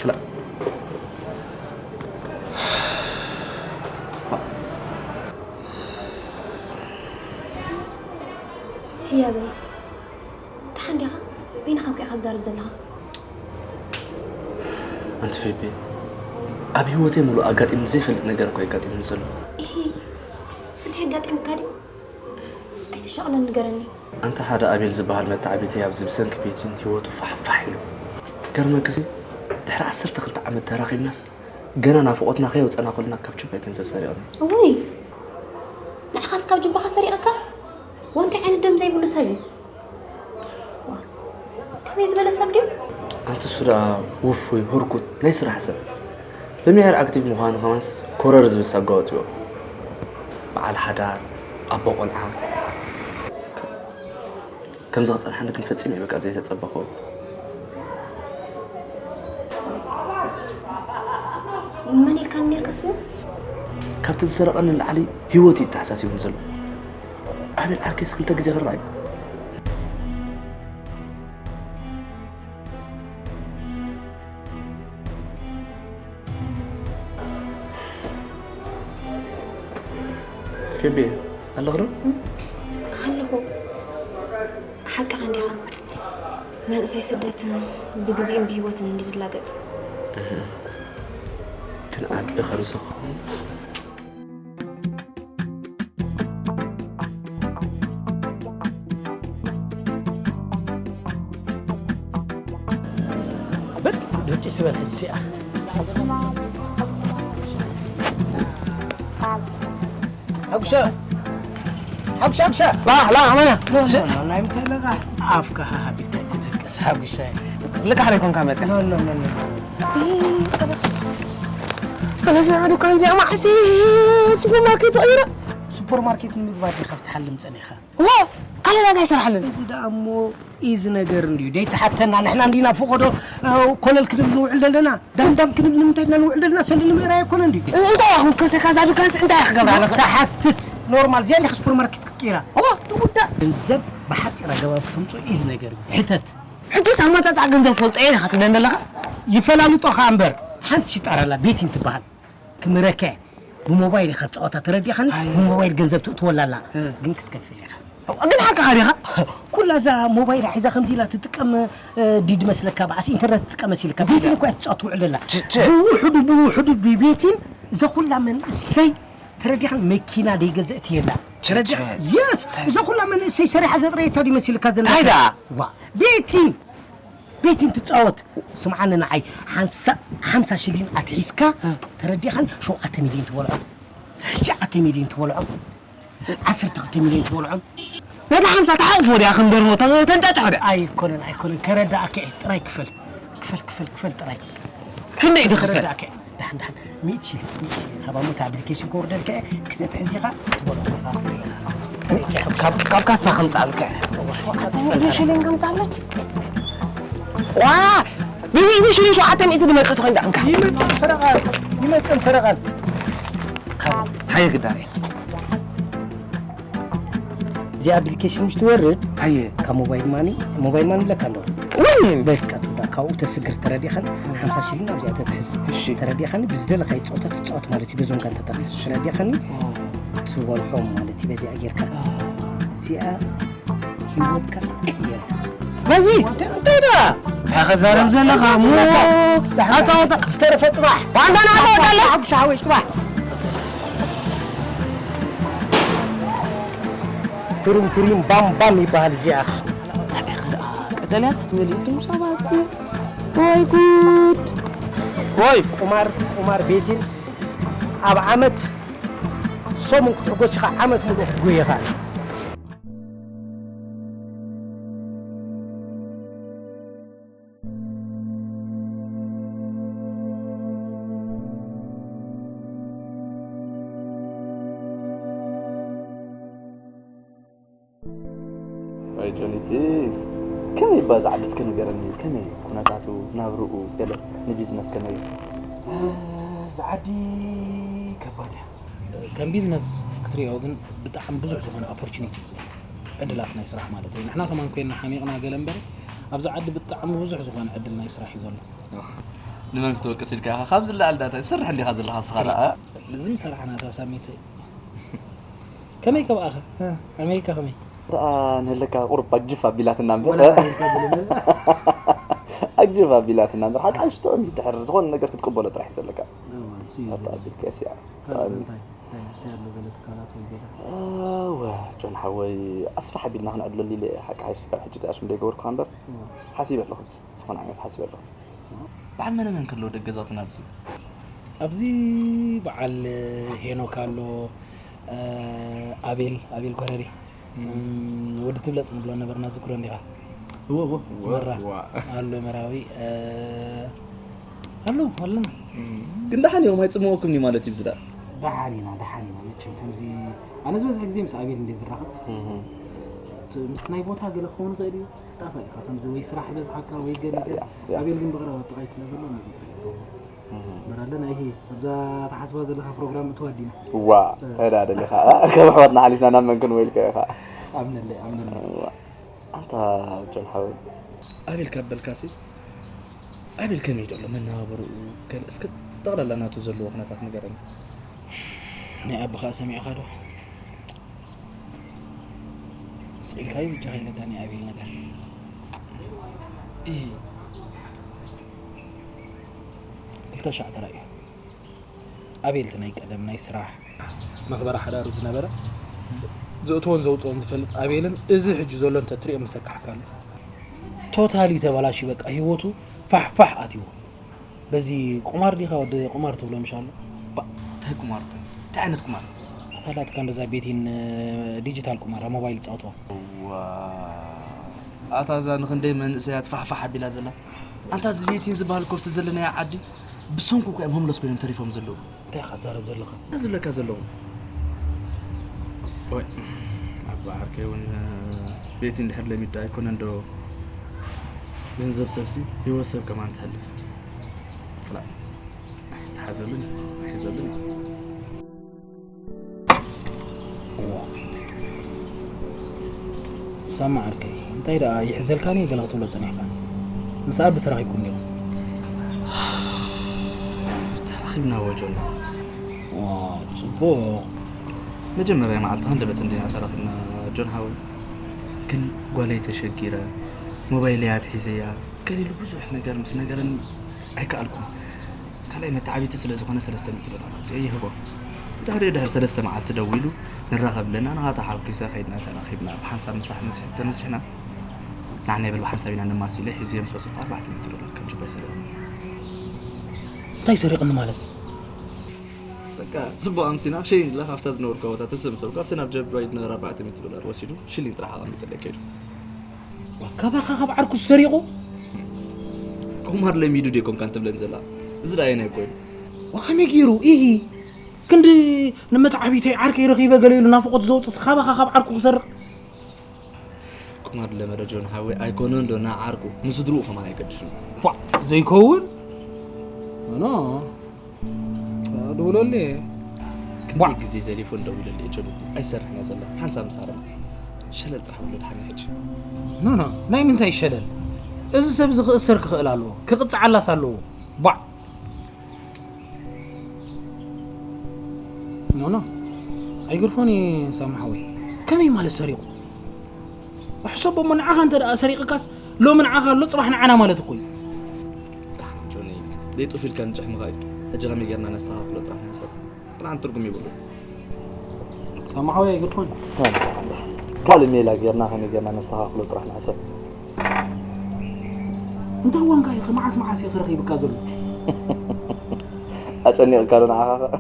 ክላእ። ህያበይ፣ ደሓን ዲኻ? በይንኻ እኮ ኢኻ ትዛረብ ዘለኻ። ኣንቲ ፌቤ፣ ኣብ ህይወተይ ሙሉእ ኣጋጢሙኒ ዘይፈልጥ ነገር እኮ ኣጋጢሙኒ ዘሎ። እሂ፣ እንታይ ኣጋጢሙካ ድዩ? ኣይተሻቕለን ንገረኒ። ኣንታ ሓደ ኣቤል ዝበሃል መተዓብይተይ ኣብዚ ብሰንኪ ቤቲን ህይወቱ ፋሕፋሕ ኢሉ። ገርመክሲ ድሕሪ ዓሰርተ ክልተ ዓመት ተራኺብናስ ገና ናፍቖትና ከየውፀና ከለና ካብ ጁባይ ገንዘብ ሰሪቕኒ። እውይ ንዓኻስ ካብ ጁባኻ ሰሪቐካ? ወንታይ ዓይነት ደም ዘይብሉ ሰብ እዩ? ዋ፣ ከመይ ዝበለ ሰብ ድዩ? ኣንቲ እሱ ደኣ ውፉይ፣ ህርኩት፣ ናይ ስራሕ ሰብ። ብምሒር ኣክቲቭ ምዃኑ ከማንስ ኮረር ዝብል ሳጓ ወጺዎ። በዓል ሓዳር፣ ኣቦ ቆልዓ። ከምዚ ክጸንሓኒ ግን ፈጺመ እየ በቃ ዘይተጸበኽዎ። መን ኢልካኒ ኔርካ ስሙ? ካብቲ ዝሰረቐኒ ንላዕሊ ህይወት እዩ ተሓሳሲቡኒ ዘሎ። ኣቤል ዓርከይስ ክልተ ግዜ ክረኣይ። ፌቤ፣ ኣለኺ ዶ? ኣለኹ። ሓቅኻ እንዲኻ። መንእሰይ ስደት ብግዜኡን ብህይወትን እንዲ ዝላገጽ። እህ። ግን ኣድሊ ከም ዝኾን። በጥ ዶጭ ስበል ሕጂ ሲኣ። ሓጉሻ፣ ሓጉሻ፣ ሓጉሻ። ላ፣ ላ፣ ኣመና። ኖ፣ ኖ፣ ኖ፣ ናይ ምታይ ለቃ? ኣፍካ ሃሃ ቢልካ ትደቅስ፣ ሓጉሻ። ልቃሕ ዶ ይኮንካ መጽያ? ኖ፣ ኖ፣ ኖ፣ ኖ። እ፣ ቀለስ፣ ቀለስ፣ እዛ ዱካን እዚኣ መዓስ ሱፐርማርኬት ተቐይራ? ሱፐርማርኬት ንምግባር ዲኻ ክትሓልም ጸኒሕካ? ዋ፣ ካልእ ነገር ኣይሰራሕልን። እዚ ደኣ እሞ ኢዚ ነገር እንድዩ። ደይተሓተና፣ ንሕና እንዲና ፈቐዶ፣ እ፣ ኮለል ክንብል ንውዕል ዘለና? ዳንዳም ክንብል ንምንታይ ኢና ንውዕል ዘለና? ሰልዲ ንምእራይ ኣይኮነ እንድዩ። እ-፣ እንታይ ኢኹም ከሰካዛ ዱካንስ እንታይ ኢኻ ክገብራ ኣለኻ? ተሓትት። ኖርማል፣ እዚኣ እንዲኻ ሱፐርማርኬት ክትቅይራ? እዋ፣ ትውዳእ። ገንዘብ ብሓጺር ኣገባብ ክተምጽኦ ኢዚ ነገር እዩ። ሕተት። ሕጂስ ኣመጣጥዓ ገንዘብ ፈልጦ እየ ኢኻ ትብለኒ ዘለኻ? ይፈላልጦ ኸኣ እምበር፣ ሓንቲ ሽጣራ ኣላ፣ ቤቲን ትበሃል። ክምረከ ብሞባይል ኢኻ ትጻወታ፣ ተረዲኻኒ? ኣይ። ብሞባይል ገንዘብ ትእትወላ ኣላ፣ እ። ግን ክትከፍል ኢኻ። ግን ሓቅኻ ዲኻ? ኩላ እዛ ሞባይል ሒዛ ከምዚ ኢላ ትጥቀም፣ እ፣ ድዩ ድመስለካ? ብዓስ ኢንተርነት ትጥቀም መሲልካ? ችዳ። ቤቲን እኮ እያ ትጻወት ትውዕል ዘላ። ች-፣ ች-፣ ብውሑዱ፣ ብውሑዱ ብቤቲን እዛ ኩላ መንእሰይ፣ ተረዲኻኒ? መኪና ደይገዘእት የላ። ች-፣ ተረዲኻ? የስ፣ እዛ ኩላ መንእሰይ ሰሪሓ ዘጥረየታ ድዩ መሲልካ ዘላ? እንታይ ደኣ? ዋ፣ ቤቲን፣ ቤቲን ትጻወት። ስምዓኒ ንዓይ፣ ሓንሳ-፣ ሓምሳ ሽሊን ኣትሒዝካ፣ ተረዲኻን? ሸውዓተ ሚልዮን ትበልዖ። ትሽዓተ ሚልዮን ትበልዖ። ዓሰርተ ክልተ ሚልዮን ትበልዖ። ነታ ሓምሳ ተሓቑፎ ድያ ከም ደርሆ ተ-፣ ተንጫጭሖ ድያ? ኣይኮነን፣ ኣይኮነን። ከረዳእካ እየ። ጥራይ ክፈል። ክፈል፣ ክፈል፣ ክፈል ጥራይ። ክንደይ ድኽፈል? ከረዳእካ እየ። ደሓን፣ ደሓን። ሚእቲ ሽሊን፣ ሚእቲ ሽሊን። ሃባ፣ ሞት ኣፕሊኬሽን ከውርደልካ እየ። ክተትሕዝ ኢኻ፣ ትበልዖ ኢኻ፣ ትበልዖ ኢኻ። ካብ፣ ካብ ካሳ ከምጻልካ እየ። ሚእቲ ሽሊን ከምጻለክ? ዋ! ብሚእቲ ሽሊን ሸውዓተ ሚእቲ ድመጽእ ትኾይንካ። ይመጽእ ፈረቓ፣ ይመጽእ ፈረቓ። ሃየ ግዳይ። እዚ ኣፕሊኬሽን ምስ ትወርድ፣ ሃየ። ካብ ሞባይል ማኒ፣ ሞባይል ማኒ ኣለካ እንዶ? ወይ! በቃ፣ ትብዳ፣ ካብኡ ተስግር ተረዲኻን፣ ሓምሳ ሽሊን ኣብዚኣ ተትሕዝ። እሺ። ተረዲኻን፣ ብዝደለኻዮ ጸወታ ትጻወት ማለት እዩ፣ በዞም ጋንታታት። እሺ። ተረዲኻን፣ ኦ። ትበልሖም ማለት እዩ፣ በዚኣ ጌርካ። ኦ። እዚኣ ህይወትካ ክትቅየር። በዚ? እንታይ ደኣ? እንታይ ከዛረብ ዘለኻ? እሞ ኣታ፣ ኣታ፣ ዝተረፈ ጽባሕ። ባንዳ ንዓኻ ወዳለ? ሓጉሻ ሓወይ ጽባሕ። ትሪም ትሪም ባም ባም ይበሃል እዚኣ። ቀጠልያ ክትበልዕኩም ሰባት። ወይ ጉድ። ወይ ቁማር፣ ቁማር ቤቲን ኣብ ዓመት ሰሙን ክትሕጎስ ኢኻ፣ ዓመት ሙሉእ ክትጎይ ኢኻ። ወይ ጆኒቲ፣ ከመይ እባ እዚ ዓዲ እስከ ንገረኒ፣ ከመይ ኩነታቱ፣ ናብርኡ፣ ገለ ንቢዝነስ ከመይ እዩ? እዚ ዓዲ ከባድ እያ። ከም ቢዝነስ ክትሪኦ ግን ብጣዕሚ ብዙሕ ዝኾነ ኦፖርቹኒቲ እዩ ዘሎ። ዕድላት ናይ ስራሕ ማለት እዩ። ንሕና ከማን ኮይንና ሓሚቕና ገለ እምበር፣ ኣብዚ ዓዲ ብጣዕሚ ብዙሕ ዝኾነ ዕድል ናይ ስራሕ እዩ ዘሎ። ንመን ክትወቅስ ኢልካ ኢኻ? ካብዚ ንላዕሊ ዳታ ትሰርሕ እንዲኻ ዘለኻ ንስኻ ደኣ? እዚ ምሰራሕና እታ ሳሚት። ከመይ ከብኣኸ? እ፣ ኣሜሪካ ከመይ? እታ ንህለካ ቁሩብ ኣጅፍ ኣቢላትና እምበር። ወላ ሓይልካ ዝልምል። ኣጅፍ ኣቢላትና እምበር። ሓቂ ኣንሽቶ እንዲ ድሕር ዝኾነ ነገር ክትቅበሎ ጥራሕ እዩ ዘለካ። እዋ፣ እሱ እዩ ኣታ ዘለካ። ኣቢልካ እሲኣ። ካልእ እንታይ? እንታይ? እንታይ ኣሎ ገለ ትካላት ወይ ገለ? እወ፣ ጆን ሓወይ፣ ኣስፋሕ ኣቢልና ክንዕብለሉ ኢለ እየ። ሓቂ ሓይሽ ካብ ሕጂ ተኣሽም ደይገበርኩኻ እምበር፣ እዋ። ሓሲበ ኣለኹ፣ ኣብዚ ዝኾነ ዓይነት ሓሲበ ኣለኹ። በዓል መነ መን ከለዉ ደገ ገዛውትና ኣብዚ? ኣብዚ በዓል ሄኖክ ኣሎ፣ እ፣ ኣቤል፣ ኣቤል ጎረሪ፣ እም። እም፣ ወዲ ትብለጽ ንብሎ ነበርና፣ ዝክሮ እንዲኻ? እወ፣ እወ፣ እወ፣ መራ እወ። ኣሎ፣ መራዊ፣ እ፣ ኣለዉ፣ ኣለና። እም። ግን ደሓን እዮም፣ ኣይጽምወኩም እዩ ማለት እዩ ብዝዳ? ደሓን ኢና፣ ደሓን ኢና። መቸም ከምዚ፣ ኣነ ዝበዝሐ ግዜ ምስ ኣቤል እንደ ዝራኸብ፣ እም። እቲ ምስ ናይ ቦታ ገለ ክኸውን ይኽእል እዩ፣ ትጣፋእ ኢኻ። ከምዚ ወይ ስራሕ ይበዝሓካ ወይ ገለ ያ፣ ገለ። ያ፣ ያ። ኣቤል ግን ብቐረባ ጥቓይ ስለ ዘሎ፣ ነዚ ጥራሕ ይኸውን። እም። እምበር ኣለና፣ ይሄ ኣብዛ ተሓስባ ዘለኻ ፕሮግራም እትዋ ዲና። ዋ፣ እ። ተዳደሊኻ፣ እ? ከም ኣሕዋትና ሓሊፍና ናብ መን ክንወ ኢልካ ኢኻ? ኣምነለይ፣ ኣምነለይ። ዋ። ኣንታ ጆን ሓወይ፣ ኣቤል ካብ በልካሲ፣ ኣቤል ከመይ ደሎ መነባበርኡ፣ ገለ እስከ ጠቕላላ ናቱ ዘለዎ ኩነታት ንገረኒ። ናይ ኣቦኻ ሰሚዕኻ ዶ? ስቕ ኢልካዮ በጃኻ ኢለካ ናይ ኣቤል ነገር። ኢ፣ ክልተ ሻዕ ተራእዩ። ኣቤል እቲ ናይ ቀደም ናይ ስራሕ መኽበሪ ሓዳሩ ዝነበረ፣ ዘእትዎን ዘውፅኦን ዝፈልጥ ኣቤልን እዚ ሕጂ ዘሎ እንተትሪኦ መሰካሕካ ኣሎ። ቶታሊ ተበላሽዩ፣ በቃ ህይወቱ ፋሕ ፋሕ ኣትይዎ። በዚ ቁማር ዲኻ ወዲ ቁማር ትብሎ ምሽ ኣሎ? ባ-፣ እንታይ ቁማር? እንታይ ዓይነት ቁማር? ኣሳላትካ እንደዛ ቤቲን፣ እ፣ ዲጂታል ቁማር ኣብ ሞባይል ዝጻወትዋ። ዋ፣ ኣታ እዛ ንኽንደይ መንእሰያት ፋሕፋሕ ኣቢላ ዘላ? ኣንታ እዚ ቤቲን ዝበሃል ኮፍቲ ዘለናያ ዓዲ ብሰንኩ እኮ እዮም ሆምለስ ኮይኖም ተሪፎም ዘለዉ። እንታይ ኢኻ ትዛረብ ዘለኻ? እንታይ ዝብለካ ዘለኹ? ወይ፣ ኣባ ዓርከይ እውን፣ እ፣ ቤቲን ድሕር ለሚዳ ኣይኮነን ዶ ገንዘብ ሰብሲ ህይወት ሰብ ከማን ትሕልፍ። ክላ-፣ ኣይተሓዘሉን፣ ኣይሕዘሉን። እዋ። ሳማ ዓርከይ፣ እንታይ ደኣ ይሕዘልካኒ ገለ ክትብሎ ጸኒሕካ? ምስ ኣቢ ተራኺብኩም ዲኹም? ተራኺብና ወጆና። ዋው፣ ጽቡቕ። መጀመርያ መዓልቲ ሃንደበት እንዲና ተራኺብና ጆን ሓወይ። ግን ጓለይ ተሸጊረ፣ ሞባይለይ ኣትሒዘያ፣ ገለ ኢሉ ብዙሕ ነገር ምስ ነገረኒ ኣይከኣልኩን። ካልኣይ መተዓቢቲ ስለ ዝኾነ ሰለስተ ሚእቲ ዶላር ኣውጺኤ ይህቦ። ድሕሪኡ ድሕሪ ሰለስተ መዓልቲ ደዊሉ፣ ንራኸብ ኣለና። ንኻ ተሓጒሰ ከይድና ተራኺብና ብሓንሳብ ምሳሕ መስሕ ተነሲሕና። ንዓና ይበል ብሓንሳብ ኢና ነማሲ ኢለ ሒዘዮም ዝወፅኹ ኣርባዕተ ሚእቲ ዶላር ካብ ጁባ ይሰርቕ። እንታይ ሰሪቕኒ ማለት? በቃ፣ ጽቡቕ ኣምሲና፣ ሽሊንግ ኢላ ካብታ ዝነበርኩ ቦታ ተሰምሰልኩ። ኣብቲ ናብ ጀባ ዝነበረ ኣርባዕተ ሚእቲ ዶላር ወሲዱ፣ ሽሊንግ ጥራሕ ኣቐሚጥለይ ከይዱ። ዋ፣ ካባኻ ካብ ዓርኩ ሰሪቑ? ቁማር ለሚዱ ድዩ ኮንካን ትብለኒ ዘላ? እዚ ደኣ ኣየናይ ኮይኑ? ዋ፣ ከመይ ገይሩ? ኢሂ፣ ክንዲ ንመተዓቢተይ ዓርከይ ረኺበ ገለ ኢሉ ናፍቖት ዘውጽእስ ካባኻ ካብ ዓርኩ ክሰርቕ? ቁማር ለመደ ጆን ሓወይ ኣይኮነን ዶ ንዓርኩ፣ ንስድርኡ ከማን ኣይገድፍን። ኳ፣ ዘይከውን? ኖ፣ ኖ። ድውለሉ እየ። ክንደይ ግዜ ቴሌፎን ደዊለሉ እየ ጆን፣ ኣይሰርሕን እያ ዘላ። ሓንሳብ ምሳርም ሸለል ጥራሕ ብሎ ድሓን ሕጂ። ኖ፣ ኖ፣ ናይ ምንታይ ሸለል? እዚ ሰብ እዚ ክእሰር ክኽእል ኣለዎ፣ ክቕጻዓላስ ኣለዎ። ቧዕ! ኖ፣ ኖ፣ ኣይገድፎን እየ ሳሚ ሓወይ። ከመይ ማለት ሰሪቑ? ሕሰቦ እሞ ንዓኻ እንተ ደኣ ሰሪቕካስ ሎሚ ንዓኻ ኣሎ፣ ጽባሕ ንዓና ማለት እኮ እዩ። ደሓን ጆኒ፣ ዘይጡፍ ኢልካ ንጭሕምኻ እዩ። ሕጂ ከመይ ጌርና ነስተኻኽሎ ጥራሕ ንሕሰብ። ጥራሕ ትርጉም የብሉን። ሳሚ ሓወይ ኣይገድፎን። ካልእ ሜላ ጌርና ከመይ ጌርና ነስተኻኽሎ ጥራሕ ንሕሰብ። እንታይ ዋንካ ኢኺ መዓስ መዓስ ኢኺ ረኺብካ ዘሎ? ኣጨኒቕካ ዶ ንዓኻ ኸ?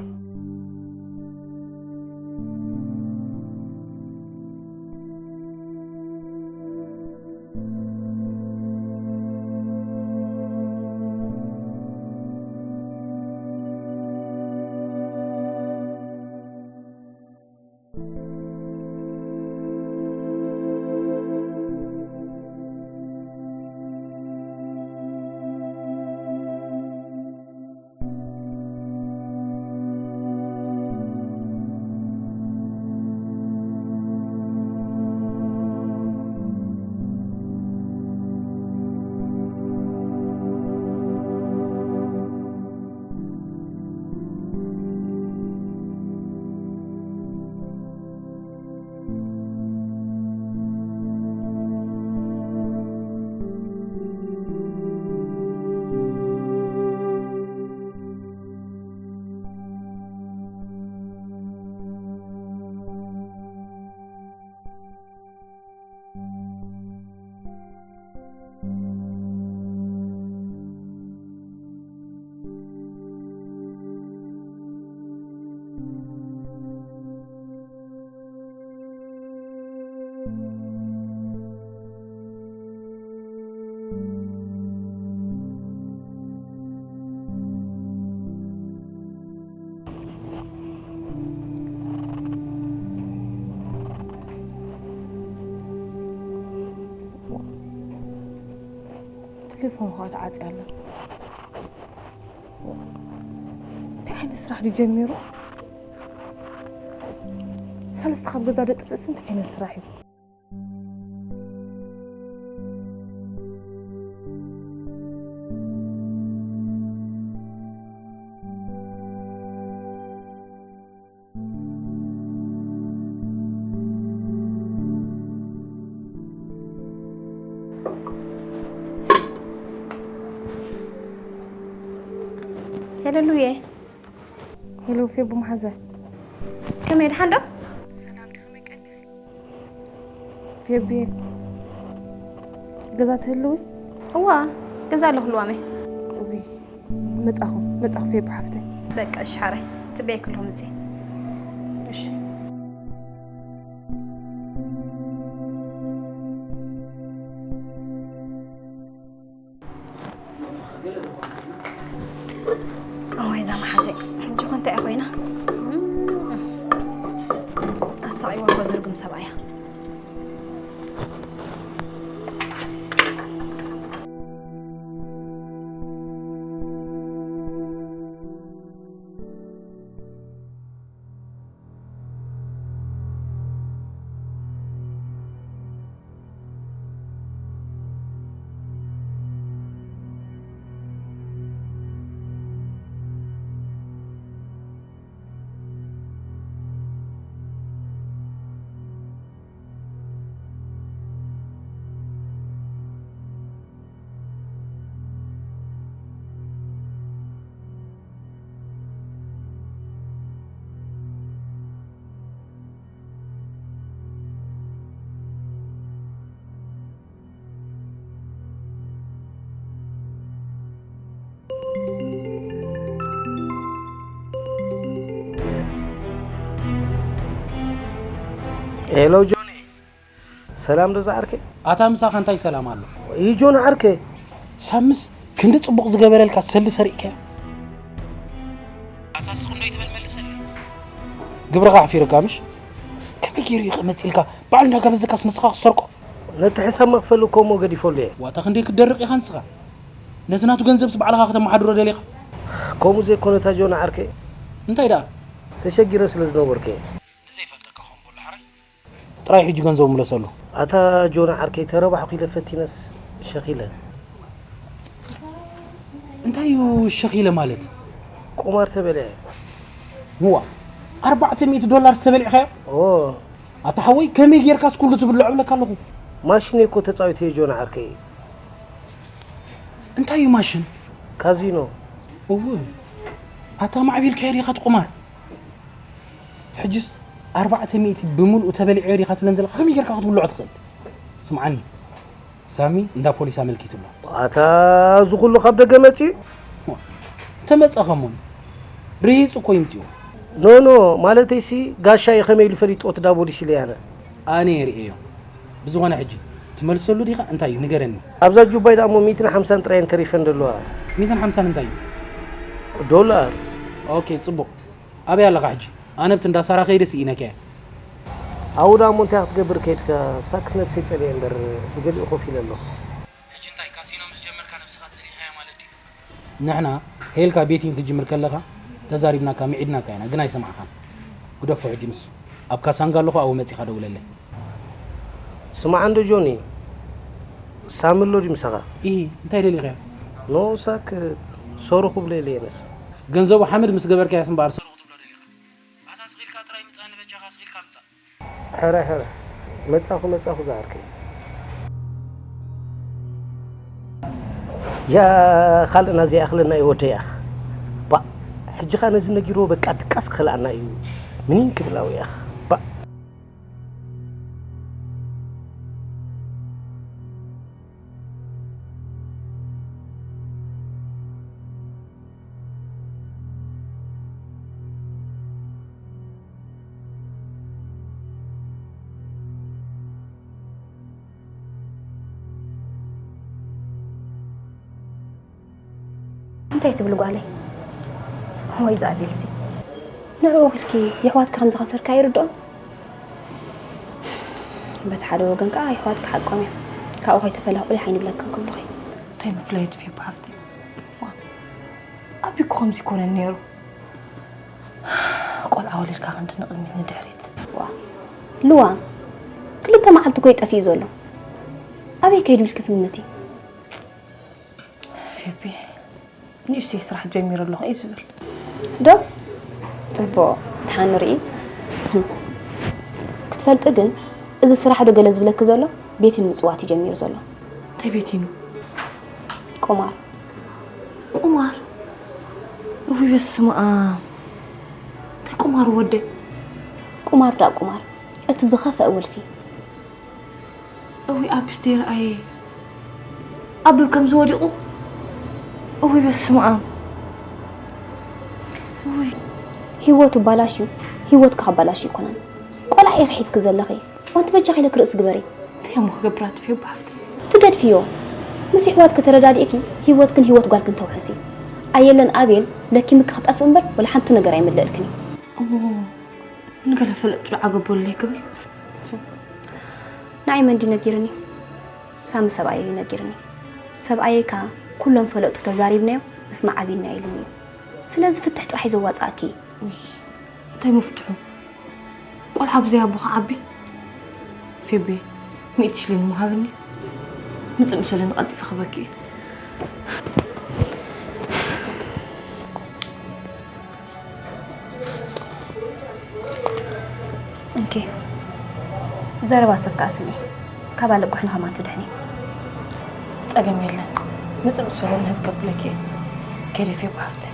ቴሌፎን ኸዓ ተዓጽያ ኣላ። እንታይ ዓይነት ስራሕ ድዩ ጀሚሩ? ሰለስተ ካብ ገዛ ዶ ጥፍእስ እንታይ ዓይነት ስራሕ እዩ? ሄሎ ሉየ። ሄሎ ፌቡ መሓዘ። ከመይ ደሓን ዶ? ሰላም ዲ ከመይ ቀኒኺ? ፌቢ፣ ገዛ ትህልዊ? እዋ፣ ገዛ ኣለኹ ልዋመይ። ውይ፣ መጻኹ፣ መጻኹ ፌቢ ሓፍተይ። በቃ እሺ ሓራይ፣ ጽበየኪ ኣለኹ ምጽእ። እሺ። እዋይ እዛ መሓዘይ ሕጂ ኸ እንታይ እያ ኮይና? ኣሳቒዋ እኮ እዚ ርጉም ሰብኣያ። ሄሎ ጆኒ፣ ሰላም ዶ ዝዓርከይ? ኣታ ምሳኻ እንታይ ሰላም ኣሎ? እዩ ጆን ዓርከይ። ሳምስ ክንዲ ጽቡቕ ዝገበረልካ ሰልዲ ሰሪቕካያ? ኣታ ስቕ እንዶ ይትበል መልሰለይ። ግብርኻ ኣሕፊሩካ ምሽ? ከመይ ገይሩ እዩ ክመጽእ ኢልካ ባዕሉ እንዳጋበዘካስ ንስኻ ክትሰርቆ? ነቲ ሕሳብ መኽፈሊ እኮ እሞ ገዲፈሉ እየ። ዋታ ክንደይ ክትደርቕ ኢኻ ንስኻ? ነቲ ናቱ ገንዘብስ ባዕልኻ ከተመሓድሮ ደሊኻ? ከምኡ ዘይኮነ እታ ጆን ዓርከይ። እንታይ ደኣ? ተሸጊረ ስለ ዝነበርኩ እየ። ንዘይፈልጠካ ኾን ቦሎ ሕራይ። ጥራይ ሕጂ ገንዘቡ ምለሰሉ። ኣታ ጆን ዓርከይ ተረባሕኩ ኢለ ፈቲነስ ሸኺለ። እንታይ እዩ ሸኺለ ማለት? ቁማር ተበልዐ። እዋ፣ ኣርባዕተ ሚእቲ ዶላር ዝተበልዕኻዮ? ኦ። ኣታ ሓወይ፣ ከመይ ጌርካስ ኩሉ ትብልዖ እብለካ ኣለኹ። ማሽን እኮ ተጻዊተ እየ ጆን ዓርከይ። እንታይ እዩ ማሽን? ካዚኖ። እው። ኣታ ማዕቢልካዮ ዲኻ እቲ ቁማር? ሕጅስ ኣርባዕተ ሚእቲ ብምልኡ ተበሊዐዮ ዲኻ ትብለን ዘለኻ? ከመይ ጌርካ ክትብልዖ ትኽእል? ስምዓኒ፣ ሳሚ እንዳ ፖሊስ ኣመልኪቱ ኣሎ። ኣታ እዚ ኩሉ ካብ ደገ መጺኡ? ተመጸኸ እሞ ርሂጹ እኮ ይምጽኡ። ኖ፣ ኖ፣ ማለተይሲ ጋሻ እዩ፣ ከመይ ኢሉ ፈሊጥዎ እቲ ዳ ፖሊስ ኢለ ኣነ። ኣነ የርእዮ። ብዝኾነ ሕጂ ትመልሰሉ ዲኻ? እንታይ እዩ ንገረኒ። ኣብዛ ጁባይ ደኣ እሞ ሚእትን ሓምሳን ጥራይ እየን ተሪፈን ዘለዋ። ሚእትን ሓምሳን እንታይ እዩ? ዶላር። ኦኬ፣ ጽቡቕ። ኣበይ ኣለኻ ሕጂ? ኣነ ኣብቲ እንዳ ሳራ ከይደ ስኢነካ እየ። ኣብኡ ደኣ እሞ እንታይ ክትገብር ከይድካ? ሳክት ነብሰይ ጸሊኤ እምበር ብገሊኡ ኮፍ ኢለ ኣለኹ። ሕጂ እንታይ ካሲኖ ምስ ጀመርካ ነብስኻ ጸሊእካያ ማለት ድዩ? ንሕና ሄልካ ቤቲንግ ክጅምር ከለኻ ተዛሪብናካ ምዒድናካ ኢና፣ ግን ኣይሰማዕኻን። ግደፎ ሕጂ ንሱ። ኣብ ካሳንጋ ኣለኹ፣ ኣብኡ መጺኻ ደውለለይ። ስማዕ እንዶ ጆኒ፣ ሳሚ ኣሎ ድዩ ምሳኻ? ኢሂ፣ እንታይ ደሊኻዮ? ኖ ሳክት፣ ሶሪ ክብሎ ኢለ እየ ነስ። ገንዘቡ ሓመድ ምስ ገበርካዮስ እምበኣር ሶሪ ክትብሎ ደሊኻ? ኣታ ስቕ ኢልካ ጥራይ ምጻኒ በጃኻ፣ ስቕ ኢልካ ምጻእ። ሕረ ሕረ፣ መጻኹ መጻኹ ዝዓርከይ። ያ ካልእና ዘይኣኽለና እዩ ወደይ ኣኽ። ባእ፣ ሕጂ ኸኣ ነዚ ነጊርዎ በቃ ድቃስ ክኸልኣና እዩ። ምኒን ክብል ኣውያኽ። ባእ። እንታይ ትብል ጓለይ? ወይ ዛቤልሲ ንዕኡ ኢልኪ የሕዋትኪ ከም ዝኸሰርካ ይርድኦም። በቲ ሓደ ወገን ከኣ የሕዋትኪ ሓቆም እዮም። ካብኡ ከይተፈላቕሉ ኣይንብለክን ክብሉኺ። እንታይ ምፍላይ ትፍዮ ብሓፍተይ? ዋ፣ ኣቢ እኮ ከምዚ ይኮነን ነይሩ። ቆልዓ ወሊድካ ክንዲ ንቕድሚት ንድሕሪት። ዋ፣ ልዋ፣ ክልተ መዓልቲ እኮ እዩ ጠፊኡ ዘሎ። ኣበይ ከይዱ ኢልኪ ትምነቲ? ፌቢ፣ ንእሽተይ ስራሕ ጀሚረ ኣለኹ እዩ ዝብል። ዶ? ጽቡቕ፣ ደሓን ንርኢ። ክትፈልጢ ግን፣ እዚ ስራሕ ዶ ገለ ዝብለኪ ዘሎ፣ ቤቲ ንምጽዋት እዩ ጀሚሩ ዘሎ። እንታይ ቤቲኑ? ቁማር። ቁማር? እውይ በስመ ኣብ። እንታይ ቁማር ወደይ? ቁማር ዳ ቁማር። እቲ ዝኸፍአ ወልፊ። እውይ ኣቢ ዝተይረኣየ ኣበብ ከምዚ ወዲቑ። እውይ በስመ ኣብ። እውይ። ህይወቱ ባላሽዩ ህይወትኪ ከባላሽዩ ኣይኮነን። ቆልዓ ኢኺ ሒዝኪ ዘለኺ። ዋንቲ በጃኺ ኢለኪ ርእሲ ግበሪ። እንታይ እሞ ክገብራ ትፍዮ ብሓፍተይ? ትገድፍዮ። ምስ ኣሕዋትኪ ተረዳዲእኪ ህይወትክን ህይወት ጓልክን ተውሕሲ። ኣየለን ኣቤል ለኪምኪ ክጠፍእ እምበር ወላ ሓንቲ ነገር ኣይምልእልክን እዩ። እሞ ንገለ ፈለጥቱ ዓገቦለይ ክብል። ንዓይ መን ድዩ ነጊርኒ? ሳሚ ሰብኣየይ እዩ ነጊርኒ። ሰብኣየይ ከኣ ኩሎም ፈለጥቱ ተዛሪብናዮ ምስማዕ ኣቢልና ኢሉኒ እዩ። ስለዚ ፍትሕ ጥራሕ እዩ ዘዋጽኣኪ። ውይ፣ እንታይ መፍትሑ? ቆልዓ ብዘይ ኣቦ ክዓቢ? ፌቤ፣ ሚእቲ ሽሊን እሞ ሃብኒ። ምጽእ ምስ በለኒ ቀልጢፈ ክበኪ እየ። እንኪ፣ ዘረባ ሰብ ከኣ ስምዒ። ካብ ኣለቅሕኒ ከማን ትድሕኒ። ጸገም የለን። ምጽእ ምስ በለኒ ህብ ከብለኪ እየ። ከይደ ፌቤ ሓፍተይ።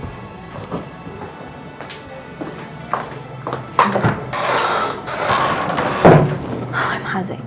ኣይ መሓዘይ።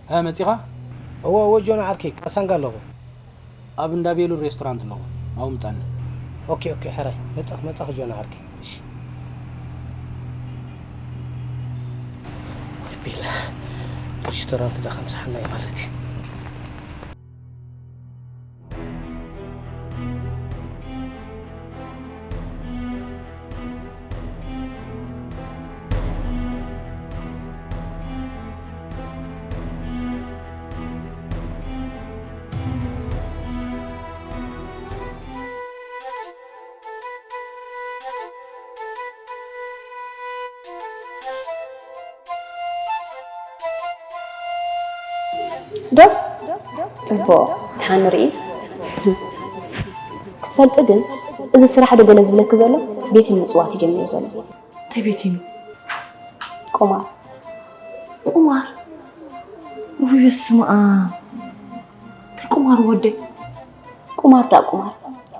ሀ፣ መጺኻ? እወ፣ እወ፣ ጆን ዓርከይ፣ ካሳንጋ ኣለኹ። ኣብ እንዳ ቤሉ ሬስቶራንት ኣለኹ። ኣብኡ ምጻኒ። ኦኬ፣ ኦኬ፣ ሕራይ። መጻኹ፣ መጻኹ፣ ጆን ዓርከይ። እሺ። ወይ ቤላ፣ ሬስቶራንት ዳ ከምስሓና እዩ ማለት እዩ። ዶ? ጽቡቕ፣ ደሓን ንርኢ። ክትፈልጢ ግን፣ እዚ ስራሕ ዶ ገለ ዝብለኪ ዘሎ፣ ቤቲን ምጽዋት እዩ ጀሚሩ ዘሎ። እንታይ ቤቲን? ቁማር። ቁማር? ውይ፣ በስመ ኣብ። እንታይ ቁማር ወደይ? ቁማር ዳ ቁማር።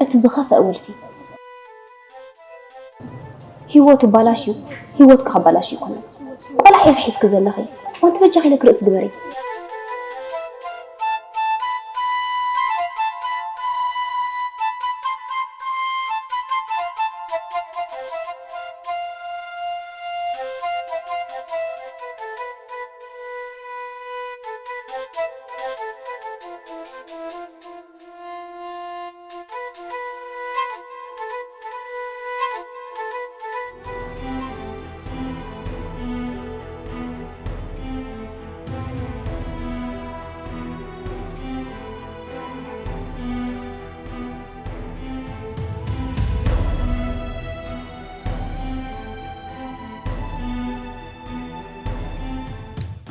እቲ ዝኸፍአ ወልፊ። ህይወቱ ባላሽዩ፣ ህይወትኪ ከባላሽ ይኮነ። ቆልዓ ኢኺ ሒዝኪ ዘለኺ። ኣንቲ በጃኺ ኢለኪ ርእሲ ግበሪ።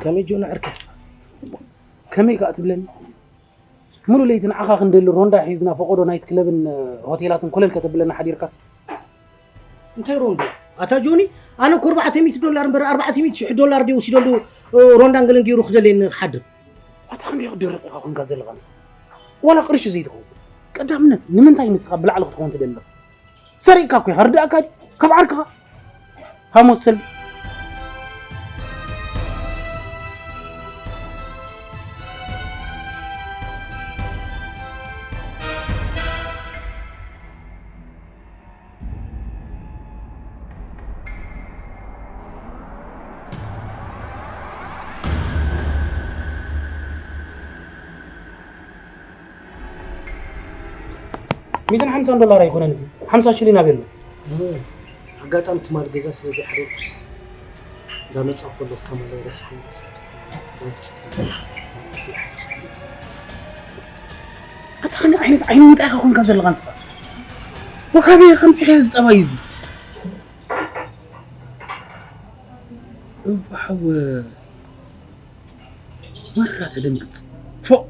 ከመይ ጆና ዕርከ? ከመይ ከኣ ትብለኒ? ሙሉ ለይቲ ንዓኻ ክንደሊ ሮንዳ ሒዝና ፈቆዶ ናይት ክለብን ሆቴላትን ኮለል ከተብለና ሓዲርካስ? እንታይ ሮንዶ? ኣታ ጆኒ፣ ኣነ እኮ ኣርባዕተ ሚእቲ ዶላር እምበር ኣርባዕተ ሚእቲ ሽሕ ዶላር ድዩ ወሲደሉ፣ እ፣ ሮንዳን ገለን ገይሩ ክደልየኒ ክሓድር? ኣታ ክንደይ ክትደርቕ ኢኻ ኮንካ ዘለኻ ንስኻ? ዋላ ቅርሺ ዘይትኸውን። ቀዳምነት ንምንታይ ንስኻ ብላዕሊ ክትኸውን ትደሊ ኣለኻ? ሰሪቕካ እኮ ኢኻ፣ ርዳእካ ድዩ? ካብ ዓርክኻ ሃሞት ሰልቢ። ሚእትን ሓምሳን ዶላር ኣይኮነን እዚ፣ ሓምሳ ሽሊን ኣበሎ። ኣጋጣሚ ትማሊ ገዛ ስለ ዘይሓደርኩስ፣ እንዳመጻኹ ከለኹ ተማላይ ረሲሐ መሰለኝ። ኣታ ከመይ ዓይነት ዓይኒ ምንታይ ኢኻ ኮንካ ዘለኻ ንስኻ? ወካበይ ከምጺኻ እዚ ጠባይ እዚ? እባ ሓወ፣ መራ ተደንግጽ። ፎእ!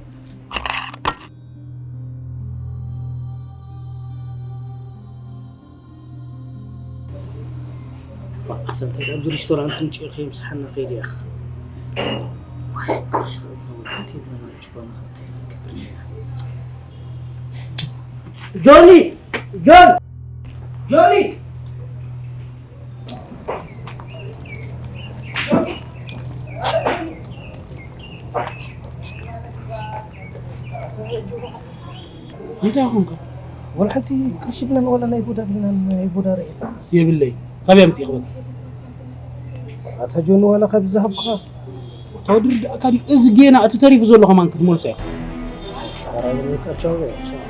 ኣታ እንታይ ኣብዚ ሬስቶራንት ምጭ ከይምስሓና ከይድ ኢኻ። ዋይ፣ ቅርሺ ካብ ዝነበረ ሓንቲ ይብለና፣ ችኮና ከ እንታይ ክንገብር ኢና? ጆኒ! ጆን! ጆኒ! እንታይ ኾንካ? ወላ ሓንቲ ቅርሺ ብለን ወላ ናይ ቡዳ ብለን ናይ ቡዳ ርኤ። የብለይ። ካበይ ኣምጺእኺ በቃ? ኣታ ጆን ዋላ ካብ ዝሃብኩኻ። ወታደር ደኣ ካዲ እዚ ጌና እቲ ተሪፉ ዘሎ ከማን ክትመልሶ ኢኻ። ኧረ በቃ ቻው በል፣ ቻው።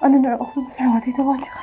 ኣነ ንዕኦም ምስ ኣሕዋተይ ተባቲኸ።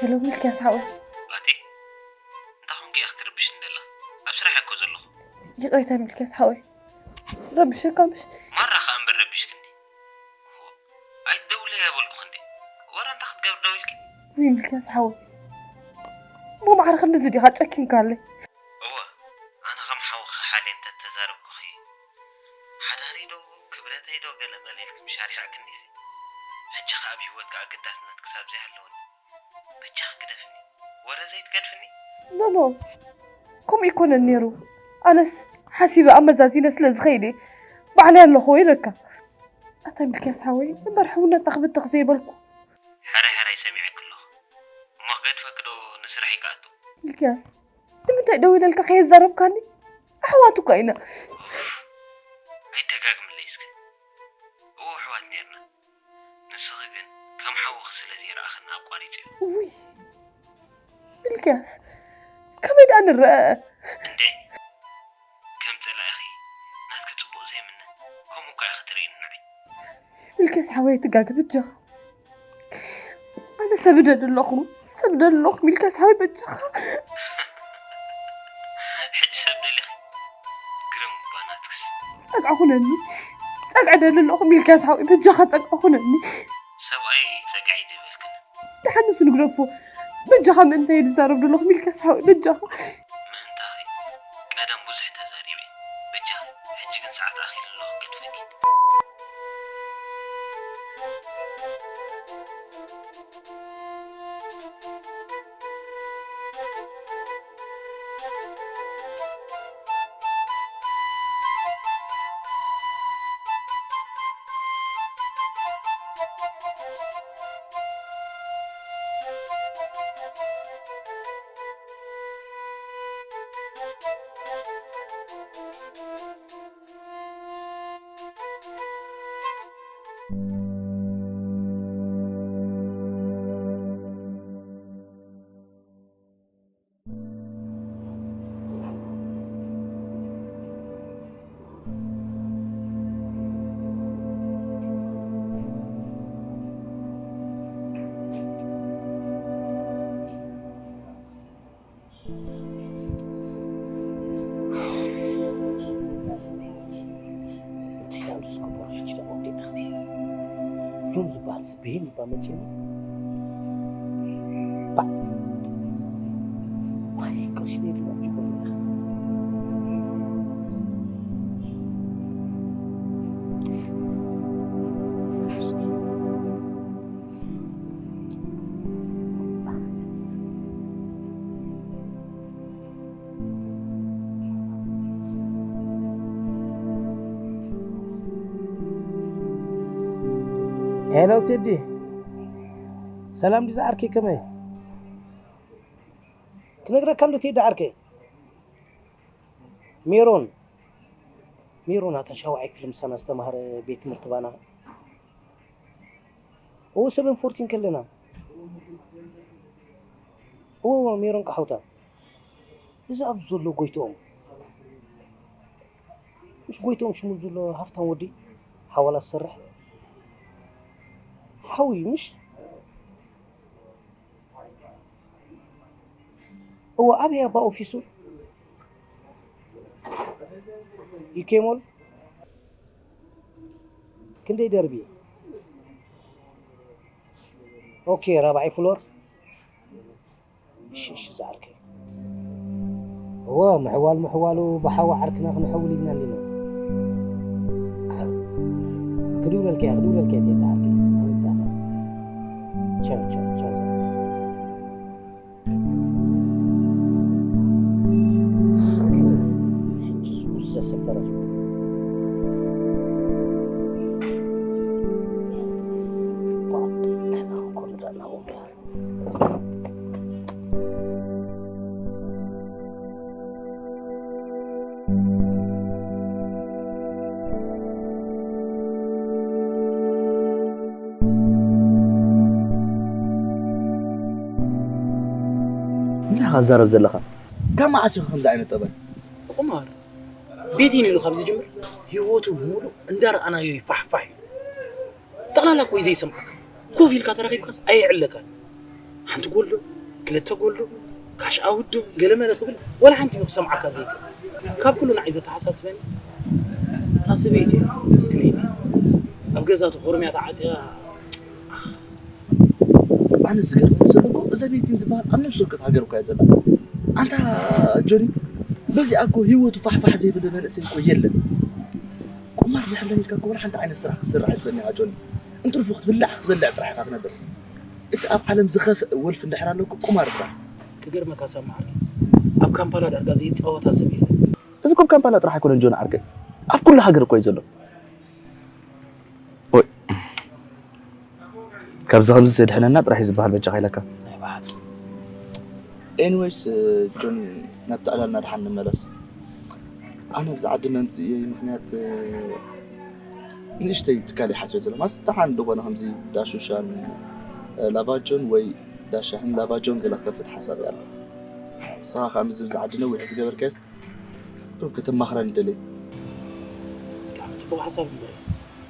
ሄሎ ሚልክያስ ሓወይ። ባቲ፣ እንታይ ኾንኪ ኢኺ ትርብሽኒ ዘላ? ኣብ ስራሕ እኮ ዘለኹ። ይቕሬታ ሚልክያስ ሓወይ፣ ረቢሸካ ምሽ? ማራ ኸኣ እምበር ረቢሽክኒ። ኣይትደውልለይ ኣይበልኩኺ እንዴ? ወረ እንታይ ክትገብሪ ደዊልኪ? ውይ ሚልክያስ ሓወይ፣ እሞ ማዕረ ክንድዚ ዲኻ ጨኪንካለይ? እወ፣ ኣነ ከም ሓውኺ ሓልየ እንተተዛረብኩኺ፣ ሓዳረይ ዶ ክብረተይ ዶ ገለ መለ ኢልኪ ምሽ ኣርሒቕክኒ ኢኺ። ሕጂ ኸኣ ኣብ ህይወትኪ ኣገዳስነት ክሳብ ዘይሃለወኒ፣ በጃኺ ግደፍኒ። ወረ ዘይትገድፍኒ? ኖ፣ ኖ፣ ከምኡ ኣይኮነን ነይሩ። ኣነስ ሓሲበ ኣመዛዚነ ስለ ዝኸይድ እየ ባዕለይ ኣለኹ ኢለካ። ኣታ ሚልክያስ ሓወይ፣ እምበር ሕውነትና ክብትኽ ዘይበልኩ። ሕራይ ሕራይ ሰሚዐኪ ኣለኹ። እሞ ክገድፈኪ ዶ ንስራሕ ይከኣቱ? ሚልክያስ፣ ንምንታይ ደው ኢለልካ ከየዛረብካኒ? ኣሕዋት እኳ ኢና። ኡፍ፣ ኣይደጋግምለይ እስከ። እዎ ኣሕዋት ኔርና። ንስኺ ግን ከም ሓውኺ ስለ ዘይረኣኽኒ ኣቋሪጸዮ። ውይ፣ ሚልክያስ፣ ከመይ ደኣ ንረአ? እንዴ፣ ከም ጸላኢኺ ናትኪ ጽቡቕ ዘይምነ፣ ከምኡ እኳ ኢኺ ትርእይኒ ንዓይ። ሚልክያስ ሓወይ፣ ኣይትጋገ በጃኻ። ኣነ ሰብ እደሊ ኣለኹ፣ ሰብ እደሊ ኣለኹ፣ ሚልክያስ ሓወይ በጃኻ። ሕጂ ሰብ ደሊኺ? ግርም እባ ናትክስ። ጸግዒ ኩነኒ፣ ጸግዒ እደሊ ኣለኹ፣ ሚልክያስ ሓወይ በጃኻ ጸግዒ ኩነኒ። ሰብኣይ ጸግዒ ዶ ይበልክን? ደሓን ንሱ ንግደፎ። በጃኻ ምእንታይ ዝዛረብ ዘለኹ ሚልክያስ ሓወይ፣ በጃኻ። ምእንታኺ ቀደም ብዙሕ ተዛሪበ። በጃ፣ ሕጂ ግን ሰዓት ኣኺሉ ኣለኹ፣ ገድፈኪ። እንታይ ዳኣ ንሱ ክገብሮ ሕጂ ደኣ ወዲእና። ዞም ዝበሃል ሰብ ብሄን ይባ መጺእና። ባ-፣ ባይ ቅርሺ ነይ ድማ ጅጎና። ሄሎ ቴዲ፣ ሰላም ድዩ ዝዓርከይ፣ ከመይ? ክነግረካ እንዶ ቴዲ ዓርከይ፣ ሜሮን፣ ሜሮን ኣታ ሻውዓይ ክፍሊ ምሳና ዝተማህረ ቤት ትምህርቲ ባና። እዎ፣ ሰቨን ፎርቲን ከለና። እዎ፣ እዎ፣ ሜሮን ቀሓውታ። እዚ ኣብዚ ዘሎ ጎይትኦም። ምስ ጎይትኦም ሽሙ ዘሎ ሃፍታም ወዲ ሓዋላ ዝሰርሕ። ሓዊ፣ ምሽ? እዎ፣ ኣበይ ኣባ ኦፊሱ? ዩ ኬ ሞል? ክንደይ ደርቢ? ኦኬ፣ ራብዓይ ፍሎር። እሺ፣ እሺ፣ ዝዓርከይ። እዎ፣ ምሕዋል ምሕዋሉ ብሓዊ ዓርክና ክንሕውል ኢልና እንዲና። ክድውለልካ እየ፣ ክድውለልካ እየ፣ ቴዲ ዓርከይ። ኣይንጣመር። ቻው፣ ቻው፣ ቻው፣ ዝዓርከይ። ሕጂ ዝውሰ ሰብ ተረኺቡ። ባ፣ ተናኾ ንዳና ወንበር። ኣዛረብ ዘለኻ? ካብ መዓስ ኢኻ ከምዚ ዓይነት ጠባይ? ቁማር ቤቲን ኢሉ ካብ ዝጅምር ህይወቱ ብምሉእ እንዳረኣናዮ ይፋሕፋሕ እዩ። ጠቕላላ እኮ እዩ ዘይሰምዓካ። ኮፍ ኢልካ ተራኺብካስ ኣየዕለካን። ሓንቲ ጎል ዶ ክልተ ጎል ዶ ካሽ ኣውት ዶ ገለመለ ክብል ወላ ሓንቲ እዩ ክሰምዓካ ዘይክእል። ካብ ኩሉ ንዓይ ዘተሓሳስበኒ እታ ሰበይቲ ምስክነይቲ ኣብ ገዛ ተኾርምያ ተዓፅያ ኣነ ዝገርመኒ ዘሎ እኮ እዛ ቤቲን ዝበሃል ኣብ ነፍሲ ወከፍ ሃገር እኮ እያ ዘላ። ኣንታ ጆኒ በዚኣ እኮ ህይወቱ ፋሕፋሕ ዘይብል መንእሰይ እኮ የለን። ቁማር ንሕለም ኢልካ እኮ ወላ ሓንቲ ዓይነት ስራሕ ክትሰርሕ ኣይትኽእልን ኢኻ ጆኒ። እንትርፎ ክትብላዕ ክትበልዕ ጥራሕ ኢኻ ትነብር። እቲ ኣብ ዓለም ዝኸፍእ ወልፊ እንድሕር ኣሎ እኮ ቁማር ጥራሕ። ክገርመካ ሳም ዓርከይ ኣብ ካምፓላ ዳርጋ ዘይፃወታ ሰብ የለን። እዚ እኮ ኣብ ካምፓላ ጥራሕ ኣይኮነን ጆኒ ዓርከይ ኣብ ኩሉ ሃገር እኮ እዩ ዘሎ። ኦይ ካብዚ ከምዚ ዘድሕነና ጥራሕ እዩ ዝበሃል በጃኻ ኢለካ። ናይ ብሓቂ ኤኒወይስ ጆኒ ናብቲ ዕላልና ደሓን ንመለስ። ኣነ ኣብዚ ዓዲ መምፅእየይ ምኽንያት ንእሽተይ ትካል ይሓስበ ዘሎ ማስ ደሓን ዝኾነ ከምዚ ዳሹሻን ላቫጆን ወይ ዳሻህን ላቫጆን ገለ ክኸፍት ሓሳብ እያ ኣሎ። ንስኻ ከዓ ምስዚ ብዚ ዓዲ ነዊሕ ዝገበርካስ ክትማኽረን ደልየ። ብጣዕሚ ፅቡቕ ሓሳብ እምበር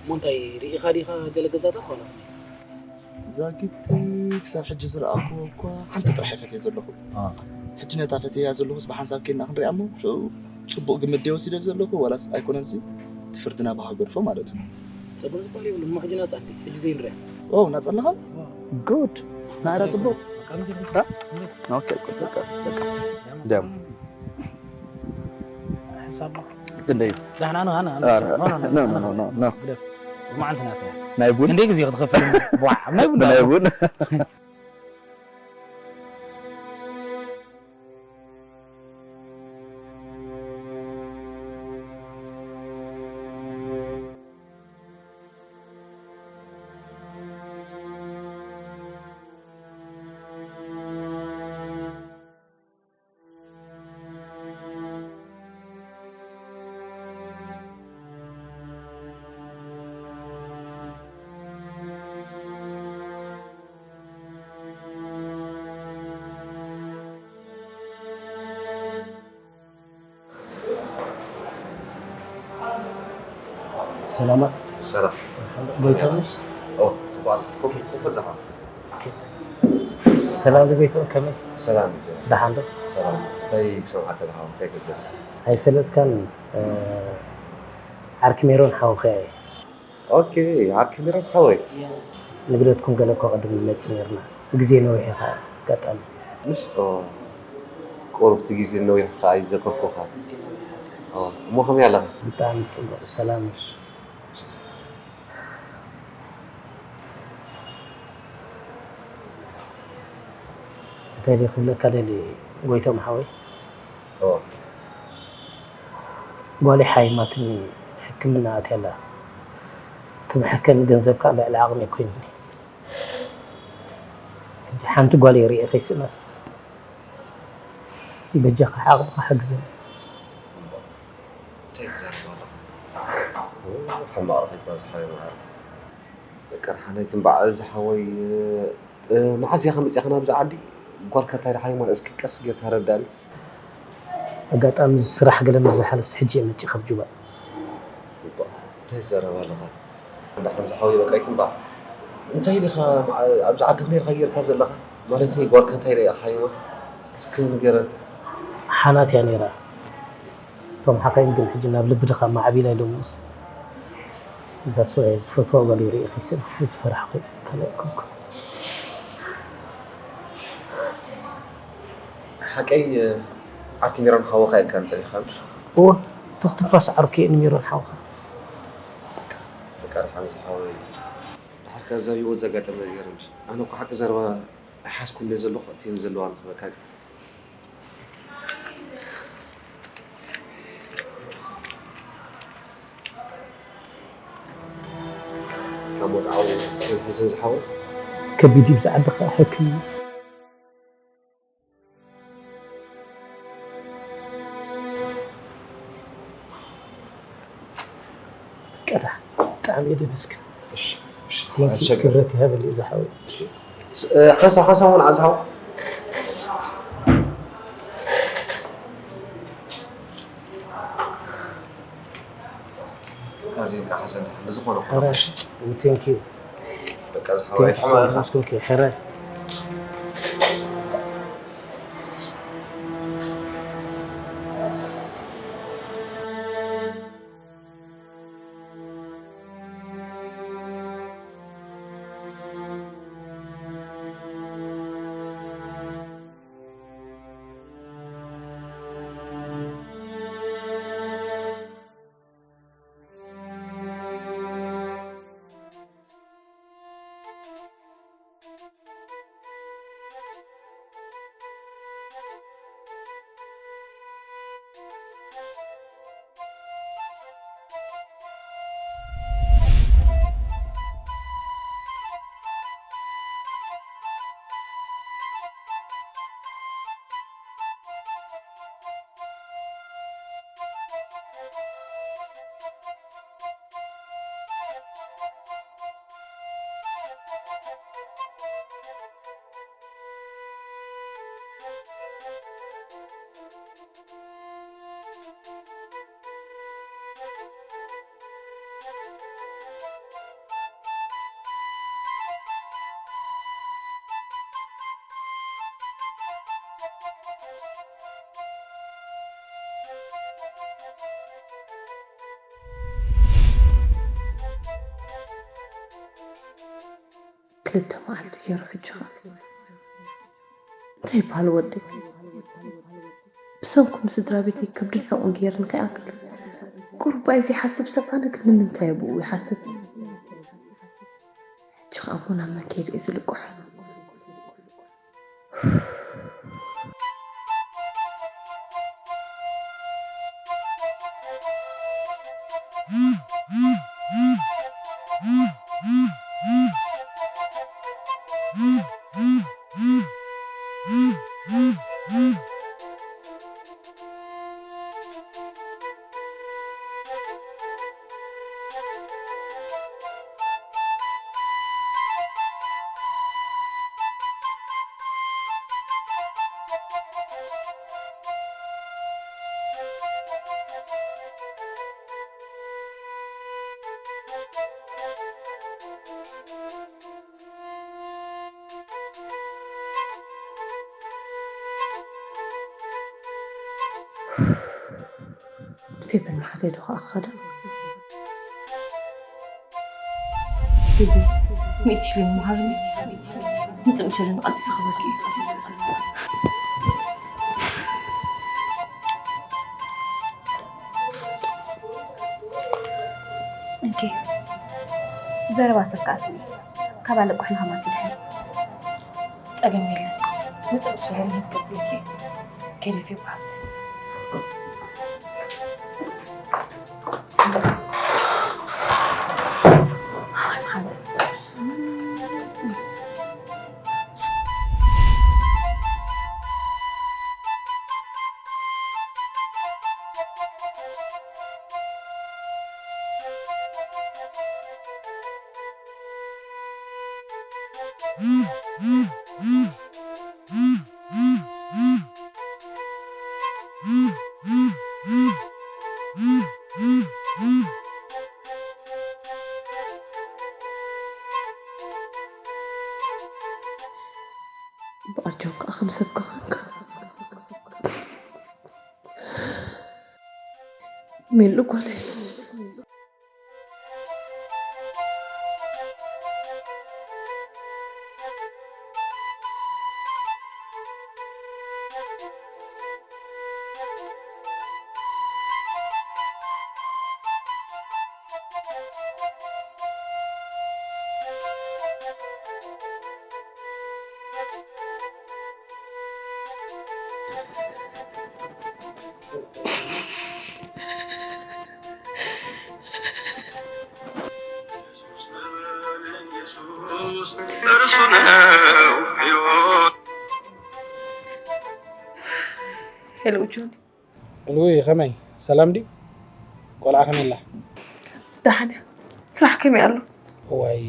እሞ እንታይ ርኢኻ ዲኻ ገለ ገዛታት ዋላ ከመይ? ዛጊት ክሳብ ሕጂ ዝረኣኽዎ እኳ ሓንቲ ጥራሕ እየ ፈትየ ዘለኹ። ሕጂ ነታ ፈትየያ ዘለኹስ ብሓንሳብ ኬድና ክንሪኣ እሞ ሽዑ ፅቡቕ ግምት ድየ ወሲደ ዘለኹ ዋላስ ኣይኮነንሲ እቲ ፍርዲ ናባኻ ገድፎ ማለት እዩ። ፀገም ዝበሃል የብሉን እሞ ሕጂ ናፃ እንዲ ሕጂ ዘይንሪኣ። ዋው ናፃ ኣለኻ? ጉድ ናዕራ ፅቡቕ። ኦኬ በቃ በቃ ደም ሕሳብ ክንደይ እዩ? ዳሕና ንሃና ኖ ኖ ኖ ኖ ኖ ኖ ግደፍ። መዓልቲ ናትና ናይ ቡን ክንደይ ግዜ ክትኸፍል ቧዕ ናይ ቡን ናይ ቡን ሰላማት ሰላም ጎይታውስ ኦ ጽቡቅ ኮፊ ጽቡቅ ዝሓ ሰላም ለቤቶም ከመይ ሰላም እዩ ደሓን ዶ ሰላም እንታይ ክሰምዓካ ዝሓወ እንታይ ገዘስ ኣይፈለጥካን ዓርኪ ሜሮን ሓውኸ እየ ኦኬ ዓርኪ ሜሮን ሓወይ ንግደትኩም ገለ እኮ ቅድም ንመጽእ ነርና ብግዜ ነዊሕ ኢኻ ኣጋጣሚ ምሽ ቁሩብ እቲ ግዜ ነዊሕ ከዓ ይዘከርኩኻ እሞ ከመይ ኣለኻ ብጣዕሚ ፅቡቅ ሰላም እሺ እንታይ ድየ ክብለካ ደልየ ጎይቶም ሓወይ ጓለይ ሓይማትኒ ሕክምና ኣትያ ኣላ እቲ መሐከሚ ገንዘብ ከዓ ልዕሊ ዓቕመይ ኮይኑኒ ሕጂ ሓንቲ ጓለይ ርእየ ከይስእነስ በጃኻ ዓቕምኻ ሓግዘኒ እንታይ ትዛረብ ኣለኻ ሕማቕ ረኺብካ ዝሓወይ መዓር በቃ ደሓን ኣይትንባዕ ዝሓወይ መዓዝ ኢኻ መፂእኻ ናብዚ ዓዲ ጓልካ እንታይ ደሓን እስኪ ቀስ ጌርካ ረዳእኒ ኣጋጣሚ እዚ ስራሕ ገለ ምስ ዝሓለስ ሕጂ እየ መፂእ ካብ ጁባ እንታይ ትዛረብ ኣለኻ ደሓን ዝሓወይ በቃ ኣይትንባዕ እንታይ ኢኻ ኣብዚ ዓዲ ክንደይ ኢኻ ጌርካ ዘለኻ ማለተይ ጓልካ እንታይ ኢኻ ሓይማ እስኪ ንገረን ሓናት እያ ነይራ እቶም ሓካይም ግን ሕጂ ናብ ልቢ ድኻ ማዕቢላ ኢሎምስ እዛ ሰብኣይ ዝፈትዋ ጓል ይርኢ ከይስእን ስለ ዝፈራሕኹ ካልእ ኣይኮንኩን ሓቀይ ዓርኪ ሜሮን ሓወኻ ኢልካ ንፀኒኻ ምሽ እወ ትኽትኳስ ዓርኩ እየ ንሜሮን ሓውኻ በቃ ድሓን ዝሓወይ ድሓር ከዛ ህይወት ዘጋጠመ ነገር እንጂ ኣነ እኮ ሓቂ ዘረባ ኣይሓዝኩን ዘለኹ እቲን ዘለዋ ንኽበካ ግን ካብ ወድዓዊ ሕዝን ዝሓወ ከቢድ እዩ ብዛዕባኻ ሕክምና ቀዳ ብጣዕሚ እየ ደመስግን ክብረት ይሃበል እዩ ዝሓወ ሓንሳ ሓንሳ ውን ዓዝሓው ኢልካ ሓሰብ ንዝኾነ ኧረ፣ ኩሉ። Thank you። በቃ ዝሓወይ ሕማቕ ኢኻ። መስኮኪ፣ ሕረ። ክልተ መዓልቲ ገይሩ ሕጂ ኸኣ እንታይ ይበሃል ወደይ? ብሰንኩም ስድራ ቤተይ ከብድን ሕቑን ገይርኒ ከይኣክል ቁሩብ ኣይዝሓስብ ሰብ ኣነ ግን ንምንታይ ብኡ ይሓስብ? ሕጂ ኸኣ እሞ ናብ መን ከይደ እየ ዝልቅሖ? ፌበን መሓዘይ ዶ ከኣ ክኸዳ? ፌቢ፣ ሚእቲ ሽሊን መሃብኒ። ምጽእ ምሸለኒ ቀልጢፈ ክበኪ። እንኪ፣ ዘረባ ሰብ ከኣ ስምዒ። ካብ ኣለቅሕና ከማን ትድሕኒ። ጸገም የለን። ምጽእ ምስ በለኒ ሂብ ከብለኪ። ከይደ ፌቢ ሓፍተይ። ኣይ፣ መሓዘይ። በኣጆካ ከም ሰብ ክኾንካ። ሜሉ ጓለይ። ሄሎ ጆኒ። ሉዊ፣ ከመይ? ሰላም ድዩ? ቆልዓ ከመይ ኣላ? ደሓን እያ። ስራሕ ከመይ ኣሎ? እዋይ፣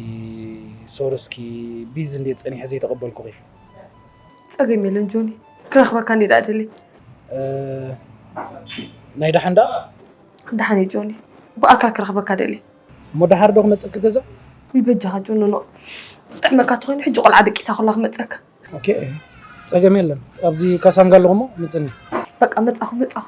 ሶሪ፣ እስኪ ቢዚ እንድየ ጸኒሐ ዘይተቐበልኩኺ። ጸገም የለን ጆኒ፣ ክረኽበካ እንድየ ደኣ ደልየ። እ፣ ናይ ደሓን ደኣ? ደሓን እየ ጆኒ፣ ብኣካል ክረኽበካ ደልየ። እሞ ደሓር ዶ ክመጸኪ ገዛ? ውይ በጃኻ ጆኖኖ፣ ጥዕመካ ተኾይኑ ሕጂ ቆልዓ ደቂሳ ኮላ ክመጸካ። ኦኬ፣ ጸገም የለን። ኣብዚ ካሳንጋ ኣለኹ እሞ ምጽኒ። በቃ መጻኹ መጻኹ።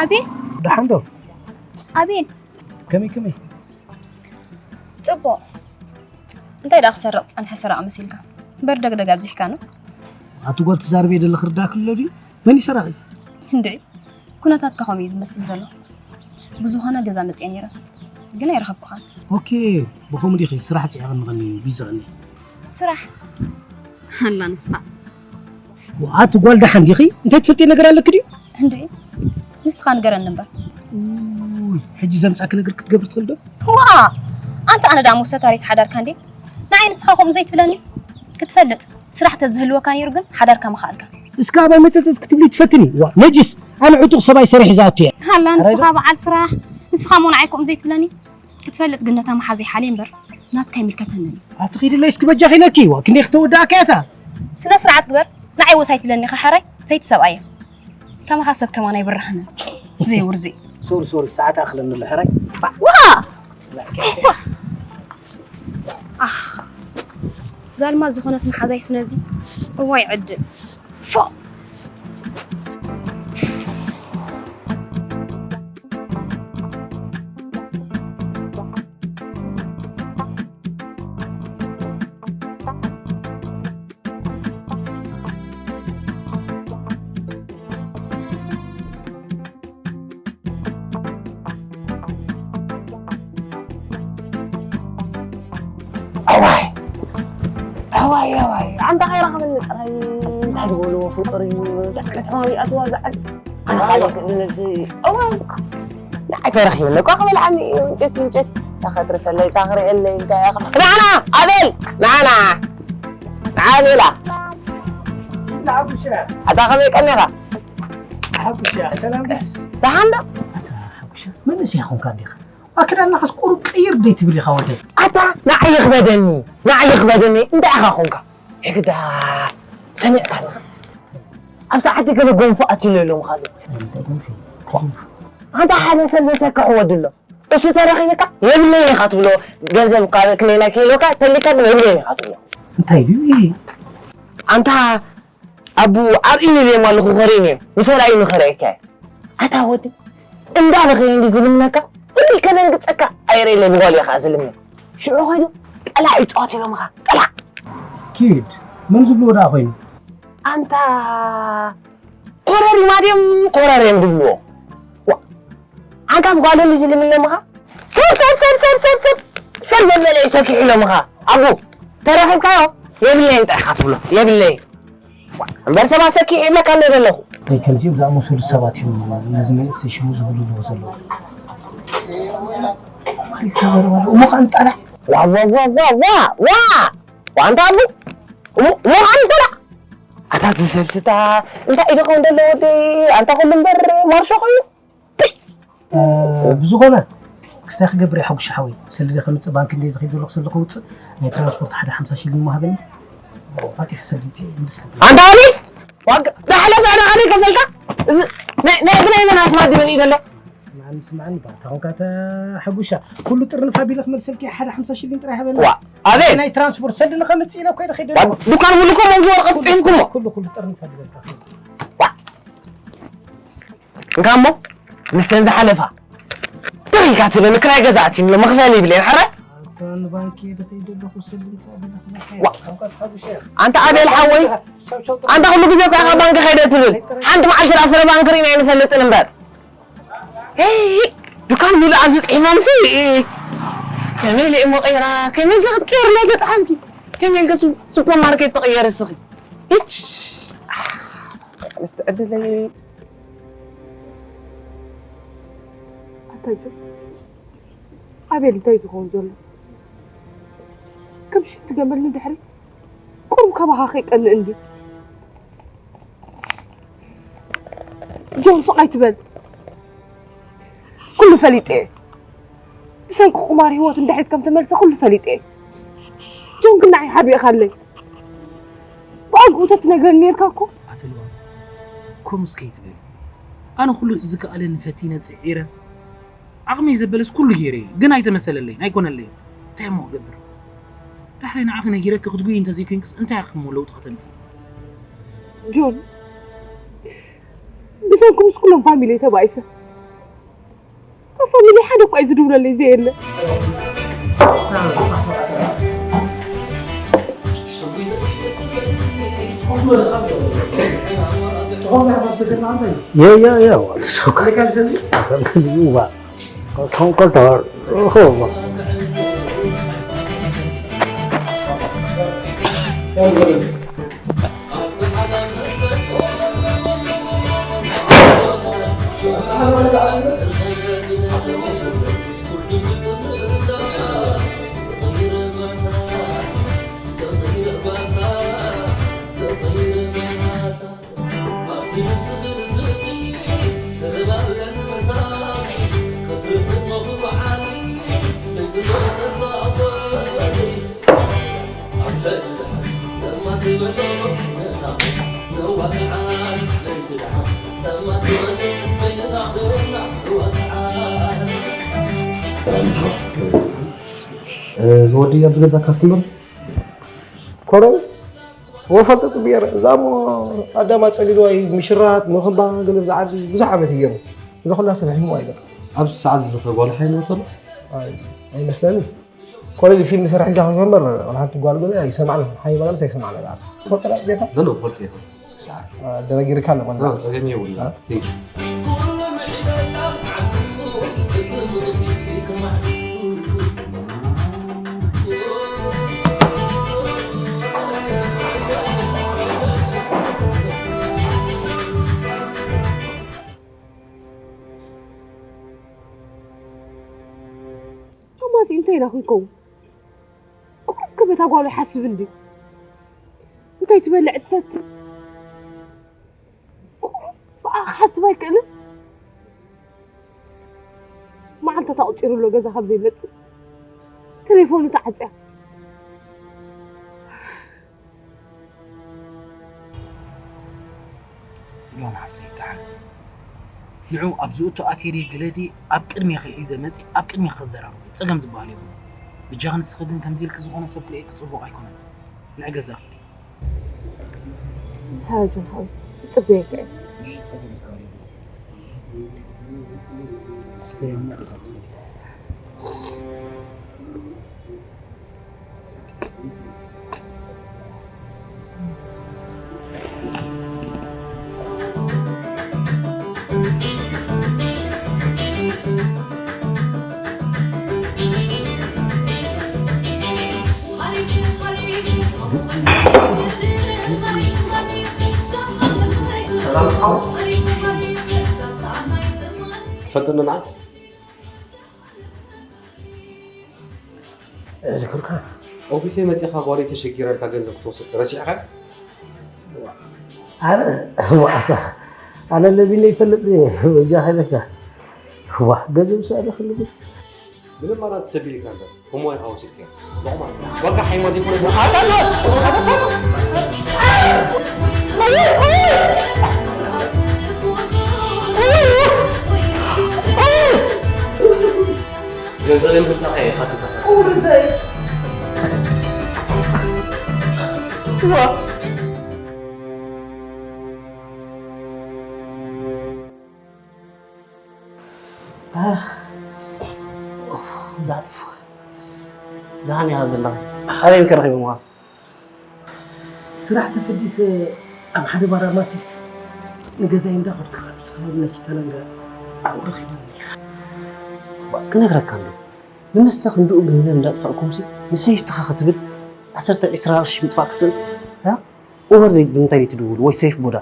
ኣቤል፣ ደሓን ዶ? ኣቤል። ከመይ ከመይ? ጽቡቕ። እንታይ ደኣ ክሰርቕ ዝጸንሐ ሰራቒ መሲልካ? በርደግደግ ኣብዚሕካ ነው። ኣቲ ጓል ትዛረቢ የደለ ክርዳእኪ ኣሎ ድዩ? መን እዩ ሰራቒ? እንድዒ፣ ኩነታትካ ከምኡ እዩ ዝመስል ዘሎ። ብዝኾነ ገዛ መጽየ ነይረ፣ ግን ኣይረኸብኩኻን። ኦኬ፣ ብኸምኡ ዲኺ ስራሕ ጽዒቕኒ ቐኒ ቢዚ ቐኒ። ስራሕ? ኣላ ንስኻ። ኣቲ ጓል ደሓን ዲኺ? እንታይ ትፈልጥዮ ነገር ኣለኪ ድዩ? እንድዒ፣ ንስኻ ንገረኒ እምበር። ኡይ፣ ሕጂ ዘምጻኪ ነገር ክትገብሪ ትኽእል ዶ? ዋ! ኣንታ ኣነ ደኣ መውሰታሪት ሓዳርካ እንዴ? ንዓይ ንስኻ ከምኡ ዘይትብለኒ? ክትፈልጥ፣ ስራሕ ተዝህልወካ ነይሩ ግን ሓዳርካ ምኸኣልካ። እስከ ኣባይ መጸጸጽ ክትብሊ ትፈትኒ? ዋ፣ ነጅስ፣ ኣነ ዕጡቕ ሰብኣይ ሰሪሕ ዝኣቱ እየ። ሃላ ንስኻ በዓል ስራሕ፣ ንስኻ እሞ ንዓይ ከምኡ ዘይትብለኒ? ክትፈልጥ ግን ነታ መሓዘይ ሓልየ እምበር ናትካ ኣይምልከተንን እዩ። ኣቲ ኺድለይ እስኪ በጃኺ ኢለኪ፣ ዋ፣ ክንደይ ክተወድኣካ እያ እታ። ስነ ስርዓት ግበር፣ ንዓይ ወስ ኣይትብለኒ ኢኻ ሕራይ፣ ሰይቲ ሰብኣይ እየ። ከማኻ ሰብ ከማን ኣይብርህንን። ዘይውርዙይ። ሶሪ፣ ሶሪ፣ ሰዓት ኣኽለኒ ኣሎ፣ ሕራይ። ዋ! ኣኽ፣ ዛልማ ዝኾነት መሓዛይ ስነዚ። እዋይ ዕድል። ፎእ! ኣዋይ! ኣዋይ፣ ኣዋይ! ኣንታ ከይረኸበኒ ጥራይ እንታይ ዝበልዎ ፍጡር እዩ? እንታይ ዓይነት ሕማም ይኣትዋ ዝዓል? ኣነ ካልእ ክብል ነብሰይ፣ እዋይ! ንዓይ ተረኺብኒ እኳ ክበልዓኒ እዩ። እንጨት፣ እንጨት፣ እታ ከትርፈለይ፣ እታ ክርእየለይ ኢልካ ኢኻ። ናና፣ ኣቤል! ናና! ናና፣ ኣቤላ! ናጉሻ! ኣታ ከመይ ቀኒኻ? ናጉሻ፣ ሰላም ዶ? ደሓን ዶ? ኣታ ሓጉሻ፣ መንእሰይ ኮንካ እንዲኻ። ኣክዳድናኻስ ቁሩብ ቅይር ደይ ትብል ኢኻ ወደይ? ኣታ ንዓይ ይኽበደኒ፣ ንዓይ ይኽበደኒ፣ እንታይ ኢኻ ኾንካ? ሕግዳ፣ ሰሚዕካ ዲኻ? ኣብ ሰዓት ገለ ጎንፎ ኣትዩሎ ኢሎምኻ ኣለዉ። እንታይ ጎንፎ? ጎንፎ። ኣንታ ሓደ ሰብ ዘሰክሕ ወዲ ኣሎ። እሱ ተረኺብካ የብለይን ኢኻ ትብሎ። ገንዘብ ካብ ክሌና ክህልወካ ተሊካ ግን የብለይን ኢኻ ትብሎ። እንታይ ድዩ? ኣንታ ኣቡ ኣብ ኢሉ ኢሎም ኣለኹ፣ ከርእዮም እዮም። ምስ ወላዩ ንኸርእየካ እየ። ኣታ ወዲ፣ እንዳበኸየ እንዲ ዝልምነካ፣ እኒ ከደንግጸካ፣ ኣይርእየለይ ብጓሉ እየ ኸዓ ዝልምን። ሽዑ ኾይኑ፣ ጠላዕ ይጻወት ኢሎምኻ፣ ጠላዕ። ኪድ፣ መን ዝብልዎ ደኣ ኾይኑ? ኣንታ ኮረሪማ ድዮም ኮረር እዮም ዝብልዎ? ዋ፣ ኣንታ ብጓሉ እንዲ ዝልምን ኢሎምኻ? ሰብ፣ ሰብ፣ ሰብ፣ ሰብ፣ ሰብ፣ ሰብ፣ ሰብ ዘበለ እዩ ሰኪሑ ኢሎምኻ። ኣቡ፣ ተረኺብካዮ? የብለይን ጥራሕ ኢኻ ትብሎ፣ የብለይን። እምበር ሰባት ሰኪሕ ይብለካ እንዶ ዘለኹ። ወይ ከምዚኦም ዝኣመሰሉ ሰባት እዮም ነዚ መንእሰይ ሽሙ ዝብልዎ ዘለዉ። ማለት ተዘረባሉ። እሞ ኸኣ ንጠላዕ። ዋ፣ ዋ፣ ዋ፣ ዋ፣ ዋ፣ ዋ! ዋ፣ ኣንታ ኣቡ! እሞ፣ እሞ ኸኣ ንጠላዕ! ኣታ እዚ ሰብ ስታ፣ እንታይ ኢሉ ኸውን ዘሎ ወደይ? ኣንታ ኩሉ እምበር ማርሾ ኮይኑ? እ፣ ብዝኾነ፣ ክስታይ ክገብር እየ ሓጉሻ ሓወይ። ሰልዲ ከምጽእ ባንክ እንደ ዝኸይድ ዘለኹ ሰልዲ ከውጽእ፣ ናይ ትራንስፖርት ሓደ ሓምሳ ሽሊን ምሃበኒ። ፋቲሕ ሰልዲ ይምልስ። ኣንታ ኣቤል! ዋጋ፣ ዳሕለፍ ኣነ ኣነ ከፈልካ? እዚ ናይ፣ ናይ፣ ናይ መን ኣስማት ድበል እዩ ዘሎ? ስምዓኒ፣ ስምዓኒ፣ ባታ ኾንካ እታ ሓጉሻ። ኩሉ ጥርንፍ ኣቢለ ክመልሰልኪ ሓደ ሓምሳ ሽሊን ጥራይ ሃበኒ። ዋ፣ ኣቤል! ናይ ትራንስፖርት ሰልዲ ንኸምጽእ ኢለ እኮ እየ ከይደ ዋ፣ ኣለኹ። ዱካን ሙሉ እኮ መምዝ ወረቐት ጽሒፍኩሞ። ኩሉ፣ ኩሉ ጥርንፍ ኣቢለ እታ ክመጽእ። ዋ! እንካ እሞ፣ ምስተን ዝሓለፋ። ጥር ኢልካ ትብለኒ፣ ክራይ ገዛ ኣትዩኒ ኣሎ፣ መኽፈሊ ይብለይን፣ ሓራይ? ኣታ ንባንክ እየ ዝኸይድ ኣለኹ፣ ሰልዲ ምጻእ ኣቢለ ክመልሰልካ ዋ! እየ። ኣንታ ኣቤል ሓወይ፣ ኣንታ ኩሉ ግዜ እኮ ኢኻ ባንክ ከይደ ትብል። ሓንቲ መዓልቲ ደኣ ፍረ ባንክ ርኢና ኣይንፈልጥን እምበር። ሄይ፣ ዱካን ሙሉእ ኣብዚ ጽሒፎምሲ፣ ከመይ ኢለ እሞ ቀይራ፣ ከመይ ኢልኪ ክትቅየሪ ናይ ገጥሓምኪ? ከመይ ኢልኪ ሱ-፣ ሱፐርማርኬት ትቕየሪ እስኺ? እች ኣነስ ትዕድለይ። ኣታ ጆን፣ ኣቤል እንታይ ዝኸውን ዘሎ? ከም ሽንቲ ገመል ንድሕሪት ቁሩብ ካባኻ ከይቀንእ እንድዩ። ጆን፣ ስቕ ኣይትበል። ኩሉ ፈሊጠ እየ። ብሰንኪ ቁማር ህይወት ንድሕሪት ከም ተመልሰ ኩሉ ፈሊጠ እየ። ጆን ግን ንዓይ ሓቢእኻለይ። ብኣግኡ ተትነግረኒ ነርካ እኮ። ኣትልዋ፣ ከምኡ እስከ ኣይትበሊ። ኣነ ኩሉ እቲ ዝከኣለኒ ፈቲነ፣ ጽዒረ። ዓቕመይ ዘበለስ ኩሉ ገይረ እየ፣ ግን ኣይተመሰለለይን፣ ኣይኮነለይን። እንታይ እሞ ክገብር? ዳሕራይ ንዓኺ ነጊረኪ ክትጉይ እንተዘይኮይንክስ እንታይ ኢኺ እሞ ለውጢ ከተምጽኢ? ጆን፣ ብሰንኩምስ ኩሎም ፋሚሊይ ተባኢሰ። ካብ ፋሚሊይ ሓደ እኳ እዩ ዝድውለለይ ዘየለ። Yeah, yeah, yeah. Well, it's okay. Don't, don't, don't. Oh, well. ዝወዲ ኣብዚ ገዛ ካስትመር ኮረብ ወፈልጦ ጽቡቅ እየ። እዛ እሞ ኣዳማ ጸሊልዋይ ምሽራት፣ ምኽንባ፣ ገለ ዝዓዲ ብዙሕ ዓመት እዩ ገይሩ። እዛ ኩላ ሰብ ሕሙ ኣይበል። ኣብዚ ሰዓት እዚ ኸ ጓል ሓይሊ ወተሎ? ኣይ፣ ኣይመስለንን። ኮለል ፊልም ይሰርሕ እንዳ ኸንበር፣ ወላ ሓንቲ ጓል ገለ ኣይሰማዕን። ሓይ ባላልስ ኣይሰማዕን። በቃ። ትፈልጥ ዲኻ? ገለ ፈልጥ እየ። እስኪ ሰዓት። አ፣ ደረጊርካ ኣሎ ማለት። አ፣ ጸገም የብሉን። አ? Thank you። ኣማሲ እንታይ ኢና ክንከውን? ቁሩብ ከ በታ ጓሉ ይሓስብ እንድዩ። እንታይ ትበልዕ ትሰቲ? ቁሩብ ብኣ ክሓስብ ኣይክእልን? መዓልታት ኣቑጺሩ ኣሎ ገዛ ካብ ዘይመጽእ። ቴሌፎኑ ተዓጽያ። ኢሎም ሓፍተይ ደሓን። ንዑ ኣብዚ እቶ ኣቴሪ ግለዲ ኣብ ቅድሜኺ ሒዘ መጺ ኣብ ቅድሜኺ ክዘራረቡ ጸገም ዝበሃል የብሉ። ብጃኺ ንስኺ ግን ከምዚ ኢልኪ ዝኾነ ሰብ ክርእየኪ ጽቡቕ ኣይኮነን። ንዕ ገዛ ኺዲ። ሓራጆን ሓወይ፣ ጽበየካ እየ። እሺ፣ ጸገም ዝበሃል የብሉ። እስተ የምና ገዛ ትኸዲ። ፈልጥኒ ንዓ? ዝክርካ ኦፊሰይ መጺኻ ጓለይ ተሸጊራ ኢልካ ገንዘብ ክትወስድ ረሲዕኻ? ኣነ ዋዕታ ኣነ ለቢለ ይፈልጥ እየ። በጃ ኸይለካ ዋ ገንዘብ ሰኣለ ክልብል ምንም ኣራት ሰብ ኢልካ እምበር እሞ ኢኻ ወሲድካዮ። ሎቕማጽ ዋጋ ሓይማ ዘይኮነ ኣታ ገንዘብን ብጻኻ ኢኻ ትተኸስ። ቁርዘይ። ዋ። ኣህ። ኡፍ፣ ዳፍ። ደሓን ኢኻ ዘለኻ? ኣበይ ከ ረኺቦምኻ? ስራሕ ተፈዲሰ ኣብ ሓደ ባር ኣማሲስ ንገዛይ እንዳኸድኩ ካብ ዝኸበብ ነች ተለንጋ ኣብኡ ረኺቦም። እባ ክነግረካ እንዶ፣ ንመስተ ክንድኡ ገንዘብ እንዳጥፋእኩምሲ ንሰይፍትኻ ክትብል ዓሰርተ ዒስራ ቅርሺ ምጥፋእ ክስእን? እ? ኡበር እንታይ ትድውሉ ወይ ሴፍ ቡዳ?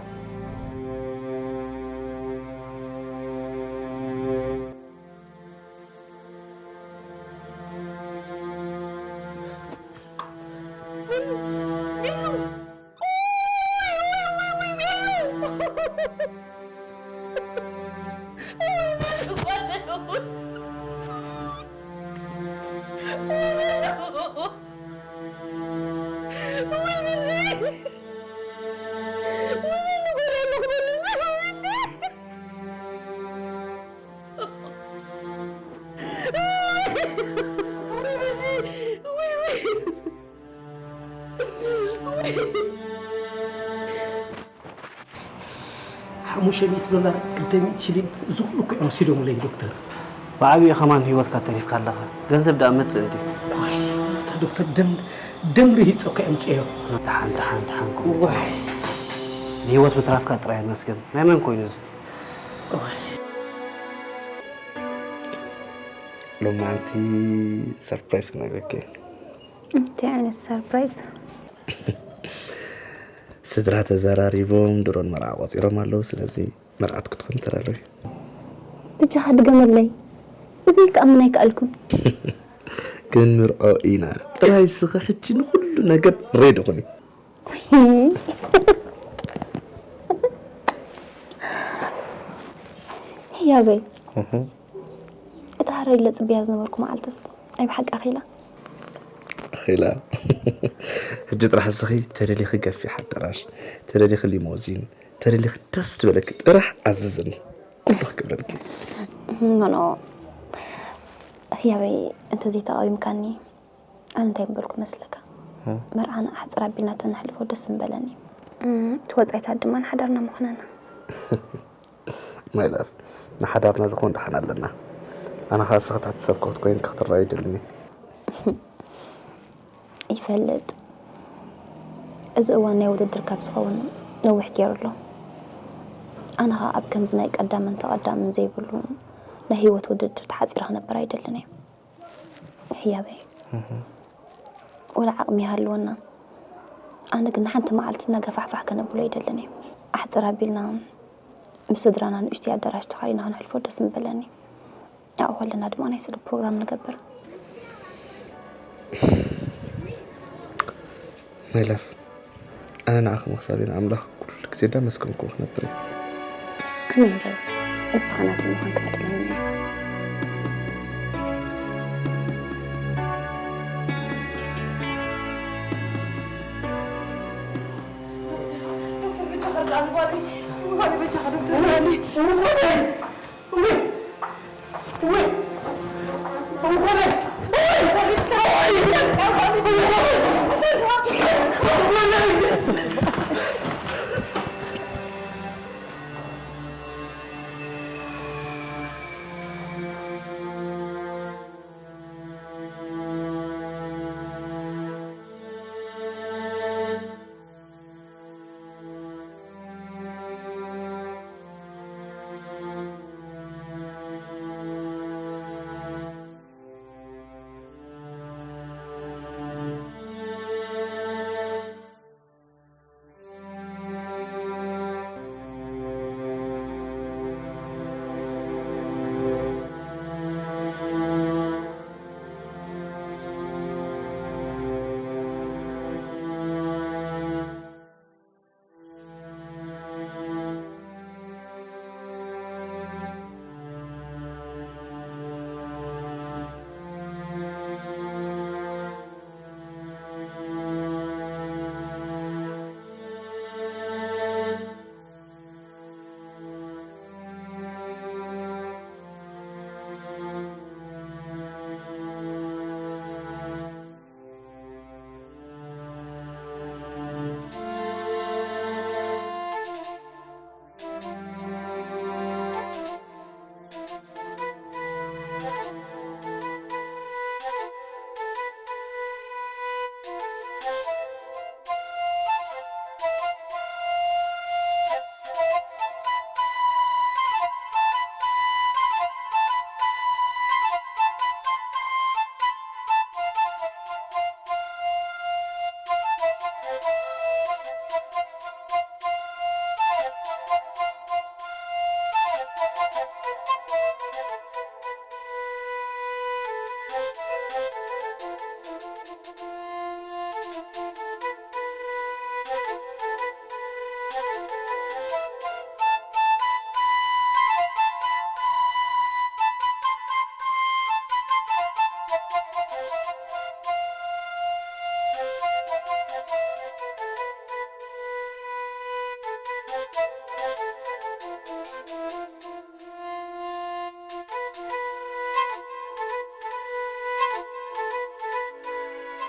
ሓሙሽተ ሚእቲ ዶላር፣ ክልተ ሚእቲ ሽሊንግ፣ እዚ ኩሉ እኮ እዮም ወሲዶምለይ ዶክተር። ብዓብዩ ከማን ህይወትካ ተሪፍካ ኣለኻ። ገንዘብ ደኣ መጽእ እንድዩ። ዋይ፣ እታ ዶክተር ደም፣ ደም ርሂጾ እኮ የምጽእዮ። ደሓን፣ ደሓን፣ ደሓን፣ ከምኡ ዋይ። ንህይወት ምትራፍካ ጥራይ ኣመስግን። ናይ መን ኮይኑ እዚ? ዋይ። ሎማዓንቲ ሰርፕራይዝ ክነግረኪ። እንታይ ዓይነት ሰርፕራይዝ? ስድራ ተዘራሪቦም ድሮን መርዓ ቆጺሮም ኣለዉ። ስለዚ መርዓት ክትኮን ተዳለዊ። ብጃኻ ድገመለይ። እዚ ከኣምን ኣይከኣልኩን። ክንምርዖ ኢና። ጥራይ ስኺ ሕጂ ንኹሉ ነገር ሬዲ ኩኒ። ህያበይ። እህ። እታ ሃረር ኢለ ጽብያ ዝነበርኩ መዓልትስ ናይ ብሓቂ ኣኺላ? ኣኺላ። ሕጂ ጥራሕ እስኺ ተደሊኺ ገፊሕ ኣዳራሽ፣ ተደሊኺ ሊሞዚን፣ ተደሊኺ ደስ ዝበለኪ ጥራሕ ኣዝዝኒ። ኩሉ ክገብረልኪ። ኖ፣ ኖ። ህያበይ፣ እንተዘይተቓዊምካኒ፣ ኣነ እንታይ ምበልኩ መስለካ? እ? መርዓና ኣሕጽር ኣቢልና ተነሕልፎ ደስ ምበለኒ። እም፣ እቲ ወጻኢታት ድማ ንሓዳርና ምኾነና። ማይ ላቭ፣ ንሓዳርና ዝኾን ደሓን ኣለና። ኣነ ኸኣ እስኺ ትሕቲ ሰብ ከውት ኮይንኪ ክትረኣይ ይደልን እየ። ይፈልጥ። እዚ እዋን ናይ ውድድር ካብ ዝኸውን ነዊሕ ገይሩ ኣሎ። ኣነ ኸኣ ኣብ ከምዚ ናይ ቀዳምን ተቐዳምን ዘይብሉ ናይ ህይወት ውድድር ተሓጺረ ክነብር ኣይደልን እየ። ህያበይ። እህ። ወላ ዓቕሚ ይሃልወና። ኣነ ግን ሓንቲ መዓልቲ እናገፋሕፋሕ ከነብሎ ኣይደልን እየ። ኣሕጽር ኣቢልና ምስ ስድራና ንእሽተይ ኣዳራሽ ተኻሪና ክነሕልፎ ደስ ምበለኒ። ኣብኡ ከለና ድማ ናይ ስለ ፕሮግራም ንገብር። ማይ ላቭ፣ ኣነ ንዓኺ ምኽሳብ ንኣምላኽ ኩሉ ግዜ እንዳመስገንኩ ክነብር እየ። ኣነ እምበር ንስኻ ናተይ ምዃንካ ዕድለኛ እየ። ዶክተር በጃኻ ርድኣኒ ጓለይ፣ ጓለይ በጃኻ ዶክተር ርድኣኒ።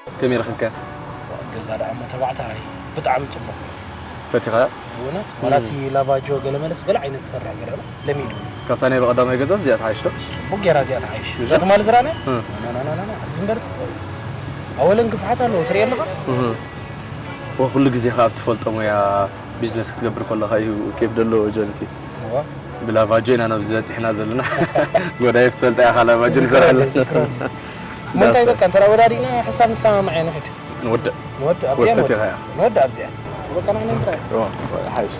ከመይ ረኺብካ? ገዛ ደኣ እሞ ተባዕታይ ብጣዕሚ ጽቡቕ። ፈቲኻ? ብእውነት ዋላ እቲ ላቫጆ ገለ መለስ ገለ ዓይነት ዝሰርሕ ገለ ለሚዱ። ካብታ ናይ ብቐዳማይ ገዛ እዚኣ ትሓይሽ ዶ? ጽቡቕ ጌራ እዚኣ ትሓይሽ። እዛ ትማሊ ዝረኣናያ? እም። ና፣ ና፣ ና፣ ና፣ ና። እዚ እምበር ጽቡቕ። ኣወለን ክፍሓት ኣለዎ፣ ትርኢ ኣለኻ? እህ። ወኩሉ ግዜ ከኣ ኣብ ትፈልጦ ሞያ ቢዝነስ ክትገብር ከለኻ እዩ ኬፍ ደሎ ጆንቲ። እዋ። ብላቫጆ ኢና ናብዚ በጺሕና ዘለና። ጎዳይፍ ትፈልጣ ኢኻ ላቫጆ ዝክረለ፣ ንሰርሐላ። ዝክረለ። እሞ እንታይ በቃ እንተ ወዳዲና ሕሳብ ንሰማማዕ ኢና ንሕድ። ንወድእ። ንወድእ ኣብዚኣ ወስተት ንወድእ። ኢኻ ኢኻ። ንወድእ ኣብዚኣ። በቃ ንሕና እንታይ? እዋ፣ ሓይሽ።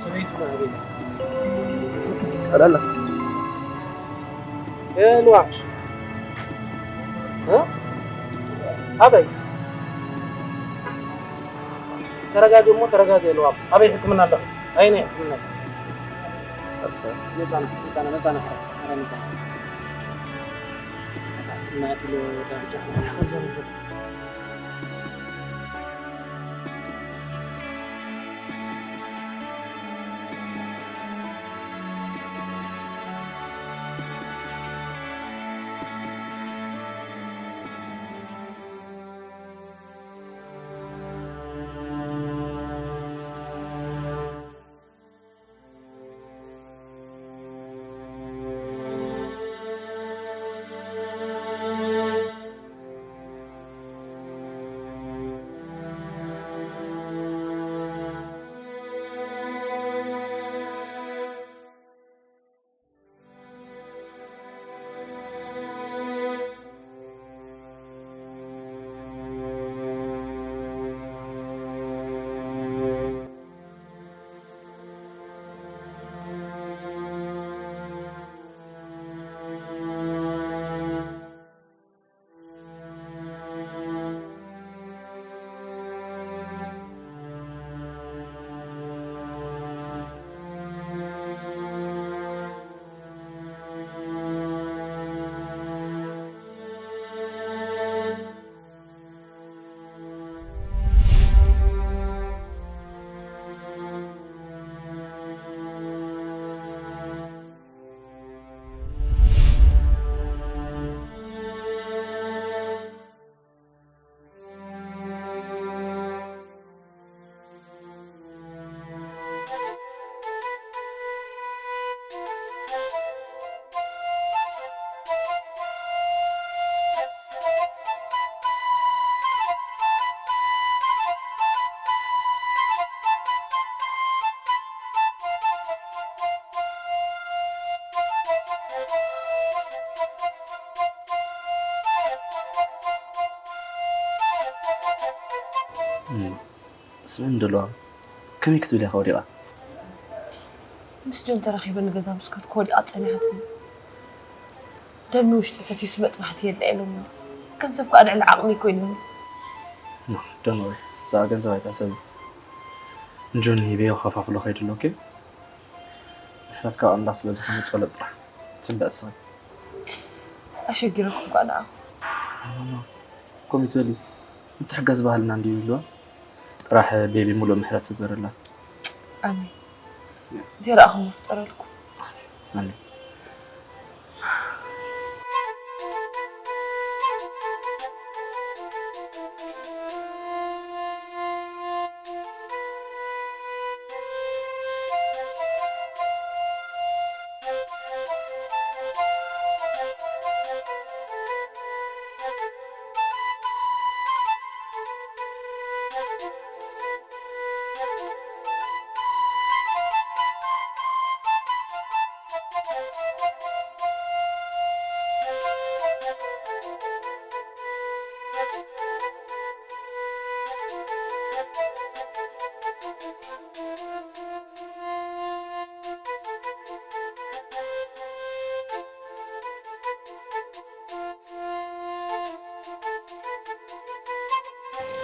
ሰበይቱ ኣበይ? ቀለለ። የልዋሽ። እ? ኣበይ? ተረጋጊ እሞ ተረጋጊ የልዋም። ኣበይ ሕክምና ኣለኺ? ኣየናይ ሕክምና? መጻና፣ መጻና፣ መጻና፣ ሓራ፣ ሓራ መጻና። እናት ኢሉ ዳርጃ። ስምዒ እንደለዋ ከመይ ክትብል ኢኻ ወዲቓ? ምስ ጆን ተራኺበ ንገዛ ምስ ከድኩ ወዲቓ ጸኒሓትኒ። ደም ንውሽጢ ፈሲሱ መጥባሕቲ የድልያ ኢሎምኒ። ገንዘብ ከኣ ልዕሊ ዓቕሚ ኮይኑኒ። ኖ፣ ዶንት ወሪ። ብዛዕባ ገንዘብ ኣይትሕሰቢ። ንጆን ሂበዮ ከፋፍሎ ከይዱ ኣሎ፣ ኦኬ? ምሕረት ካብ ኣምላኽ ስለ ዝኾነ ጸሎት ጥራሕ። ትንበ እስኺ። ኣሸጊረኩም ከኣ ንዓኹም። ኖ፣ ኖ፣ ኖ። ከምኡ ትበሊ። ምትሕጋዝ ባህልና እንድዩ ይብልዋ። ጥራሕ ቤቢ ሙሉእ ምሕረት ይግበረላ። ኣሜን። ዘይረኣኹሞ ፍጠረልኩም። ኣሜን።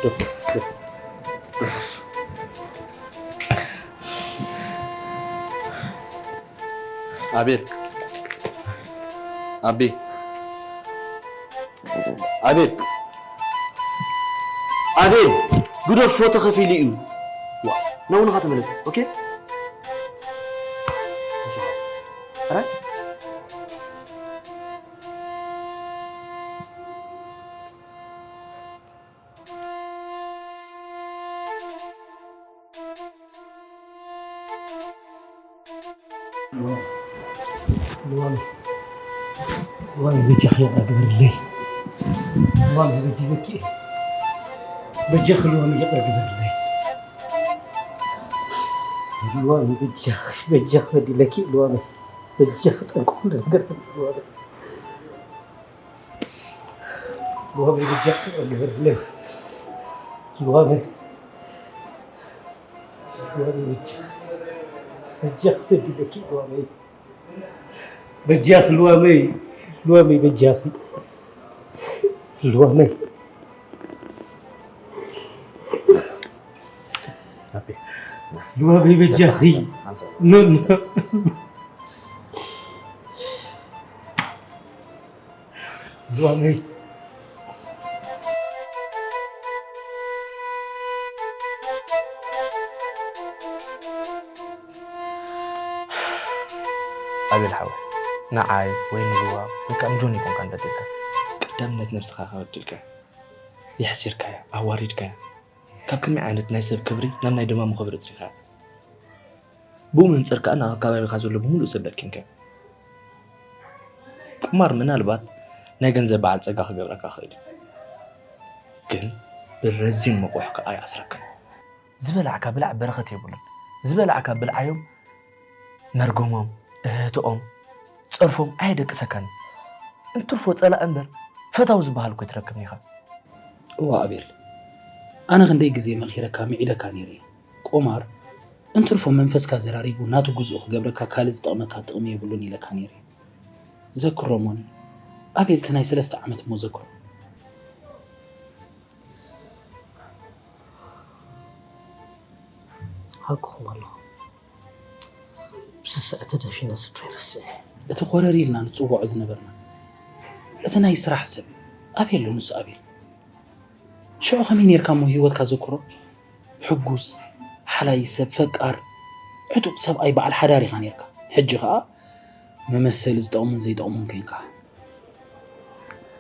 ደፉ፣ ደፉ። ኣቤል። ኣቤ። ኣቤል። ኣቤል። ግደፎ፣ ተኸፊሉ እዩ። ዋ፣ ናብ ውንኻ ተመለስ። ኦኬ? ኣረ? ልዋመይ፣ ልዋመይ በጃኺ ይቕረ ግበርለይ። ልዋመይ በዲለኪ እየ። በጃኺ ልዋመይ ይቕረ ግበርለይ። ልዋመይ በጃኺ፣ በጃኺ በዲለኪ ልዋመይ። በጃኺ ጠንቂ ኩሉ ነገር ልዋመይ። ልዋመይ በጃኺ ይቕረ ግበርለይ። ልዋመይ፣ ልዋመይ በጃኺ፣ በጃኺ በዲለኪ ልዋመይ። በጃኺ ልዋመይ፣ ልዋመይ በጃኺ። ልዋመይ። ኣቤ። ልዋመይ በጃኺ። ኣንሳ፣ ኣንሳ። ምን? ልዋመይ። ኣቤል ሓወይ፣ ንዓይ ወይ ንልዋ ወይ ከዓ ንጆን ኣይኮንካን በዲልካ። ቀዳምነት ነብስኻ ኢኻ በዲልካ። የሕሲርካያ፣ ኣዋሪድካያ። ካብ ከመይ ዓይነት ናይ ሰብ ክብሪ ናብ ናይ ደማሙ ክብሪ ኣጽኒኻ። ብኡ መንጽር ከኣ ናብ ከባቢኻ ዘሎ ብምሉእ ሰብ ለኪምካዮ። ቁማር ምናልባት ናይ ገንዘብ በዓል ጸጋ ክገብረካ ይኽእል እዩ። ግን ብረዚን መቑሕ ከኣ ይኣስረካ እዩ። ዝበላዕካ ብላዕ በረኸት የብሉን። ዝበላዕካ ብልዓዮም መርጎሞም፣ እህህትኦም፣ ጸርፎም ኣየደቅሰካን እዩ። እንትርፎ ጸላኢ እምበር ፈታዊ ዝበሃል እኮ ኣይትረክብን ኢኻ። እዋ ኣቤል፣ ኣነ ክንደይ ግዜ መኺረካ ምዒደካ ነይረ እየ። ቁማር እንትርፎ መንፈስካ ዘራሪጉ ናቱ ግዙእ ክገብረካ ካልእ ዝጠቕመካ ጥቕሚ የብሉን ኢለካ ነይረ እየ። ዘክሮ እሞኒ ኣቤል፣ እቲ ናይ ሰለስተ ዓመት እሞ ዘክሮ። ሓቅኹም ኣለኹም። ብስስዐ ተደፊነ ስድራይ ረሲዐ። እቲ ኮረር ኢልና ንጽውዖ ዝነበርና፣ እቲ ናይ ስራሕ ሰብ ኣበይ ኣሎ ንሱ ኣቤል? ሽዑ ከመይ ኔርካ እሞ ህይወትካ ዘክሮ? ሕጉስ፣ ሓላይ ሰብ፣ ፈቃር፣ ዕጡቕ ሰብኣይ፣ በዓል ሓዳር ኢኻ ኔርካ። ሕጂ ኸኣ መመሰሊ ዝጠቕሙን ዘይጠቕሙን ኮንካ።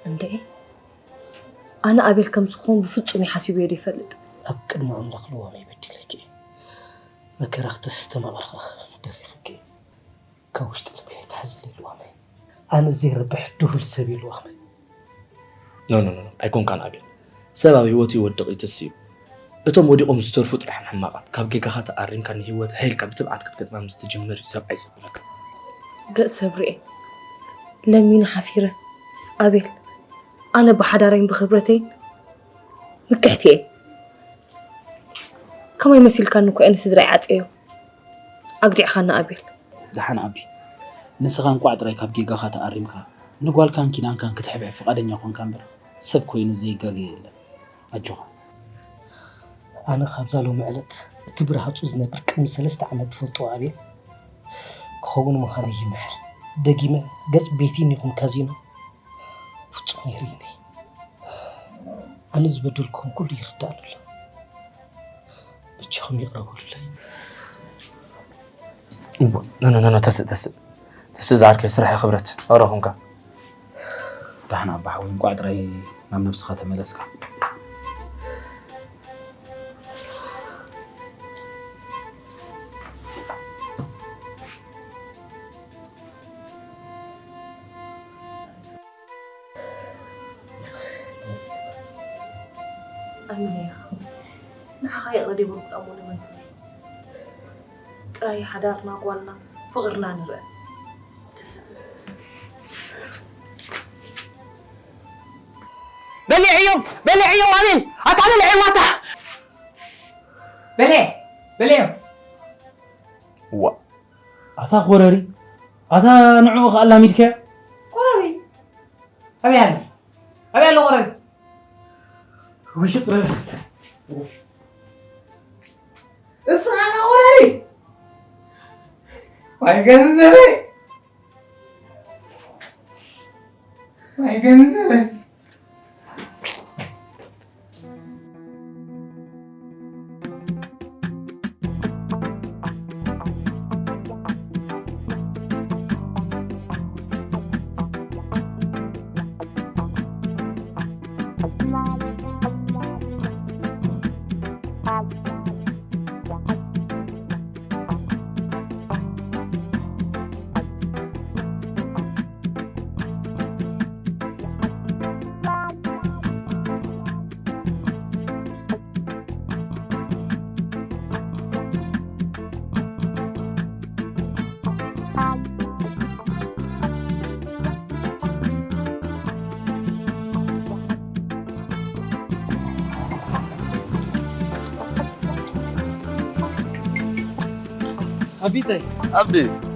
እንድዒ፣ ኣነ ኣቤል ከም ዝኸውን ብፍጹም እዩ ሓሲበዮ ዘይፈልጥ። ኣብ ቅድሚ ኣምላኽ ልዋመይ በዲለኪ። መከራ ክተስተማቕር ከኣ ደሪኽኪ። ካብ ውሽጢ ልበይ ኣይትሓዝለይ ልዋመይ። ኣነ ዘይረብሕ ድሁል ሰብ እየ ልዋመይ። ኖ፣ ኖ፣ ኖ፣ ኖ፣ ኣይኮንካን ኣቤል። ሰብ ኣብ ህይወቱ ይወድቕ ይትስ እዩ። እቶም ወዲቖም ዝተርፉ ጥራሕ እዮም ሕማቓት። ካብ ጌጋኻ ተኣሪምካ ንህይወት ሃይልካ ብትብዓት ክትገጥማ ምስ ትጅምር እዩ ሰብኣይ ዘብለካ። ገጽ ሰብ ርኤ። ለሚነ ሓፊረ። ኣቤል፣ ኣነ ብሓዳረይን ብኽብረተይን ምክሕቲ እየ። ከማይ መሲልካኒ እኮ እየ ንስድራይ ዓጽየዮ። ኣግዲዕኻኒ ኣቤል። ደሓን ኣቢ፣ ንስኻ እንቋዕ ጥራይ ካብ ጌጋኻ ተኣሪምካ፣ ንጓልካን ኪዳንካን ክትሕብሕብ ፍቓደኛ ኮንካ እምበር፣ ሰብ ኮይኑ ዘይጋገ የለን። ኣጆኻ። ኣነ ካብዛ ሎሚ ዕለት እቲ ብረሃጹ ዝነብር ቅድሚ ሰለስተ ዓመት ዝፈልጦ ኣቤል ክኸውን ምዃነይ ይምሕል። ደጊመ ገጽ ቤቲን ይኹን ካዚኖ ፍጹም የርእይኒ። ኣነ ዝበደልኩም ኩሉ ይርዳእኒ ኣሎ። በጃኹም ይቕረ በሉለይ። እቦ፣ ኖ፣ ኖ፣ ኖ፣ ኖ፣ ተስእ፣ ተስእ። ተስእ ዝዓርከይ፣ ስራሕ እዩ ክብረት። ኣረ ኹንካ። ደሓን ኣባ ሓወይ፣ እንቋዕ ጥራይ ናብ ነብስኻ ተመለስካ። ኣሚነ ኢኻ። ንዓኻ ይቕረ ደይበልኩ ደኣ እሞ ንመን ክብል? ጥራይ ሓዳርና፣ ጓልና፣ ፍቕርና ንርአ። በሊዕዮም! በሊዕዮም! ኣቤል! ኣታ በሊዕዮም ኣታ! በሊዕ! በሊዕዮም! ዋ! ኣታ ኮረሪ! ኣታ ንዕኡ ከኣ ኣላሚድካዮ? ኮረሪ! ኣበይ ኣሎ? ኣበይ ኣሎ ቆረን? ውሽ ቆረን። እስኻ ቆረን። ማይ ገንዘበይ። ማይ ገንዘበይ። ኣቢተይ ኣቢ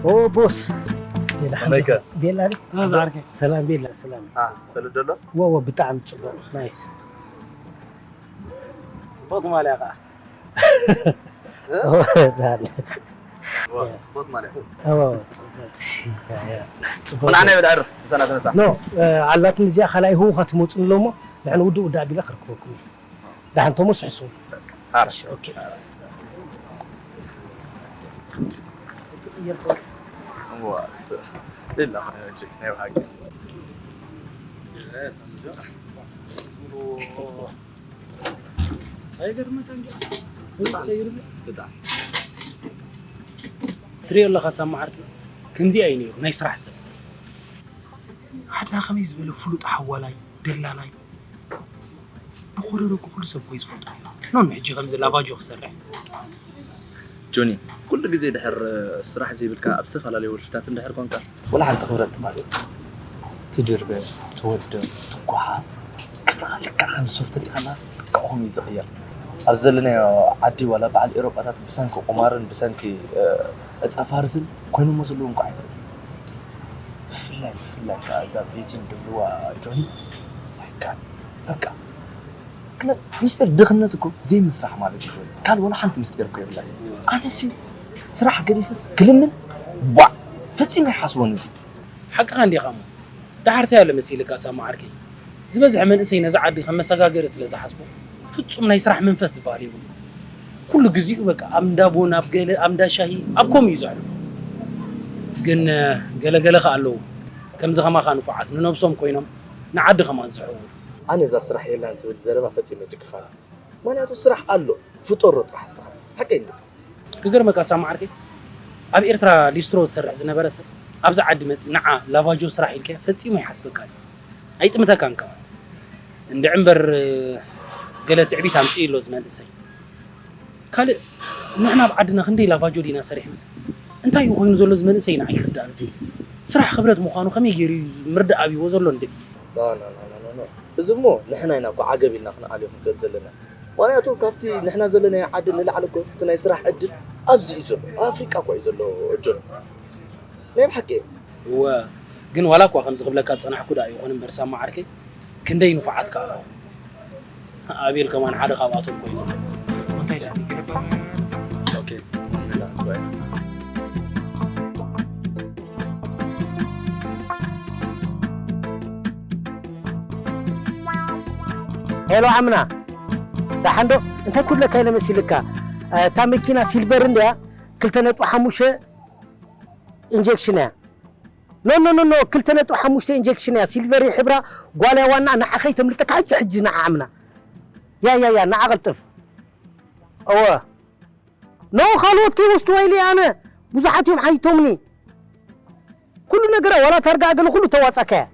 ኦ ቦስ ከመይከ? ቤላ ድዩ? ዛርገ ሰላም ቤላ ሰላም አ ሰሉ ደሎ ወወ ብጣዕሚ ፅቡቅ ናይስ ጽቡቅ ትማልያ ከዓ ጽቡቅ ማለት ወወ ፅቡቅ ፅቡቅ ቁናና ይብል ኣርፍ ምሳና ተነሳ ኖ ኣላትኒ እዚኣ ካልኣይ ህውኻ ትመፁ ኣለዎ እሞ ንሕን ውድእ ውድእ ኣቢለ ክርክበኩም እዩ ዳሕን ቶሞስ ሕሱ ኣርሽ ኦኬ ሌላ ናይ ብሓቂ ኣይገርመካን ብጣዕሚ ትሪኦ ኣለኻ ሳማ ዓርኪ ከምዚኣ እዩ ነይሩ ናይ ስራሕ ሰብ ሓደ ከመይ ዝበለ ፍሉጥ ሓዋላይ ደላላይ ብኮረሮ ኩሉ ሰብ ኮይ ዝፈልጦ ኖን ሕጂ ከምዚ ላቫጆ ክሰርሕ ጆኒ ኩሉ ግዜ ድሕር ስራሕ ዘይብልካ ኣብ ዝተፈላለዩ ወልፍታት እንድሕር ኮንካ ወላ ሓንቲ ክብረት ድማ ትድርበ ትወደ ትጓሓ ክብርኻ ልክዕ ከም ሶፍት ሪኢኻና ልክዕ ከምኡ እዩ ዝቕየር ኣብ ዘለናዮ ዓዲ ዋላ በዓል ኤሮጳታት ብሰንኪ ቁማርን ብሰንኪ ዕፃ ፋርስን ኮይኖሞ ዘለዉ እንኳ ኣይትርኢ ብፍላይ ብፍላይ ከዓ እዛ ቤቲን ድብልዋ ጆኒ በቃ ምስጢር ድኽነት እኮ ዘይምስራሕ ማለት እዩ ካልእ ወላ ሓንቲ ምስጢር እኮ የብላ ኣነሲ ስራሕ ገዲፈስ ክልምን ቧዕ ፈፂመ ይሓስቦን እዚ ሓቅኻ እንዲኻ እሞ ዳሓርታይ ኣሎ መሲልካ ሳማ ዓርከይ ዝበዝሐ መንእሰይ ነዛ ዓዲ ከም መሰጋገሪ ስለ ዝሓስቦ ፍጹም ናይ ስራሕ መንፈስ ዝበሃል የብሉ ኩሉ ግዚኡ በቃ ኣብ እንዳ ቡን ኣብ ገለ ኣብ እንዳ ሻሂ ኣብ ከምኡ እዩ ዘሕልፎ ግን ገለገለ ከ ኣለዉ ከምዚ ከማኻ ንፉዓት ንነብሶም ኮይኖም ንዓዲ ከማን ዝሕውሩ ኣነ እዛ ስራሕ የላን ትብል ዘረባ ፈጺመ ይድግፋ ምኽንያቱ ስራሕ ኣሎ ፍጠሮ ጥራሕ እስኻ ሓቀይ እንዲ ክገርመካ ሳማ ዓርከይ ኣብ ኤርትራ ሊስትሮ ዝሰርሕ ዝነበረ ሰብ ኣብዚ ዓዲ መፂኡ ንዓ ላቫጆ ስራሕ ኢልካዮ ፈፂሙ ኣይሓስበካን እዩ ኣይጥምተካን ከማን እንድዒ እምበር ገለ ትዕቢት ኣምፅኡ ኣሎ እዚ መንእሰይ ካልእ ንሕና ኣብ ዓድና ክንደይ ላቫጆ ዲና ሰሪሕና እንታይ እዩ ኮይኑ ዘሎ እዚ መንእሰይ ንዓይ ክርዳእኒ ዘይክእል ስራሕ ክብረት ምዃኑ ከመይ ገይሩ እዩ ምርዳእ ኣብይዎ ዘሎ እንድዒ እዚ እሞ ንሕና ኢና እኮ ዓገብ ኢልና ክንኣልዮ ክንክእል ዘለና ምኽንያቱ ካብቲ ንሕና ዘለናዮ ዓዲ ንላዕሊ እኮ እቲ ናይ ስራሕ ዕድል ኣብዚ እዩ ዘሎ ኣብ ኣፍሪቃ እኮ እዩ ዘሎ ጆን ናይ ብሓቂ እወ ግን ዋላ እኳ ከምዚ ክብለካ ዝፀናሕኩ ደኣ ይኹን እምበር ሳማ ዓርከይ ክንደይ ንፉዓት ከኣ ኣለዉ ኣቤል ከማን ሓደ ካብኣቶም ኮይኑ እንታይ ደኣ ሄሎ ዓምና ደሓንዶ እንታይ ክብለካ ኢለ መሲልካ እታ መኪና ሲልቨር እንድያ ክልተ ነጥቢ ሓሙሽተ ኢንጀክሽን እያ ኖ ኖ ኖ ኖ ክልተ ነጥቢ ሓሙሽተ ኢንጀክሽን እያ ሲልቨር ሕብራ ጓልያ ዋና ንዓኸይ ተምልጠካ ሕጂ ሕጂ ንዓ ዓምና ያ ያ ያ ንዓ ቀልጥፍ እወ ኖ ካልኦት ከይወስድዋ ኢለ ኣነ ብዙሓት እዮም ሓይቶምኒ ኩሉ ነገራ ዋላ ታርጋ ኣገለ ኩሉ ተዋጻካያ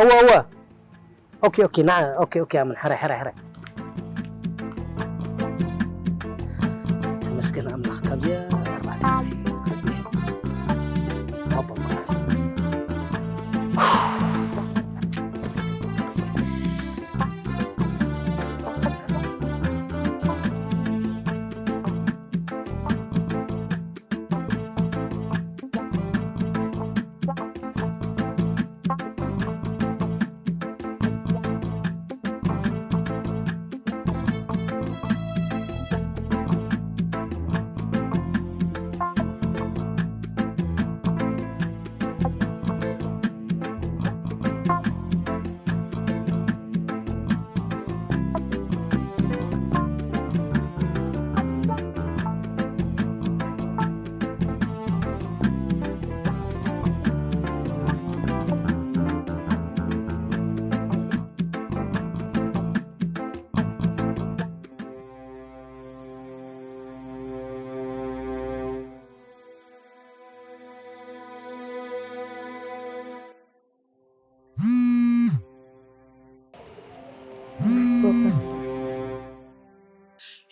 እወ እወ ኦኬ ኦኬ ና ኦኬ ኦኬ ኣምን ሕራይ ሕራይ ሕራይ ተመስገን ኣምላኽ ካብዚኣ ኣርባዕተ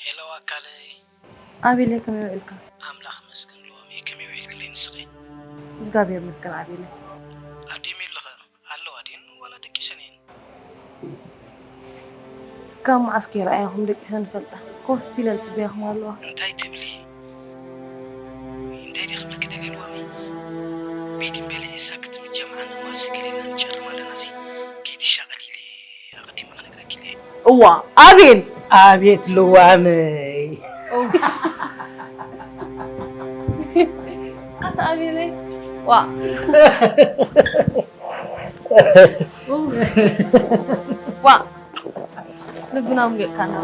ሄሎ ኣካለይ ኣቤለይ ከመይ ውዒልካ ኣምላኽ መስገን ሎሚ ከመይ ውዒልክለይ ንስኺ እግዚኣብሔር መስገን ኣቤለይ ኣዴም የለኸ ኣለዋ ድየን ዋላ ደቂሰን እየን ካብ መዓስ ከይረኣያኹም ደቂሰን ይፈልጣ ኮፍ ኢለን ይፅበያኹም ኣለዋ እንታይ ትብሊ ስገደልና ንጨርም ኣለና ሲ ከይትሻቐል ኢለ ኣቐዲመ ክነግረኪ ኢለ። እዋ ኣቤል። ኣቤት ልዋመይ። ኣታ ኣቤለይ። ዋ ዋ ልብና ሙሊእካና።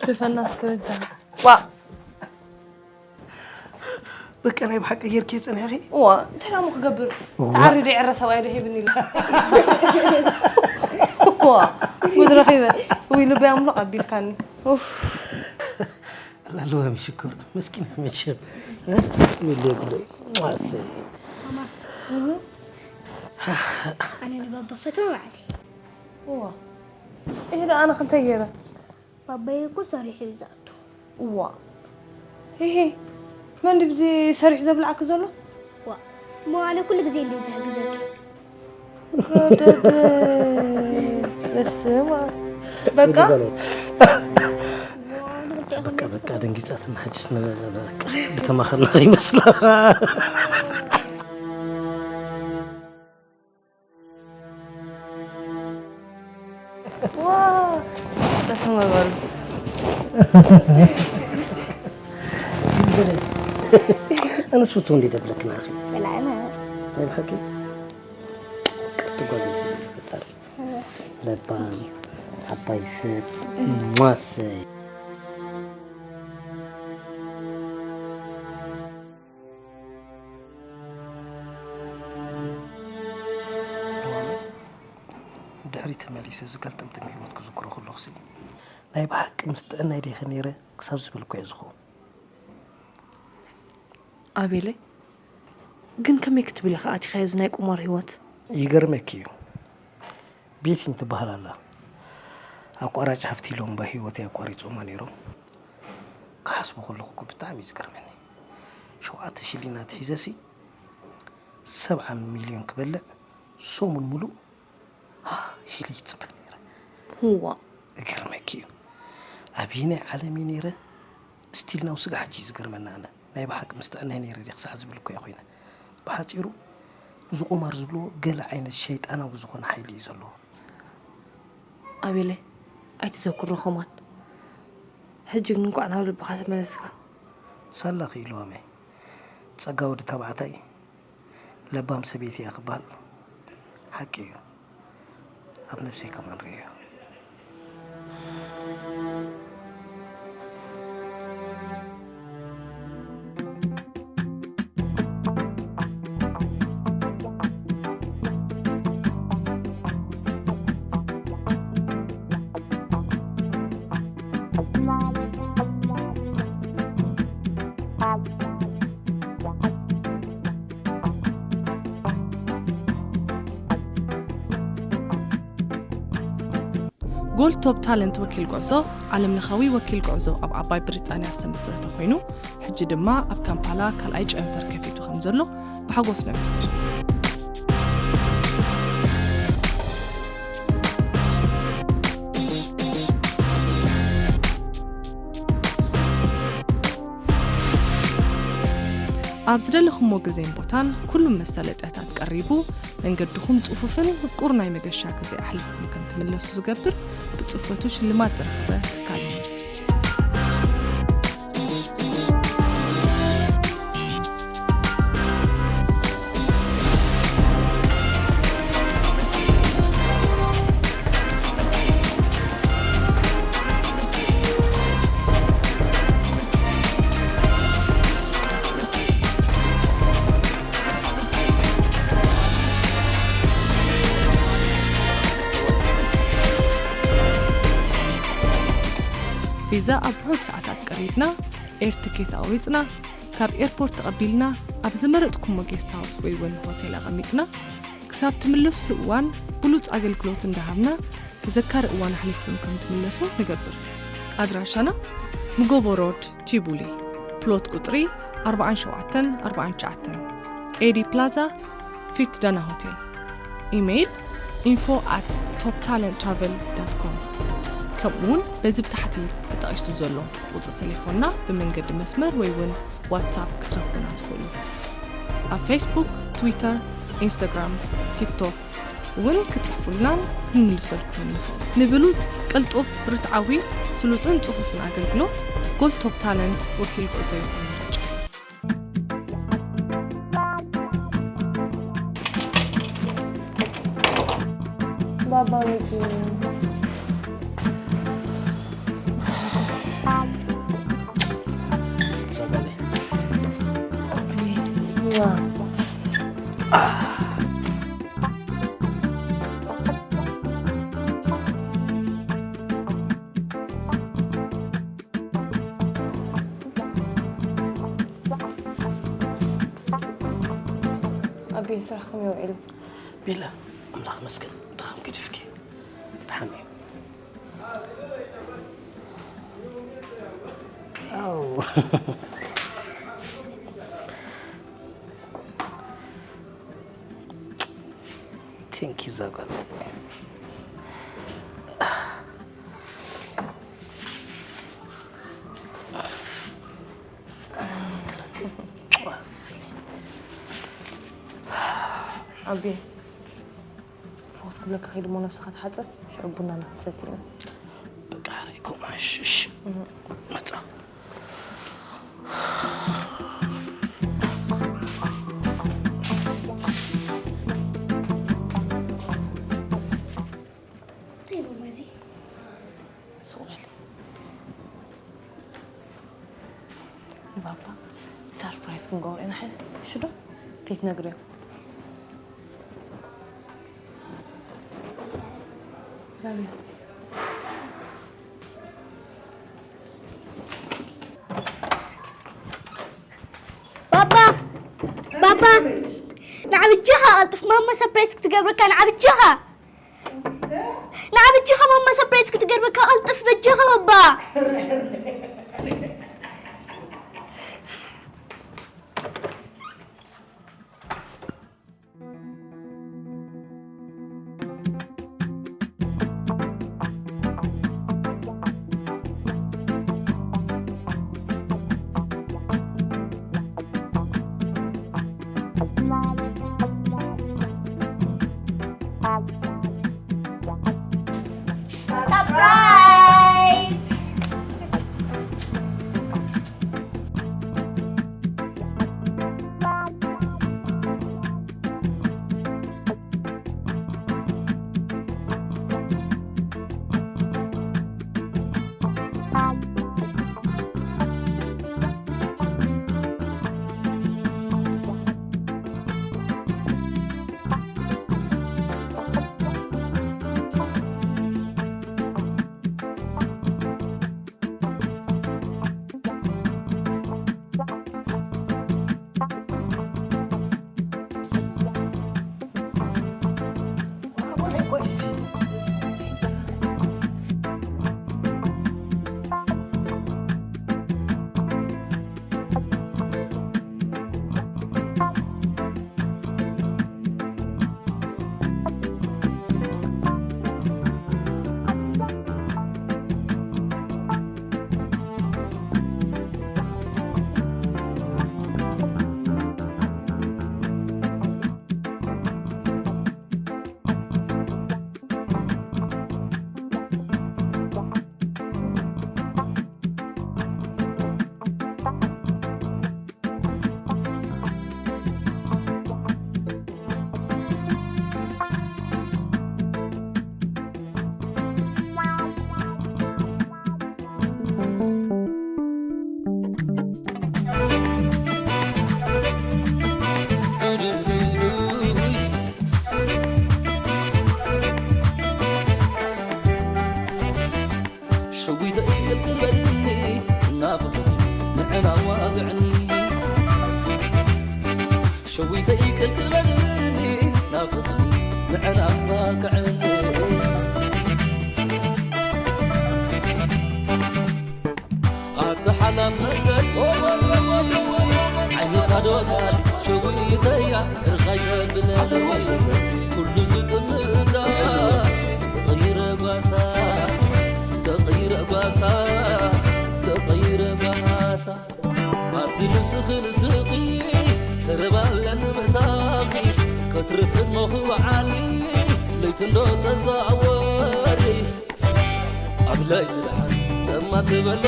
ሽፈና እስከ በጃ። ዋ በቃ ናይ ብሓቂ ጌርኪ ጸኒሕኺ። ዋ እንታይ ዳሞ ክገብር? ተዓሪደ የዕረ ሰብኣይ ዶ ሂብኒ ኢሉ። ዋ ጉድ ረኺበ። ውይ ልበይ ኣምሎቕ ኣቢልካኒ። ኡፍ። ላልዋ ምሽኩር መስኪና መቸም። ሚሊ ግለ ማሰ። ኣነ ንባባ ፈተው ባዕለይ። ዋ ይሄ ዶ ኣነ ክንተ ገይረ? ባባይ እኮ ሰሪሑ እዩ ዝኣቱ። እዋ ሂሂ መን ድዩ ብዚ ሰሪሑ ዘብልዓኪ ዘሎ? ዋ እሞ ኣነ ኩሉ ግዜ እንደ ዝሕግዘኪ። ገደደ በስመ ኣብ በቃ በቃ በቃ ደንጊጻትና ሕጅስ ብተማኸርና ይመስላ። ዋ ጸፍመ በሉ። ኣነስ ፍቱ እንዲ ደብለክና ኣኺ በላዕና ናይ ብሓቂ ቅርቲ ጓል ፈጣሪ ለባም ዓባይ ሰብ ማሰይ ድሕሪ ተመሊሰ ዝገልጥምጥም ህይወት ክዝክሮ ከለኹሲ ናይ ብሓቂ ምስ ጥዕናይ ዲኸ ነይረ ክሳብ ዝበልኩ እየ ዝኸውን። ኣቤለይ ግን ከመይ ክትብል ኢኻ ኣቲኻዮ እዚ ናይ ቁማር ህይወት? ይገርመኪ እዩ ቤቲንግ ትበሃል ኣላ ኣቋራጭ ሃፍቲ ኢሎም ባ ህይወተይ ኣቋሪፆማ ነይሮም። ክሓስቦ ከለኹ እኮ ብጣዕሚ እዩ ዝገርመኒ። ሸውዓተ ሽሊናት ሒዘሲ ሰብዓ ሚልዮን ክበልዕ ሰሙን ሙሉእ ሃህ ኢለ ይፅበ ነይረ። ህዋ እገርመኪ እዩ ኣበየናይ ዓለም እየ ነይረ። ስቲል ናው ስጋ ሕጂ እዩ ዝገርመኒ ኣነ ናይ ብሓቂ ምስ ጥዕናይ ነይረ ድየ ክሳዕ ዝብል እኮ እየ ኮይነ። ብሓፂሩ እዚ ቁማር ዝብልዎ ገለ ዓይነት ሸይጣናዊ ዝኾነ ሓይሊ እዩ ዘለዎ። ኣቤለይ ኣይትዘክሮ ከማን። ሕጂ ግን እንኳዕ ናብ ልብኻ ተመለስካ። ሳላ ክኢልዋመ ጸጋ ወዲ ተባዕታይ ለባም ሰበይቲ እያ ክበሃል ሓቂ እዩ። ኣብ ነብሰይ ከማን ርእዮ። ጎል ቶፕ ታለንት ወኪል ጉዕዞ ዓለም ለኻዊ ወኪል ጉዕዞ ኣብ ዓባይ ብሪጣንያ ዝተመስረተ ኮይኑ ሕጂ ድማ ኣብ ካምፓላ ካልኣይ ጨንፈር ከፊቱ ከም ዘሎ ብሓጎስ ነመስር። ኣብ ዝደለኹሞ ግዜን ቦታን ኩሉም መሳለጥያታት ቀሪቡ መንገድኹም ጽፉፍን ምቁር ናይ መገሻ ግዜ ኣሕሊፍኩም ከም ትምለሱ ዝገብር ብጽፈቱ ሽልማት ዝረኸበ ትካል እዩ። ቪዛ ኣብ ውሑድ ሰዓታት ቀሪብና ኤር ትኬት ኣቑሪጽና ካብ ኤርፖርት ተቐቢልና ኣብ ዝመረጽኩሞ ጌስት ሃውስ ወይ እውን ሆቴል ኣቐሚጥና ክሳብ ትምለስሉ እዋን ብሉጽ ኣገልግሎት እንዳሃብና ተዘካሪ እዋን ኣሕሊፍኩም ከም ትምለሱ ንገብር። ኣድራሻና ምጎቦ ሮድ ቺቡሊ ፕሎት ቁጽሪ ኣርባዓን ሸውዓተን ኣርባዓን ትሽዓተን ኤዲ ፕላዛ ፊት ዳና ሆቴል ኢሜይል info at top talent travel dot com ከምኡ እውን በዚ ብታሕቲ ተጠቒሱ ዘሎ ቁጽሪ ቴሌፎንና ብመንገዲ መስመር ወይ እውን ዋትሳፕ ክትረኽቡና ትኽእሉ። ኣብ ፌስቡክ፣ ትዊተር፣ ኢንስታግራም፣ ቲክቶክ እውን ክትጽሕፉልናን ክንምልሰልኩምን ንኽእል። ንብሉጽ፣ ቅልጡፍ፣ ርትዓዊ፣ ስሉጥን ጽፉፍን ኣገልግሎት፣ ጎልቶፕ ታለንት ወኪል ጉዕዞ ይኹን ምርጫ። ባባ መጺኡ። ኣቤ፣ ስራሕ ከመይ ውዒሉ? ቤላ፣ ኣምላኽ መስገን፣ ድኻም ገዲፍኪ። ደሓን እዩ። ኣው። ቴንክ ዩ፣ እዛ ጓል። ኣቤ፣ ፎክስ ክብለካ ከይዱ እሞ ነብስኻ ትሓጽብ፣ ሽዑ ቡናና ክንሰቲ ኢና። በቃ፣ ሕራይ ኮማ፣ እሺ፣ እሺ። እህ። መጣ። እንታይ እዩ እዚ? ሱቕ በል። ንባባ ሰርፕራይዝ ክንገብሮ ኢና። ሕዚ ሽዶ ቤት ነግርዮ። ዛብያ። ባባ፣ ባባ፣ ንዓ ብጃኻ ቀልጥፍ፣ ማማ ሰርፕራይዝ ክትገብረካ፣ ንዓ ብጃኻ። ንዓ በጃኻ ማማ ሰርፕራይዝ ክትገርበካ ቀልጥፍ በጃኻ ባባ። ሸዊተይ ቅልቅል በልኒ ናፍቕኒ ንዕና ዋግዕኒ። ሸዊተይ ቅልቅል በልኒ ናፍቕኒ ንዕና ዋግዕኒ። ኣታ ሓላፍ መገዲ ዓይንኻ ዶ ታል ሸዊተያ እርኻይ ተብለ ኩሉ ዝጥምታ ብቐይረ ጓሳ እንተ ተቐይረ ባሳ ኣብቲ ንስኺ ንስኺ ዘረባ ኣለኒ ምሳኺ ቀትሪ ሕድሞኺ ወዓሊ ለይቲ እንዶ ተዛወሪ ኣብ ለይቲ ደሓን ጠማ ትበሎ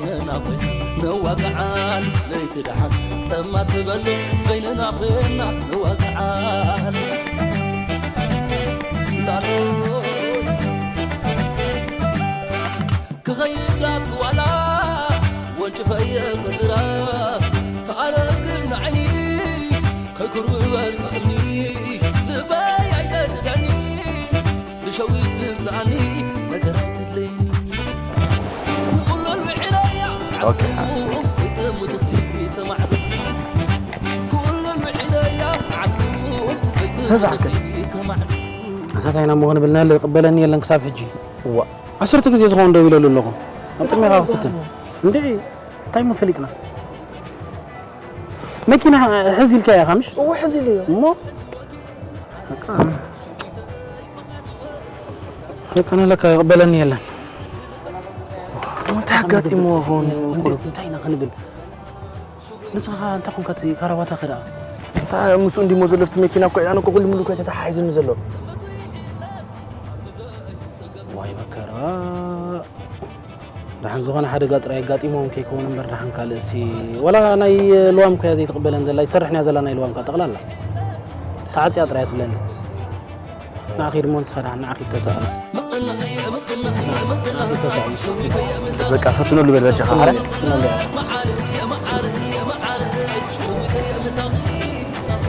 ኮይንና ኮይና ንዋግዓል ለይቲ ደሓን ጠማ ትበሎ ኮይንና ኮይና ንዋግዓል ላሎ ክኸይድ ኣብቲ ዋላ ወንጭፈየ ክዝራ ተኣረግን ዓይኒ ከይኩርበል ከእምኒ ልበይ ኣይተድዳኒ ብሸዊት ትምፅኣኒ ነገር ኣይትድለይኒ ንኹሉ ልውዕለያ ኦኬ። ዓድኩም ይጥሙትኺ ተማዕዱ ኩሉ ልውዕለያ ዓድኩም ተዛሕከ። ይጥሙትኺ ተማዕዱ እሳት ኣይና መሆን ብልና ልቕበለኒ የለን ክሳብ ሕጂ እዋ ዓሰርተ ግዜ ዝኸውን ደው ኢለሉ ኣለኹ ኣብ ጥሜኻ ክፍትን እንድዒ እንታይ ሞ ፈሊጥና መኪና ሕዚ ኢልካ ኢኻ ምሽ እዎ ሕዚ ኢለዮ እሞ በቃ በቃ ንለካ ይቕበለኒ የለን እንታይ ኣጋጢምዎ ኸውን ቁሩብ እንታይ ኢና ክንብል ንስኻ እንታይ ኮንካ እቲ ካራባታ ከ ደኣ እንታይ ምስኡ እንዲሞ ዘሎ ኣብቲ መኪና እኮ ኣነ እኮ ኩሉ ሙሉ እኮ ተተሓሒዝኒ ዘሎ ዋይ መከራ ደሓን ዝኾነ ሓደጋ ጥራይ ኣጋጢሞም ከይከውን እምበር ደሓን ካልእሲ ወላ ናይ ልዋም ኮያ ዘይትቕበለን ዘላ ይሰርሕንያ ዘላ ናይ ልዋምካ ጠቕላላ ተዓፅያ ጥራይ ትብለኒ ንኣኺ ድሞ ንስኻ ደሓን ንኣኺ ተሰኣል በቃ ፈትነሉ በል በጃኻ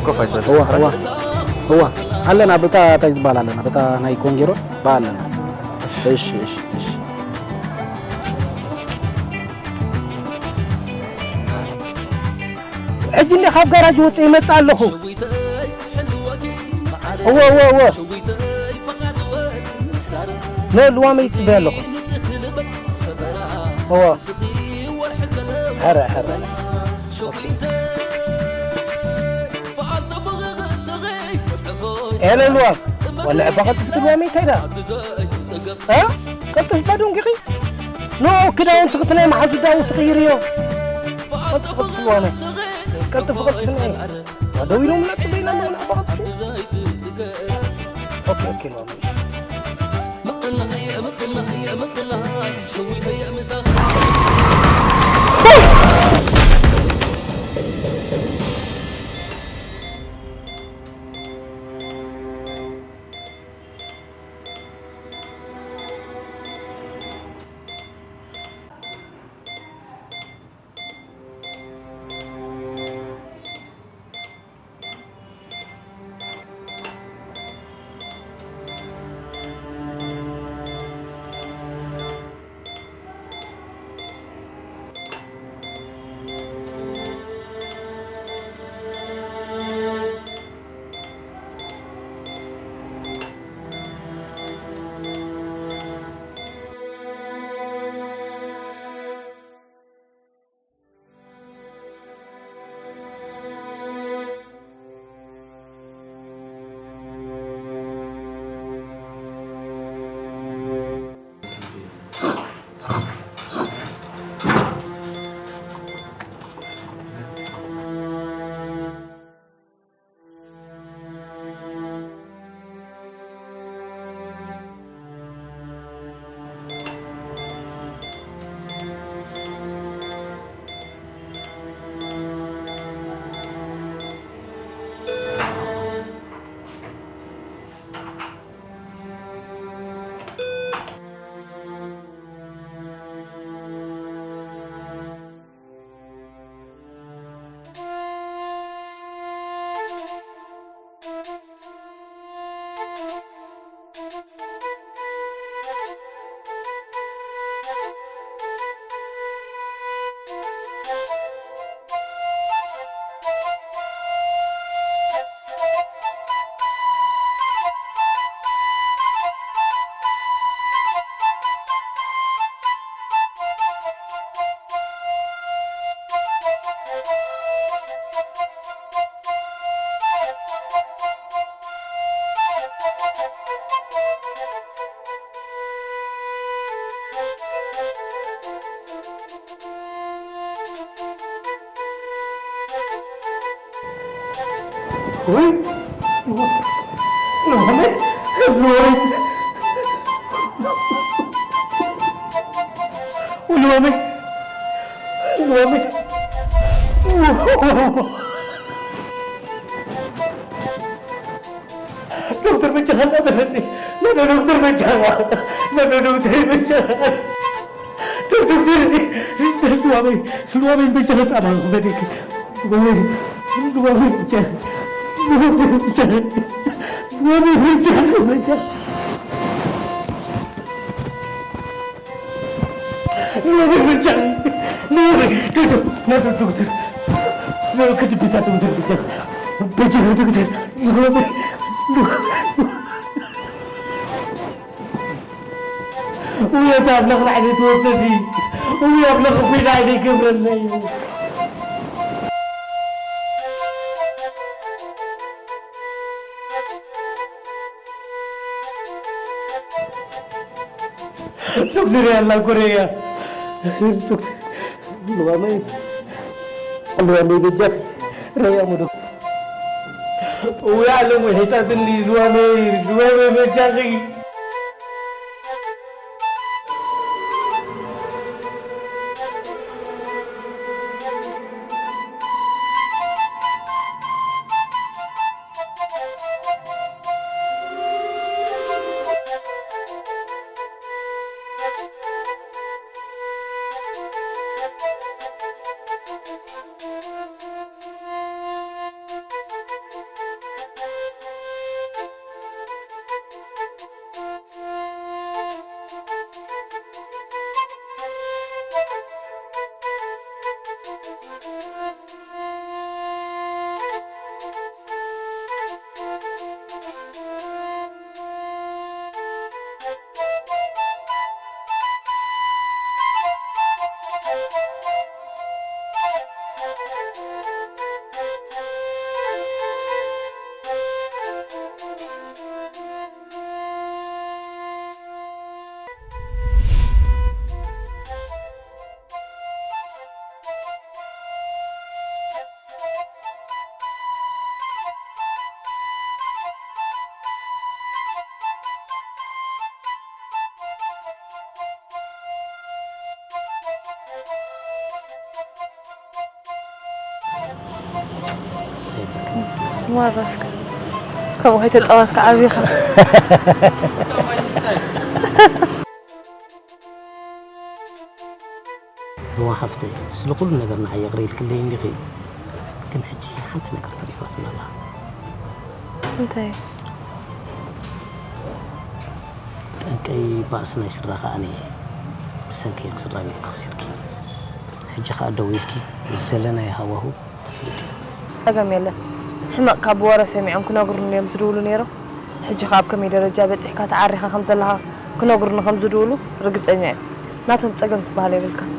ኮፋይ እዋ እዋ እዋ ኣለና በታ እንታይ ዝበሃል ኣለና በታ ናይ ኮንጌሮ በ ኣለና እሺ እሺ እሺ ሕጂ እንደ ካብ ጋራጅ ወፅእ ይመፅእ ኣለኹ እወ እወ እወ ንልዋመይ ይፅበ ኣለኹ እወ ሕረ ሕረ ኤለ ልዋም ወላ ዕባ ቀልጥፍ ትልዋመይ እንታይ ዳ ቀልጥፍ ባዶ እንጊኺ ኖ ክዳውንቲ ክትናይ መሓዙ ዳውንቲ ቅይርዮ ቀልጥፍ ቀልጥፍ ዋነ ቀልጥፍ ቀልጥፍ ናይ ደው ኢሎም ላጥ በይና ኣለዉ ንዕባ ቀልጥፍ ኦኬ ኦኬ ሎሚ ወይ ሎሚ ሎሚ ሎሚ ሎሚ ዶክተር በጃኻ እናበለኒ፣ ዶክተር በጃኻ፣ ዶክተር በጃኻ፣ ዶክተር ልዋመይ፣ ልዋመይ በጃኻ ጣባ በደክ ልዋመይ በጃኻ፣ ልዋመይ በጃኻ፣ ልዋመይ በጃኻ፣ በጃኻ። ውየት ኣምላኽ ንዓይ ተወሰዲ። ውይ ኣምላኽ እኮ ንዓይ ይገብረለይ። ዶክተር ያላ ኮረያ ዶክተር ልዋመይ ልዋመይ በጃኺ ረያ ሞ ዶክተር ወይ ዓለም ወይ ሒጣትኒ ልዋመይ ልዋመይ በጃኺ። ማራስካ ከምኡ ከይተፃወትካ ዓብኻ። ህዋ ሓፍተይ፣ ስለ ኩሉ ነገር ንዓይ ይቕረ ኢልክለይ እንዲኺ። ግን ሕጂ ሓንቲ ነገር ተሪፋትና ኣላ። እንታይ? ጠንቀይ ባእሲ ናይ ስድራኺ ኣነ እየ። ብሰንኪ ስድራ ቤትኪ ከሲርኪ። ሕጂ ኸኣ ደው ኢልኪ ዘለናዮ ሃዋሁ ተፍልጢ። ጸገም የለን። ሕመቕካ ብወረ ሰሚዖም ክነግሩኒ እዮም ዝድውሉ ነይሮም። ሕጂ ኸኣ ኣብ ከመይ ደረጃ በጺሕካ ተዓሪኻ ከም ዘለኻ ክነግሩኒ ከም ዝድውሉ ርግጸኛ እየ። ናቶም ጸገም ዝበሃል የብልካን።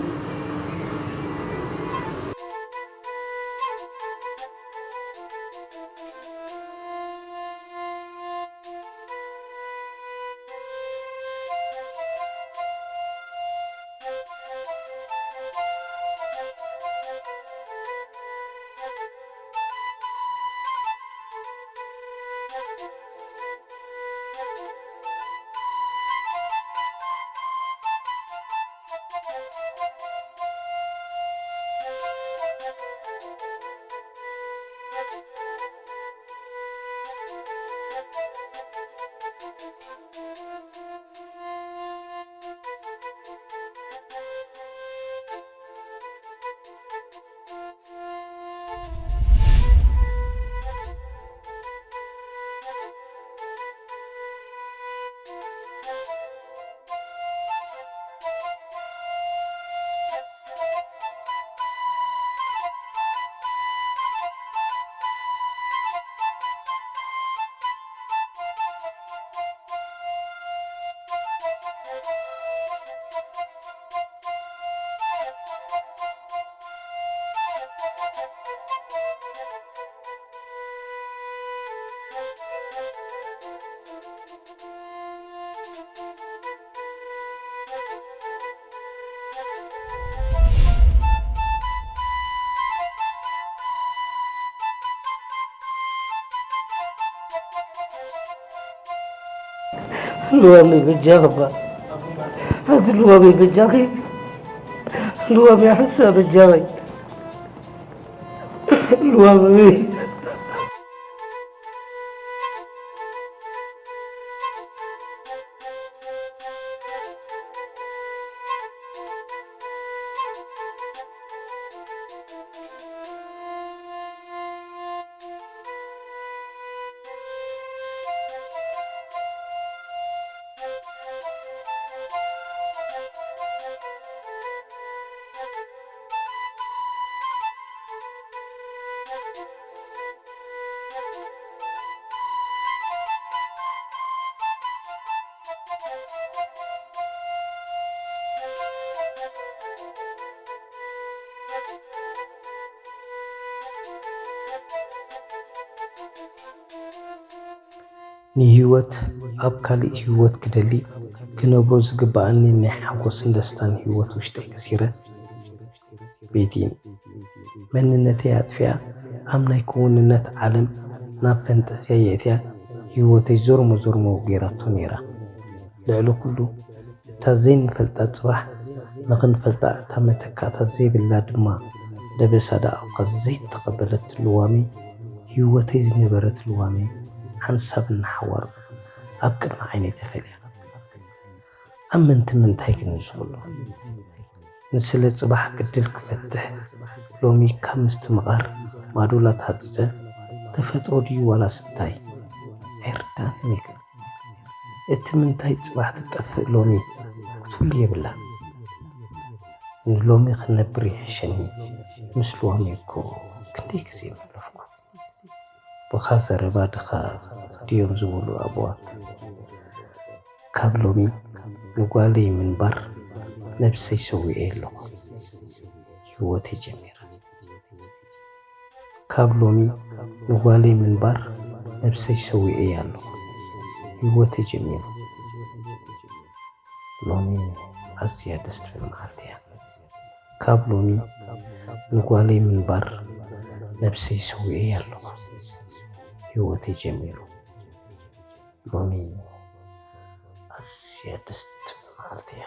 ልዋመይ በጃኺ እባ። ኣንቲ ልዋመይ በጃኺ። ልዋመይ ሓንሳብ በጃኺ። ልዋመይ። ንህይወት ኣብ ካልእ ህይወት ክደሊ፣ ክነብሮ ዝግብኣኒ ናይ ሓጎስን ደስታን ህይወት ውሽጠይ ከሲረ። ቤቲን መንነተይ ኣጥፊኣ ኣብ ናይ ክውንነት ዓለም ናብ ፈንጠዝያ የእትያ ህይወተይ ዞርሞ ዞርሞ ገይራቶ ነይራ። ልዕሊ ኩሉ እታ ዘይንፈልጣ ጽባሕ ንኽንፈልጣ እታ መተካእታ ዘይብላ ድማ ደበሳ ደኣ እኳ ዘይተቐበለት ልዋመይ ህይወተይ ዝነበረት ልዋመይ ሓንሳብ እናሓዋሩ ኣብ ቅድሚ ዓይነይ ተፈልያ። ኣመንቲ ምንታይ ግን ዝኽእሉ? ንስለ ጽባሕ ግድል ክፈትሕ ሎሚ ካብ ምስትምቓር ማዶላ ተሃጺጸ ተፈጥሮ ድዩ ዋላስ እንታይ? ኣይርዳእንን እዩ ግን። እቲ ምንታይ ጽባሕ ትጠፍእ ሎሚ ክትህሉ የብላን። ንሎሚ ክነብር ይሕሸኒ ምስ ሎሚ እኮ ክንደይ ግዜ መለፍኩ። ብኻ ዘረባ ድኻ ድዮም ዝብሉ ኣቦዋት። ካብ ሎሚ ንጓለይ ምንባር ነብሰይ ሰዊኤ ኣለኹ። ህይወተይ ጀሚረ። ካብ ሎሚ ንጓለይ ምንባር ነብሰይ ሰዊኤ ኣለኹ። ህይወተይ ጀሚሩ። ሎሚ ኣዝያ ደስ ትብል መዓልቲ እያ። ካብ ሎሚ ንጓለይ ምንባር ነብሰይ ሰዊኤ ኣለኹ። ህይወተይ ጀሚሩ። ሎሚ ኣዝያ ደስ ትብል መዓልቲ እያ።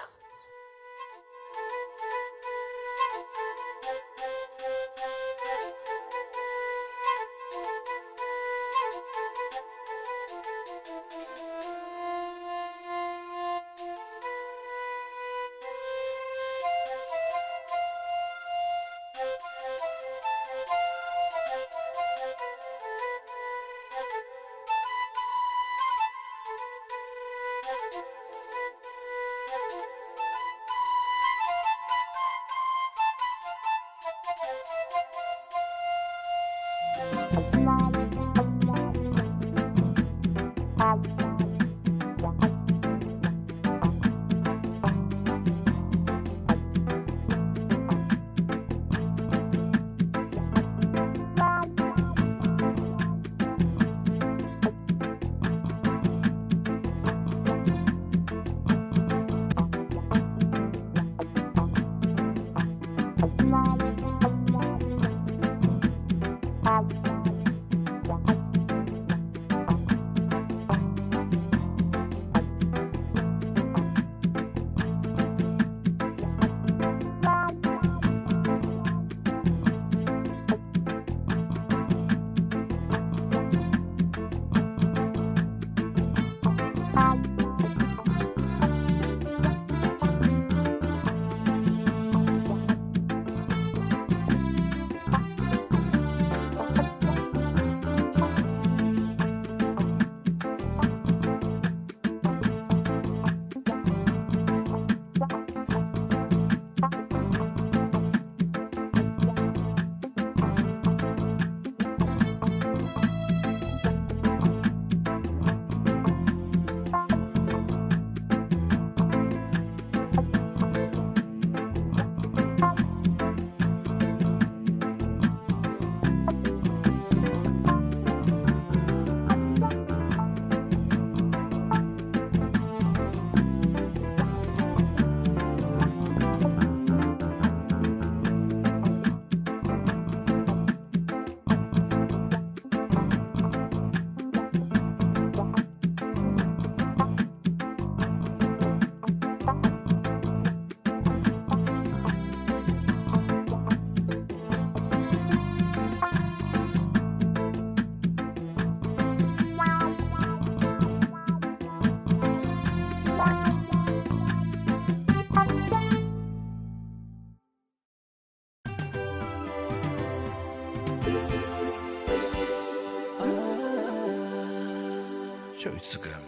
ዳዊት ጽገም።